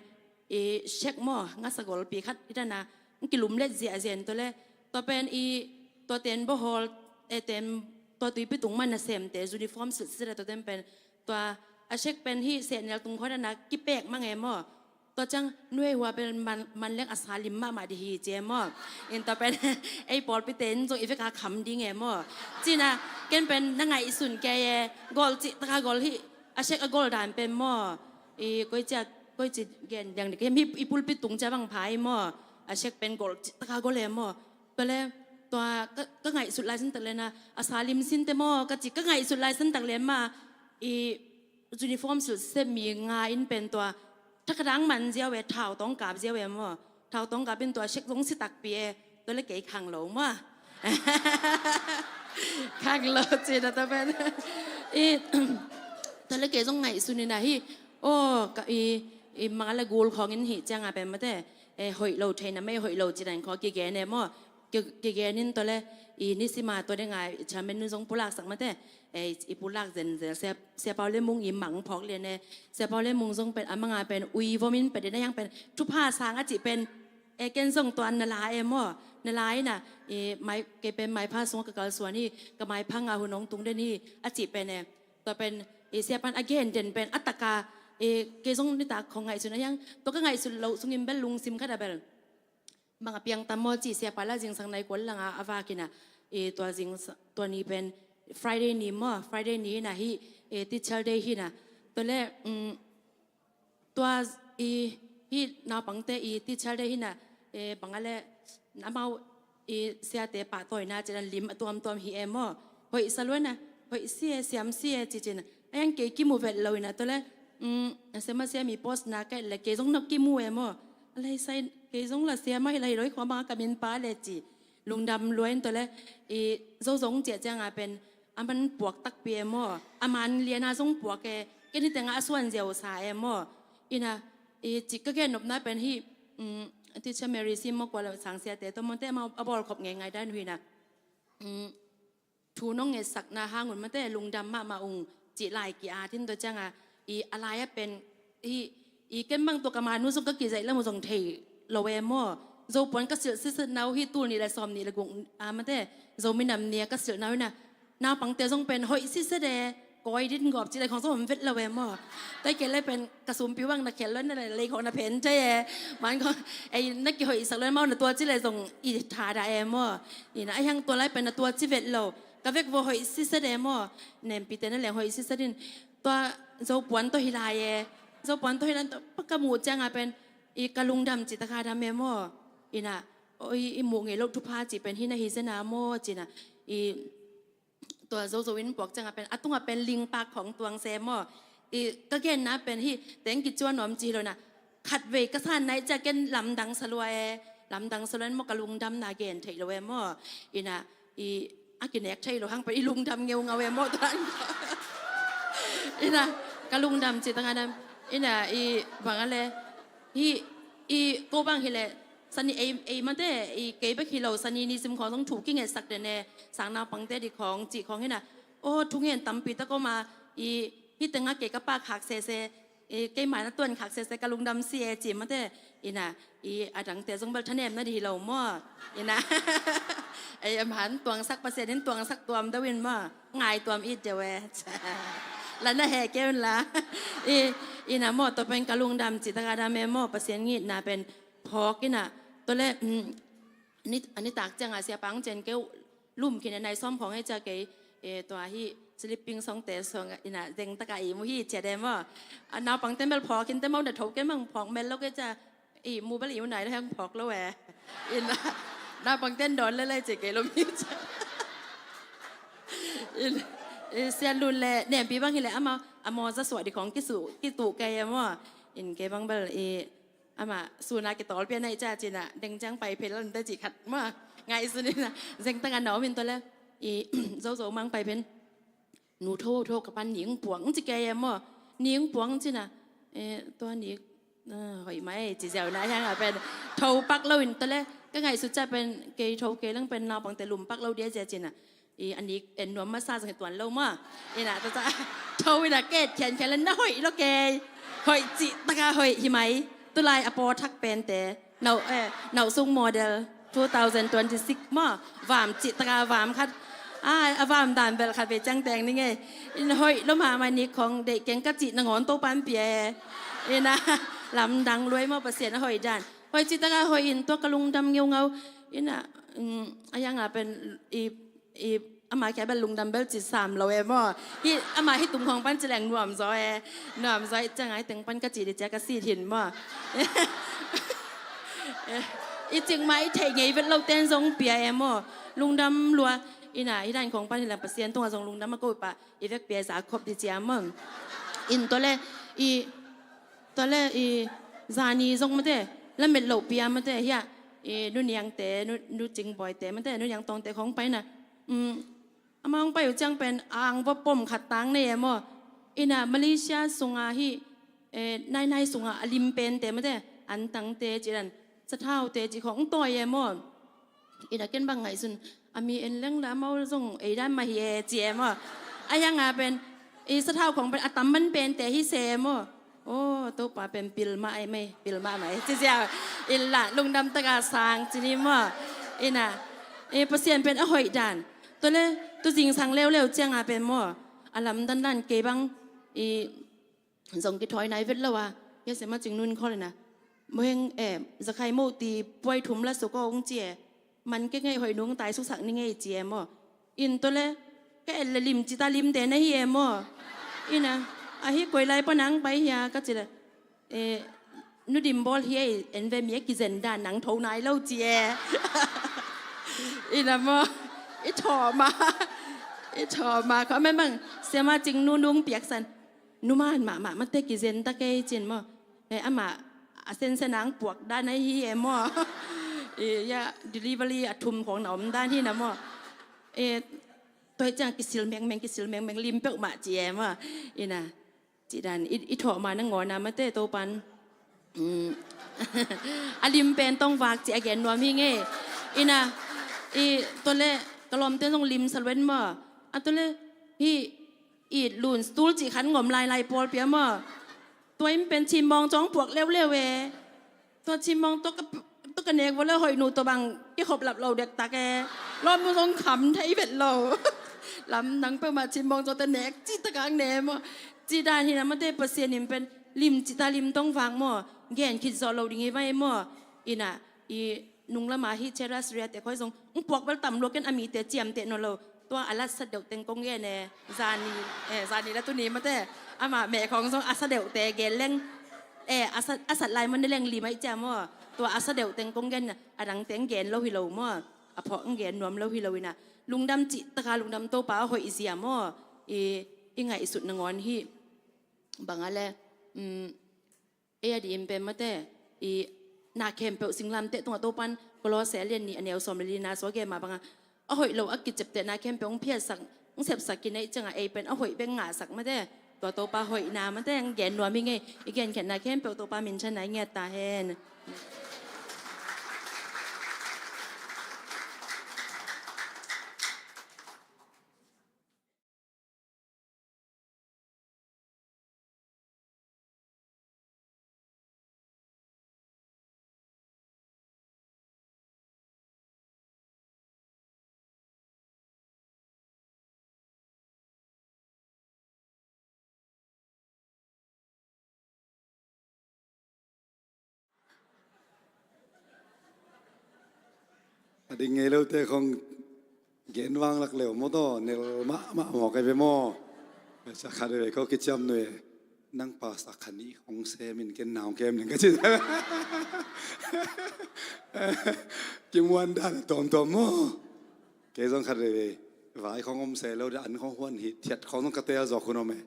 i, shek maw, ngasa golpi khat i dan a, kilum let ziahziah in tua le, tua pen i, tua ten bawl, e ten, tua tuipi tung mah nasemte uniform silhsil a, tua ten pen, tua a shek pen hih sehnel tung khawng dan a kipek mang e maw. Tua ciang nuai hua pen man, man leng a sa lim mahmah ding hi ci e maw. In tua pen ei pawlpite in zong i vek a kham ding e maw. Ci-in ah ken pen na ngaihsun kei e, gol cih taka gol hi, a shek a gol dan pen maw. I koi cia, koi ci gen diang ding, ken hih i pulpit tung cia bang pha hi maw. A shek pen gol cih taka gol e maw. Tua le, tua ka, ka ngaihsut lai sin tak le na, a sa lim sin te maw, ka ci ka ngaihsut lai sin tak le mah, i uniform silhsil mi nga in pen tua, thakadang man ziau e, thau tawng kap ziau e maw. Thau tawng kap in tua shek zong si takpi e, tua le kei khang lo maw. Khang lo ci-in ah tua pen. I, tua le kei zong ngaihsun in ah hi, aw, ka, i, i mang a le gul khawng in hih ciang a pen mate, e, hoih lo theihna mei hoih lo ci dan khawng kigen e maw. Ki, kigen in tua le, i nisim a tua ding a i chairman nu zong pulaksak mate, e, i pulak zenzen, Sia, Sia Pau le Mung i mang phawk lian e, Sia Pau le Mung zong pen, a mang a pen, ui vom in pen, dena yang pen, thupha sang a cih pen, e, ken zong tua na la e maw, na la in ah, i mai, kei pen maipha sung ka kalsuan hi, ka maipha nga hun hong tung den hi, a cih pen e, tua pen, i Sia Pa'n a gen den pen, a tak a, i kei zong nitak khawng ngaihsun a hiang, tua ka ngaihsun loh sungin bel lungsim khat a bel. Bang a piang tam maw ci, Sia Pa la zingsang nai kua lang a, a vak in ah, i tua zingsa-, tua ni pen Friday ni maw, Friday ni in ah hih, e, teacher day hi in ah. Tua le, um, tua i, hih naupangte i teacher day hi in ah, e, bang a le, amau i siate pahtawina ci dan lim a tuamtuam hi e maw. Hoih sa lua in ah, hoih si e, siam si e, ci ci in ah. A hiang kei kimu vet lo in ah tua le, um, a sia ma sia mi post na ka et le kei zong na kimu e maw. A lai sai, kei zong la sia ma hi la hi lo hi khawng bang a ka min pa le ci. Lungdam lua in tua le, i Zo zong ciah ciang a pen, a man puak takpi e maw. A man lian a zong puak e, ken hi teng a a suan ziau sa e maw. In ah, i ci ka gen nopna pen hih, um, teacher Mary Sim maw kua la sang siate, tua mawte amau a bawlkhop ngeingai dan uh hi in ah. Um, thu nong ngetsakna hang un mate lungdam mahmah ung cih lai ki-at in tua ciang a, i a lai a pen, i, i ken bang tua ka man uh zong ka kizaih lam uh zong thei lo e maw. Zo puan ka silh sitset na uh hi, tul nih le sawm nih le guk a mate, Zo minam ni a ka silh na uh in ah, naupangte zong pen hoih sitset e, kawi din gawp cih le khawng zong om vet lo e maw. Tua hi kei le pen ka sumpi bang na khel lo na le lei khawng na phen thei e. Man khawng, ei na kihoihsak lo e maw, na tua cih le zong i thadah e maw. In ah a hiang tua lai pen na tua ci vet lo. Ka vek vua hoih sitset e maw. Nempite na leng hoih sitset in. Tua Zo puan tawh hi lai e. Zo puan tawh hi lai in tua pa ka muh ciang a pen, i ka lungdam cih taka dam e maw. In ah, oi, i muh ngei loh thupha cih pen hi na hi zen a maw ci in ah. I tua Zo Zo in puak ciang a pen, a tung a pen lingpak khawng tuang se maw. I ka genna pen hih teng kicuan nuam ci hi lo in ah. Khatvei ka san nai ciah ken lamdang sa lua e, lamdang sa lua in maw ka lungdamna gen theih lo e maw. In ah, i a kinek thei lo hang pen i lungdam ngeungau e maw tua. In ah, ka lungdam cih taka dam. In ah, i bang a le, hih, i ko bang hi le, sani ei, ei mate, i kei bek hi lo, sani nisim khawng zong thu kingetsak den e, sang naupangte ding khawng, cih khawng hi in ah. Aw, thungen tampi tak om a, i hih teng a kei ka pak khak sese, i keima na tuan khak sese ka lungdam si e, ci mate, in ah, i a dangte zong bel thanemna ding hi lo maw. In ah, ei a man tuangsak Pasian in tuangsak tuam deuh in maw, ngai tuam it deuh e. La na heh kei un la. I, in ah maw, tua pen ka lungdam cih taka dam e maw, Pasian ngitna pen phawk in ah, tua le, um, ni, a nitak ciang a Sia Pa hong cian kei uh, lum khin e, nai sawm khawng e ciah kei, e, tua hih sleeping sawngte sawng in ah zeng taka i mu hi ciat e maw. A naupangte bel phawk khin te maw, na tho ken bang phawk mel lo kei ciah, i mu bel i mu nai lo hang phawk lo e. In ah, naupangte dawn le lai ci kei lo mi ciah. In, i Sia Lun le Nempi bang hi le amau, a mawza suah ding khawng kisu, kituh kei e maw. In kei bang bel i, amah sun a kitawl pian ahih ciang ci in ah, deng ciang pai phei lo in te cih khat maw. Ngaihsun in ah, zeng taka na om in tua le, i Zo Zo mang pai pen, nu tho tho ka pan ning puang ci kei e maw. Ning puang ci in ah, e, tua ning, a, hoih mah e ci ziau in ah, a hiang a pen tho pak lo in tua le, Ka ngaihsut ciang pen kei tho kei leng pen naupangte lumpak lo dia zia cin ah, i a nik en nuam masa zong hi tuan lo maw. Ina tata tho ina ket khiankhian le na hoih lo kei. Hoih cih taka hoih hi mai. Tulai a paw thak pente nauh, eh, nauh sung model two thousand twenty-six maw. Vam cih taka vam khat. A, a vam dan bel khat ve ciang teng ni ngei. Ina hoih lo mahmah, nik khong deih keng ka cih nangawn Topan pia e. Ina lamdang luai maw, Pasian a hoih dan. Hoih cih taka hoih in tua ka lungdam ngeungau. Ina, mm, a yanga pen i, i, ama kia bel lungdam bel ci sam lo e maw. Hi, ama hi tung hong pan ci leng nuam zaw e. Nuam zaw i ciang ai teng pan ka ci di cia ka sit hin maw. I cing ma i thei ngei vet lo ten zong pia e maw. Lungdam lua. Ina, hi dan khong pan hi lang Pasian tunga zong lungdam a ko pa. I vek pia za khop di cia maw. In tua le, i, Tua le i zani zong mate, lamet loh pia mate, hia, i, nu Niangte, nu, nu Cingboite mate, nu Niang Tongte khong paina. Mm, ama hong pai uh ciang pen ang va pom khat tang nei e maw. Ina Malaysia sunga hi, eh, nainai sunga a lim pente mate, an tangte ci dan, sathaute ci khong tawi e maw. Ina ken bang ngaihsun, a mi en leng la mau zong ei dan mah hi e ci e maw. A yanga pen i sathau khong pen a tam man pente hi se e maw. O, Topa pen pil mah ai mai, pil mah mai ci zia. Ila lungdam taka sang ci ni maw. Ina, i Pasian pen a hoih dan. Tua le tu zingsang leuleu cianga pen maw, a lamdan dan kei bang i zong kithawi nai vet lo a, hia sema cing nun khol ina. Moheng e, zakhai mo ti puai thum la suk ong ci e. Man ke ngei hoih nung tai suksak ni ngei ci e maw. In tua le ka et le lim cita limte na hi e maw. Ina, ahi koi lai pa nang pai hia ka ci le. E, nu dim bawl hi e, en ve mi e kizen dan nang tho nai lo ci e. Ina maw, i thaw ma, i thaw ma kha memang sema cing nu nung piaksan. Numan mahmah mate kizen ta kei cin maw. E, amah a sensen ang puak dan ahi e maw. E, ya delivery a thum khong na om dan hi na maw. E, tua hi ciang kisil mengmeng, kisil mengmeng lim peuhmah ci e maw. Ina, ci dan i, i thawh ma na ngawna mate Topan. Mm. A lim pen tong vak ci a gen nuam hi ngei. Ina, i, tua le ka lawmte zong lim saluen maw. A tua le hi, it lun stool cih khan ngom lailai pawl pia maw. Tua in pen cimmawng cawng puak leuleu e. Tua cimmawng tua ka, tua ka nek vawle hoih nu tua bang kikhop lap lo dektak e. Lawm nu zong kham thei vet lo. Lamdang peuhmah cimmawng cawngte nek cih takang ne maw. Cih dan hi na mate Pasian in pen lim cih ta lim tong vang maw. Gen khit zawh lo ding hi vai maw. Ina i nung lama hi Cheras Ria te khoi zong ng puak bel tam lua ken a mite ciamteh nawn lo. Tua a lat sa deuh teng kong gen e. Zani, e, zani la tuni mate. Ama meh khong zong a sa deuhte gen leng. E, a sat, a sat lai mane leng lim ai cia maw. Tua a sa deuh teng kong gen a dang teng gen lo hi lo maw. A phawk ng gen nuam lo hi lo ina. Lungdam cih taka lungdam Topa a hoih zia maw. I, i ngaihsut nangawn hi. Bang a le, mm, ei a dih in pen mate, i na khempeuh singlamteh tungah Topan Kolose a lian nih a neu sawm le lina sua gen mah bangah a hoih lo a kicepteh na khempeuh hong phiatsak, hong sepsak kineih ciangah ei pen a hoih bek ngahsak mate. Tua Topa hoihna mate hong gen nuam hi ngei, i genkhiatna khempeuh Topa minthanna i ngiat ta hen. A ding ngei lote khong gen vang lak leu maw taw, nel mahmah maw kai ve maw. Sa khat ve ko kiciam nui. Nang pastor khat nih hong sem in ken na hong kem ning ka ci. Kimuan dan a tuamtuam maw. Kei zong khat veve vai khong om se lo, an khong huan hi thiat khong zong ka tel zawk hun om e.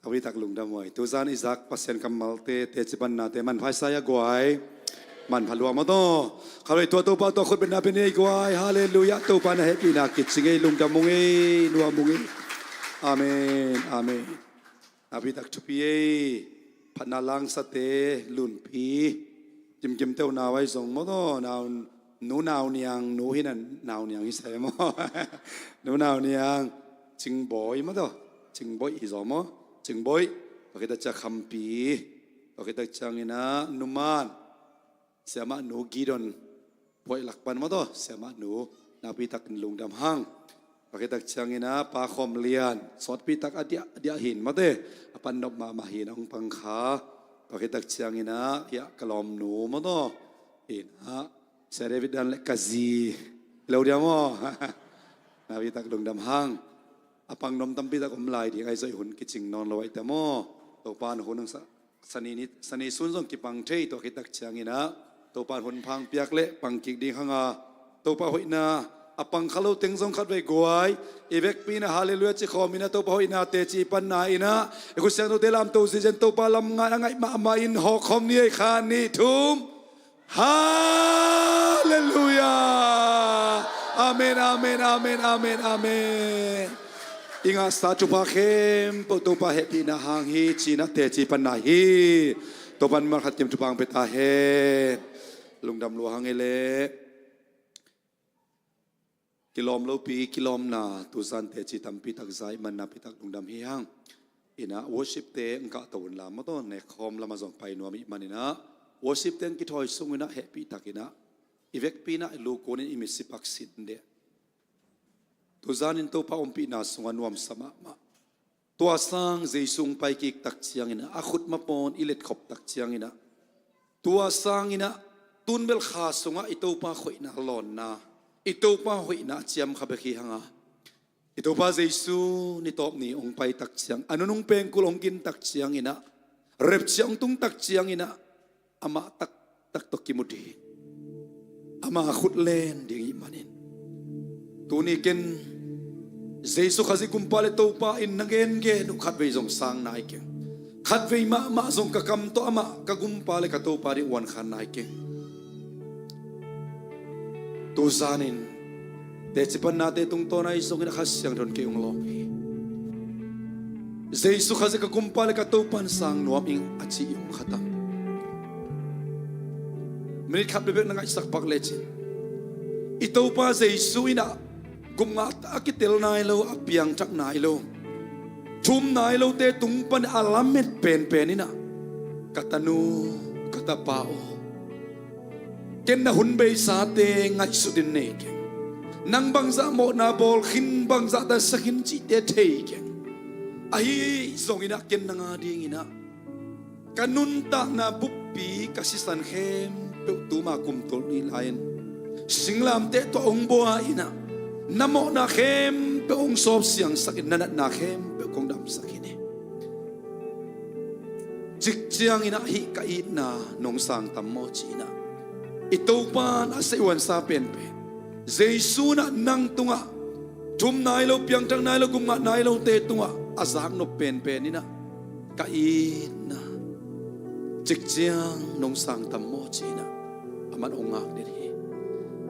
A wi tak lungdam huai. Tuzan i zak Pasian kammalte, teci pannate manpha i sa ia guai. Manpha lua maw taw. Khat vei tua Topa tua khut betna pe ni ei guai. Halleluiah. Topa na hehpihna kici ngei, lungdam ung ei, nuam ung ei. Amen. Amen. A wi tak thupi ei. Phatna langsate Lunpi. Kimkim teuh nau ahi zong maw taw, nau, nu nau niang, nu hi na nau niang hi sai maw? Nu nau niang, Cingbawi maw taw, Cingbawi hi zaw maw? Cingbawi, tua khit tak ciang Khampi, tua khit tak ciangin ah numan, siamah nu Gideon, Puai lak pan maw taw, siamah nu, nakpi tak lungdam hang. Tua khit tak ciangin ah Pa Khawm Lian, sawtpi tak a diah, diah hin maw te, a pan nop mahmah hin a hong pang kha. Tua khit tak ciangin ah, hiah ka lawmnu maw taw, in ah, Sia David dan le ka zi, lo dia maw? Nakpi tak lungdam hang. A pang nuam tampi tak om lai ding, ahi zong i hun kicing nawn lo ahih teh maw? Topa in hun hong sa, Sani ni, Sani sun zong kipang thei, tua khit tak ciangin ah Topa in hun pha hong piak leh pang kik ding hang a, Topa hoihna, a pang kha lo teng zong khatvei guai, i vekpi in ah halleluiah ci khawm in ah, Topa hoihna teci panna in ah, i khut siangthote lamto zizen, Topa lam ngai a ngaih mahmah in hawk khawm ni ei. Khat, nih, thum. Halleluiah. Amen, amen, amen, amen, amen. I ngahsa thupha khempeuh Topa hehpihna hang hi ci-in ah teci panna hi. Topa in mimal khat kim thupha hong pia ta hen. Lungdam lua hang ei leh. Kilawm lopi, kilawmna, tuzan teci tampi tak za ahih man nakpi tak lungdam hi hang. In ah worship te hong kahto un la maw taw, nek khawm lamah zong pai nuam ahih manin ah worship te hong kithawi sung in ah hehpih tak in ah i vekpi in ah i lu kunin i mitsi pak sin deh. Tuzan in Topa ompihna sungah nuamsa mahmah. Tua sang Jesu hong pai kik tak ciangin ah, a khut mapawn i letkhop tak ciangin ah, tua sangin ah, tun bel kha sungah i Topa hoihna lawnna, i Topa hoihna a ciam kha bek hi hang a, i Topa Jesu ni tawp ni hong pai tak ciang, a nunung pengkul hong gin tak ciangin ah, rapture hong tung tak ciangin ah, amah taktak tawh kimu ding, ama khut len ding ahih manin, tuni ken Jesu Khazih Gumpa le Topa in na gengen uh khatvei zong sang nai keng. Khatvei mahmah zong ka kam tawh amah ka Gumpa le ka Topa ding uankhan nai keng. Tuzan in teci pannate tungtawn ahi zongin a Kha Siangtho in kei hong lawm hi. Jesu Khazih ka Gumpa le ka Topa in sang nuam ing a ci i om kha tam? Minit khat bekbek na ngaihsak pak lecin, i Topa Jesu in ah gupngah a kitel nai lo, a piangthak nai lo, thum nai lote tung pan a lamet penpen in ah, ka tanu, ka tapa aw, ken na hun beisate ngaihsut in nei keng. Nang bangzah mawhna bawl khin, bangzah tansak khin cihte thei keng. Ahi zongin ah ken nang a dingin ah ka nuntakna buppi, ka sisan khempeuh tuma kum tul nih lai-in singlamteh tawh hong bua in ah, na mawhna khempeuh hong sawp siangsak in, na natna khempeuh kong damsak hi ne. Cik ciangin ah hih ka itna nong sang tam maw ci-in ah, i Topa in a seh uansa penpen, Jesu in ah nang tungah thum nai lo, piangthak nai lo, gupngah nai lote tungah a zaknop penpen in ah, ka itna cik ciang nong sang tam maw ci-in ah, aman hong ngak den hi.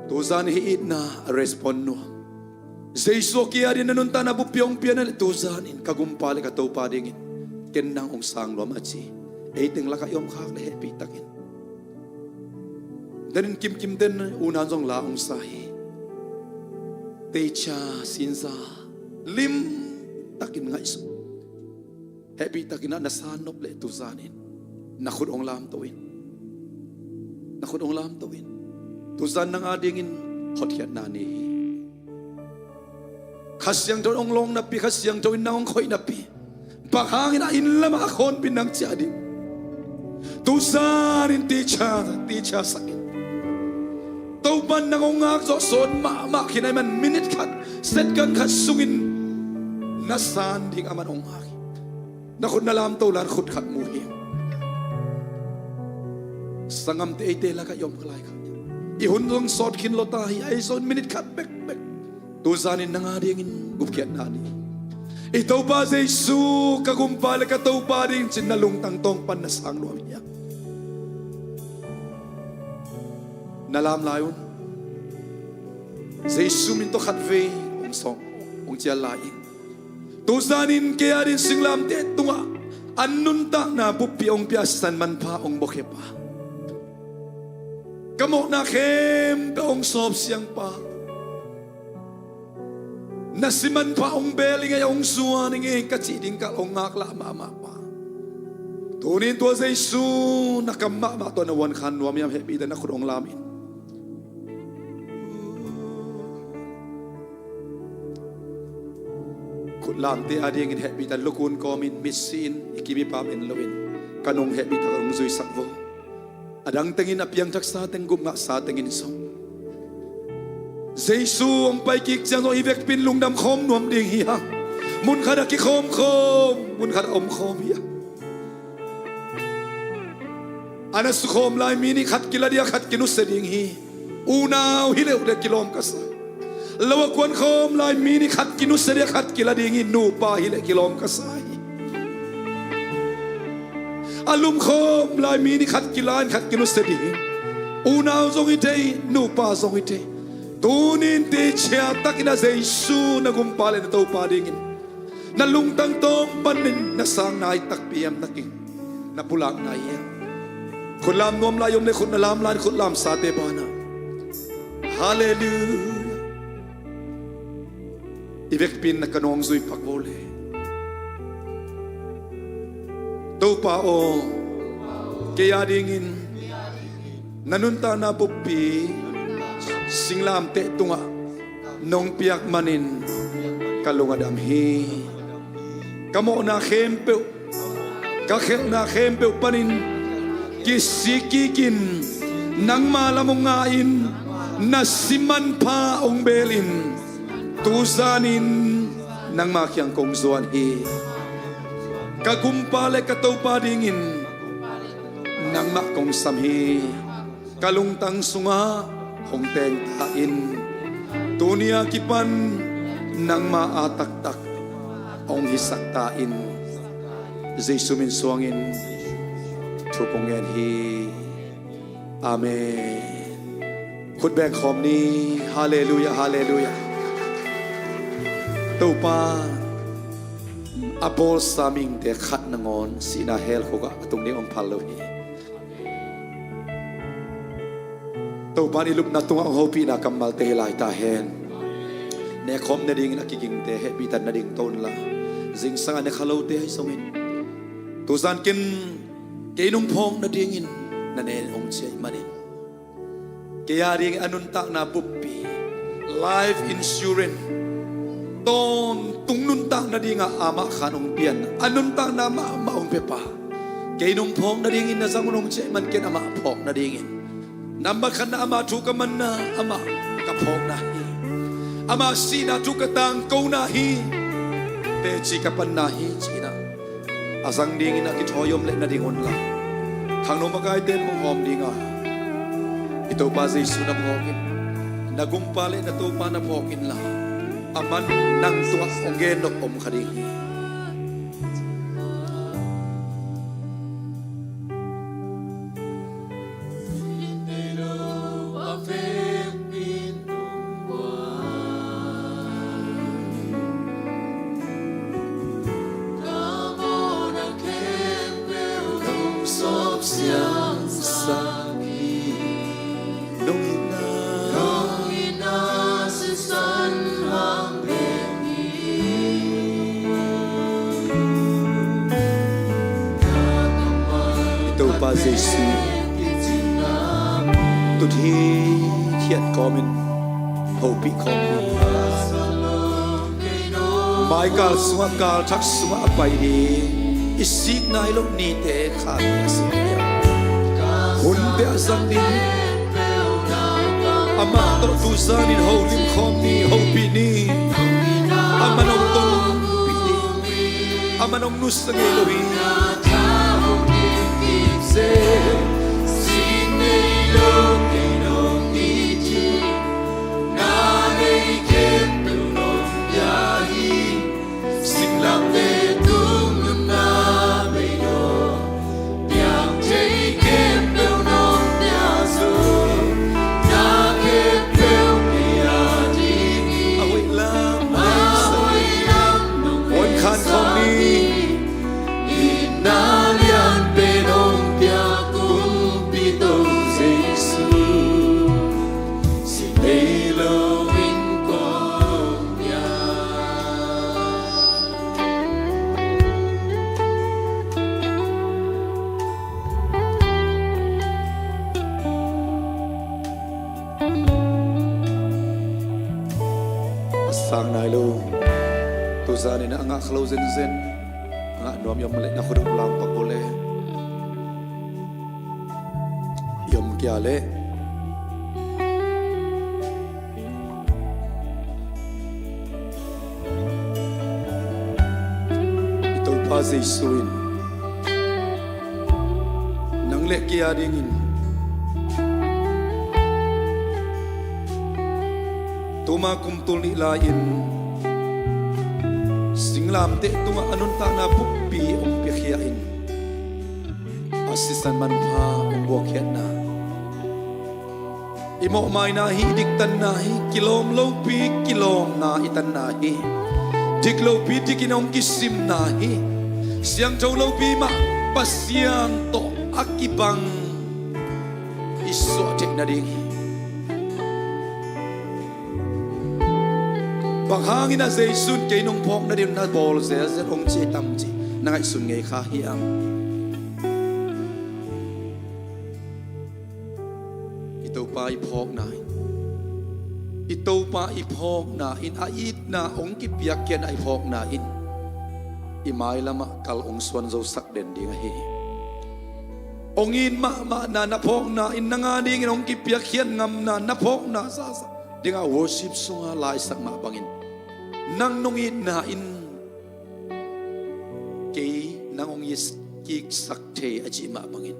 Tuzan hih itna a respond nuam. Jesu a ki-at in na nuntakna buppi hong pia na leh, tuzan in ka Gumpa le ka Topa dingin ken nang hong sang nuam a ci, ei teng lakah i om khak leh hehpih takin. Denin kimkimten unau zong la hong sa hi. Teicha sinza lim takin ngaihsun. Hehpih takin ah na san nop leh tuzan in na khut hong lamto in. Na khut hong lamto in. Tuzan nang a dingin hotkhiatna ni hi. Kha Siangtho in hong lawng napi, Kha Siangtho in nang hong khoih napi, bang hangin a inn lamah a khawnpin nang ciah ding? Tuzan in teicha, teicha sak in. Topa in nang hong ngak zawh sawn mahmah khin ahih man minit khat, second khat sungin na san ding aman hong ngak hi. Na khut na lamto lai-in khut khat mu hi. Sanggamte eite lakah i om kha lai kha. I hun zong sawt khin lo ta hi, ahi zong minit khat bekbek. Tuzan in nang a dingin gupkhiatna ni. I Topa Jesu ka Gumpa le ka Topa ding ci-in na lungtang tawng pan na sang nuam hiam? Na lam lai un. Jesu min tawh khatvei hong sawng, hong cial lai in. Tuzan in kei a dingin singlamteh tungah a nuntakna buppi hong pia, sisan manpha hong buakhia pa, ka mawhna khempeuh hong sawp siangpa, na simanpha hong bel ing ei, hong zuan ing ei ka cih ding kal hong ngaklah mahmah pa, tuni-in tua Jesu na kam mahmah tawh na vuan khan nuam hiam? Hehpihtakin na khut hong lam in. Khut lamte adingin hehpihtakin lukun kawmin mitsi-in i kim i pam en loin ka nung hehpihtakin hong zuisak vo. A dang tengin a piangthaksa teng, gupngahsa tengin zong Jesu hong pai kik ciang zong i vekpi in lungdam khawm nuam ding hi hang. Mun khatah kikhawm khawm, mun khatah om khawm hi hang. A na sukhawm lai mi nih khat kila ding a, khat kinusia ding hi. Unau hi leh uh ding kilawm ka sa. Lo a kuan khawm lai mi nih khat kinusia ding a, khat kila ding hi. Nupa hi leh kilawm ka sa hi. A lum khawm lai mi nih khat kila in khat kinusia ding hi. Unau zong hi thei, nupa zong hi thei. Tuni-in teci a takin a Jesu na gumpa le na Topa dingin na lungtang tawng panin na sang nai takpi hiam, na king na pulak nai hiam? Khut lam nuam lai i om le khut na lam lai, khut lamsate banah. Halleluiah. I vekpi in na ka nung zui pak vo le. Topa aw, kei adingin na nuntakna buppi singlamteh tungah nong piak manin ka lung a dam hi. Ka mawhna khempeuh, ka khelhna khempeuh panin kisik kikin nangma lam hong nga-in na simanpha hong belin tuzanin nangma kiang kong zuan hi. Ka gumpa le ka Topa dingin nangmah kong sam hi. Ka lungtang sungah hong teng ta in. Tuni a kipan nangma a taktak hong hisak ta in. Jesu min suangin thu kong ngen hi. Amen. Khut beng khawm ni. Halleluiah, halleluiah. Topa a bawlsa mihingte khat nangawn sihna hell khukah a tung ding hong phal lo hi. Topa in i lupna tungah hong hopihna kammalte hi lai ta hen. Nekhawm nadingin a kigingte hehpihtakin na dingto unla, zingsang a ne kha lote ahi zongin tuzan ken kei nong phawk nadingin na nen hong ciah ahih manin kei adingin a nuntakna buppi, life insurance, tawntung nuntak nadingah amah khan hong pian, a nuntakna mahmah hong piapa, kei nong phawk nadingin na zang un hong ciah ahih man ken amah phawk nadingin, nambat khatna ama thu ka manna, amah ka phawkna hi. Ama sihna thu ka tangkona hi. Teci ka panna hi ci-in ah a zang dingin a kithawi om leh na ding unla, khangno makaite hong hawm dinga i Topa Jesu na phawk in, na gumpa le na Topa na phawk inla, aman nang tungah hong gen nop om kha ding hi. I Topa Jesu tut hithiat kawmin hopih khawm ni. Maikal sungah, kalthak sungah a pai ding, i sik nai loh nite kha a si ding. Hunte a zang ding, amah tawh tuzanin holim khawm ni, hopih ni. Aman hong tonpih ding, aman hong nusia ngei lo hi. Khan khawm ni. Itna lian pen hong piak Tuzan in a ngah kha lo zenzen, a ngah nuam i om leh na khut uh lampak uh leh i om kia leh i Topa Jesu in nang leh kei a dingin tuma kum tul nih lai-in singlamteh tungah a nuntakna buppi hong piakhia in a sisan manpha hong buakkhiatna, i mawhmaina hi, diktanna hi, kilawm lopi kilawmna i tanna hi, dik lopi dikin hong kisimna hi, siangtho lopi mah Pasian tawh a kibang i suah theih nading hi. Bang hangin a Jesu in kei nong phawk nading na bawl zelzel hong ci tam cih na ngaihsun ngei kha hiam? I Topa i phawkna in, i Topa i phawkna in, a itna hong kipiakkhiatna i phawkna in i mailamah kal hong suanzosak den ding ahi hi. Hong it mahmahna na phawkna in, nang a dingin hong kipiakkhiat ngamna na phawkna zahzah dingah worship sunga laisak mah bangin nang nong itna in kei nang hong it kiksak thei a cih mah bangin,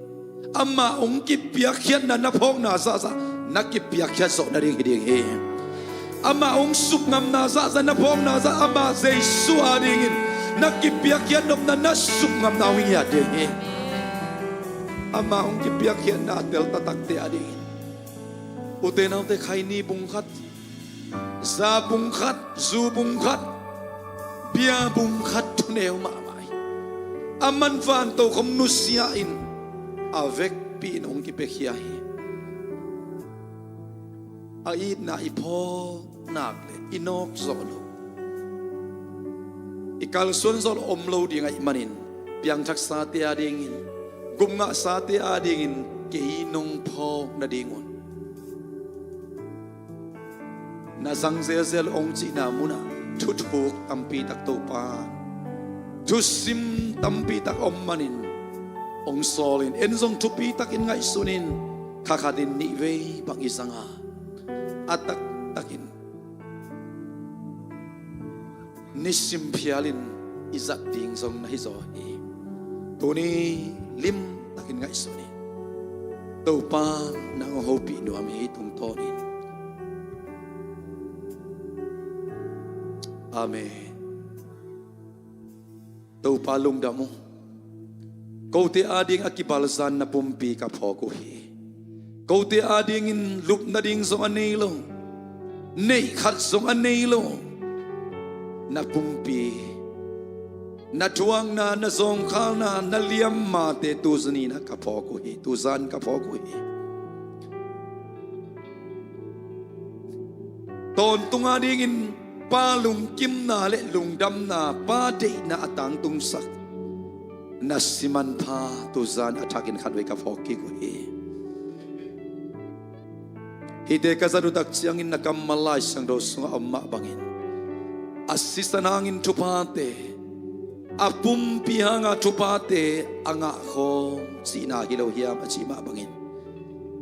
amah hong kipiakkhiatna na phawkna zahzah na kipiakkhiat zawh nading hi ding hi. Amah hong sukngamna zahzah na phawkna zah, amah Jesu a dingin na kipiakkhiat nopna, na sukngamna hong ngiat ding hi. Amah hong kipiakkhiatna a tel taktakte a dingin, ute naute, Khaini bung khat, za bung khat, zu bung khat, bia bung khat thuneu mahmah hi. A man van tokhom nusia-in a vekpi-in hong kipiakhia hi. A itna i phawk nak leh i nawk zawh loh, i kalsuan zawh loh om lo ding ahih manin, piangthaksate a dingin, gupngahsate a dingin kei nong phawk nadingun na zang zelzel hong cihna munah thuthuk tampitak Topa, thusim tampitak om manin hong sawlin, en zong thupitakin ngaihsunin, kha khatin nih vei bang i zanga a taktakin nisim phialin i zat ding zong na hizaw hi. Tuni limtakin ngaihsun hi. Topa nang hong hopih nuam hi tungtawnin. Amen. Topa lungdam uh. Kote ading a kibalzan na pumpi ka phawk uh hi. Kote adingin lupna ding zong a nei lo, neih khat zong a nei lo na pumpi, na thuakna, na zawngkhalna, na liammate tuzan in ka phawk uh hi, tuzan ka phawk uh hi. Tawntung adingin Pa lungkimna le lungdamna, Pa deihna a tangtungsak na simanpha tuzan a thakin khatvei ka phawk kik uh hi. Hihte ka zat uh tak ciangin na kammal Lai Siangtho sungah om mah bangin, a sisan hangin thuphate, a pumpi hanga thuphate a ngahkhawm cihna hi lo hiam a cih mah bangin,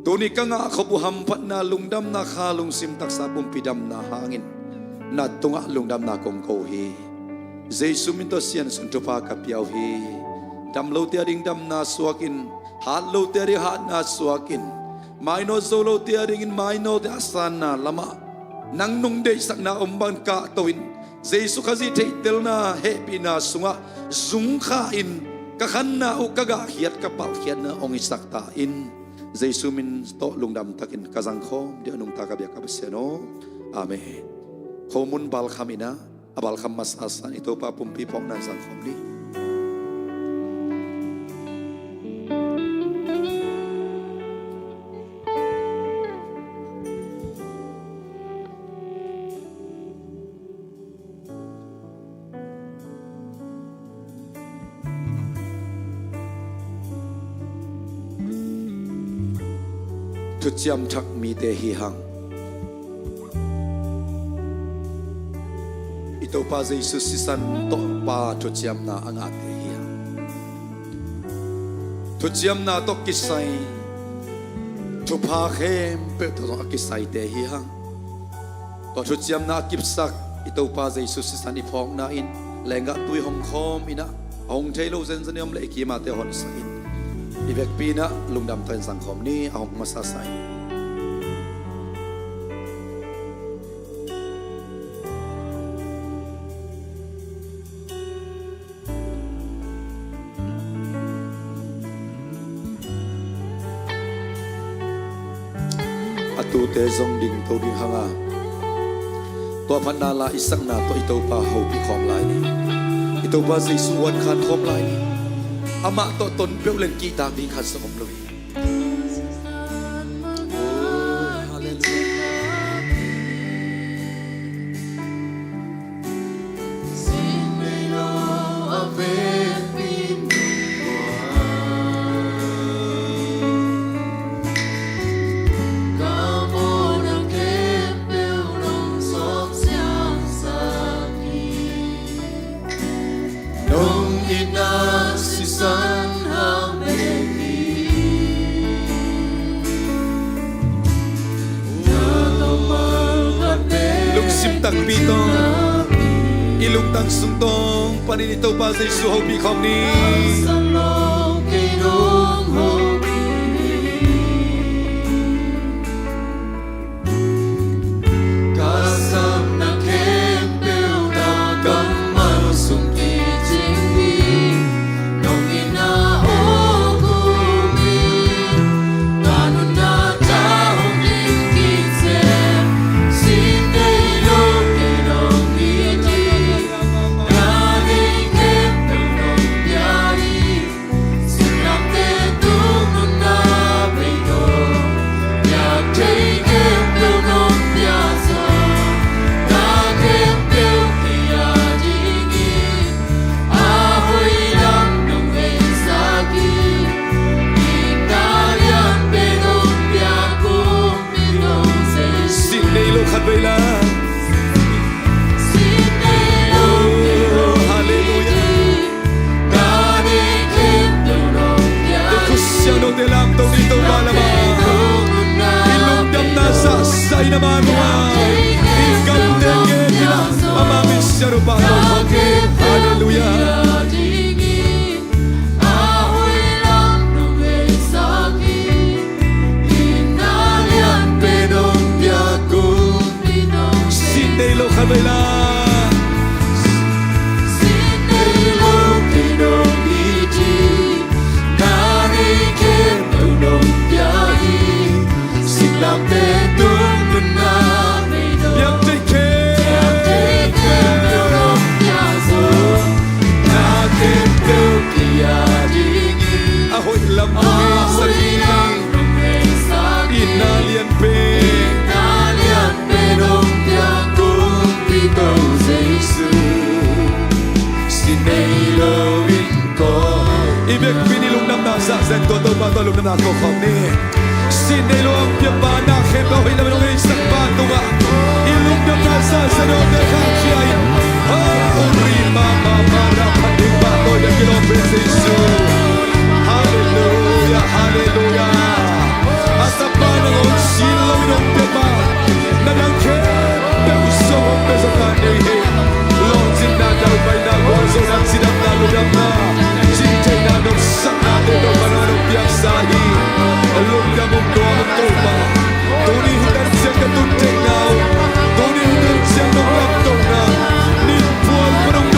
tuni ka ngahkhop uh hamphatna, lungdamna, kha lungsim taksa pumpi damna hangin na tungah lungdamna kong ko hi. Jesu min tawh siansun thupha ka pia uh hi. Dam lote ading damna suakin, hat lote ading hatna suakin, mainawt zo lote adingin mainawt a sanna lamah nang nong deihsakna om bang kahto in, Jesu Khazih theihtelna hehpihna sungah zungkha in, ka khanna uh ka gahkhiat, ka palhkhiatna hong hisak ta in. Jesu min tawh lungdam takin ka zangkhawm ding a nungta ka biak ka Pasian aw. Amen. Khomun balkham inah, a balkham masa san i Topa pumpi phawkna in zangkhawm dih. Thuciam thak mite hi hang. I Topa Pa Jesu sisan tawh Pa thuciamna a ngahte hi hang. Thuciamna tawh kisai thupha khempeuh tawh zong a kisaite hi hang. Tua thuciamna a kipsak i Topa Jesu sisan i phawkna in lenggah tui hong khawm in ah, a hong thei lo zenzen i om leh i kimate honsak in, i vekpi in ah lungdam tawh in zangkhawm ni. A hong masasa in. A tute zong dingto ding hang a, tua phatna la i sakna tawh i Topa hopih khawm lai ni. I Topa Jesu uankhan khawm lai ni. Amah tawh ton peuh leng kihtak ding khat zong om lo hi. Nong itna sisan hang bek hi. Lungsim takpi tawh i lungtang sung tawng panin i Topa Jesu hopih khawm ni. Ka sapna khempeuh na kammal sung kicing hi. Nong itna hong um hi. Ka nunna tawh hong lim kik seh. Sin nei lo kei nong it hi. Na neih khempeuh nong pia hi. Singlamteh tung nunna bei dawh, piak thei khempeuh nong pia zaw, na khempeuh kei a dingin a hoih lam nong veisak hi. Itna lian pen hong piak kong Sin nei lo khat vei la. Oh, halleluiah. I khutsiang note lamto ni Topa lamah i lungdamna zahzah in ama nungah i gamte ngen in ah ama min siarupa tawh khawm hi. Halleluiah. Sin nei lo khat vei la. A hoih lam nong veisak hi. Itna lian pen. Sin nei lo in ko. I vekpi in i lungdamna zahzah in tua Topa tawh lungdamna ko khawm ni. Sin nei lo hong piapa na khempeuh a hoih lam in hong veisak pa tungah i lungdamna zahzah in hong khangkhia in. Oh, uri mama mara phat ding pa tawh i kilawm pen Jesu. Halleluiah, halleluiah. A tapa nangawn sin lo in hong piapa, na dang khempeuh zong hong pia zaw ta nei hi. Lawhcinna, daupaina, gualzawhna, cidamna, lungdamna, cihtheihna, nopsaknate Topa nangmah hong piaksa hi. Lungdam ung, nuam ung Topa. Tuni hih tan ciang ka tun theihna uh, tuni hih tan ciang nong lamtohna, nin puan pan hong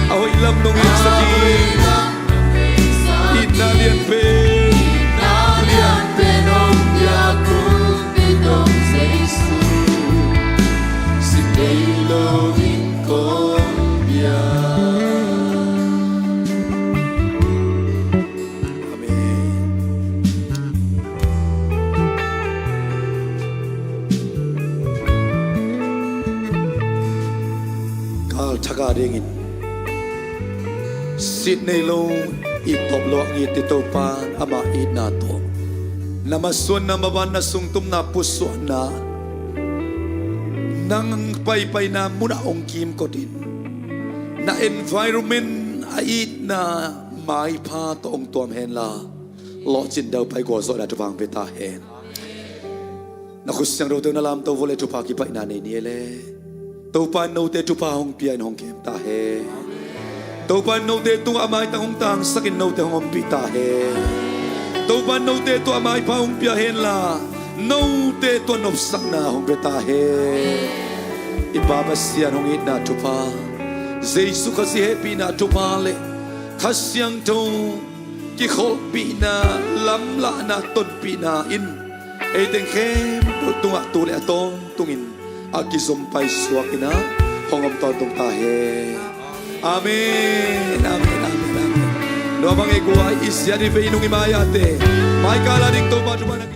A hoih lam nong itsak hi. Itna lianpen. Amen. Kal thak a dingin sit nei lo, it tawp lo a it i Topa in ama itna tawh na masuanna, mavanna, sungtumna, pusuahna, nang paipaina munah hong kimkotin, na environment a itna maipha tawh hong tuam henla, lawhcin daupai gualzawhna thupha hong pia ta hen. Na khut siangthote uh na lamto vua le thupha kipaihna nei ni e le. Topa in note thupha hong pia in hong kem ta hen. Topa in note tungah a maitang hong tangsakin note hong ompih ta hen. Topa in note tungah maipha hong pia henla, note tungah nopsakna hong pia ta hen. I Pa Pasian hong itna thupha, Jesu Khazih hehpihna thupha le Kha Siangtho kikholhpihna, lamlahna, tonpihna in eiteng khempeuh tungah tu le a tawntungin a kizom paisuak in a hong om tawntung ta hen. Amen, amen, amen, amen. Nua bang e guai, i siat i vei nung i mai-ate, mai kal a ding Topa thupha na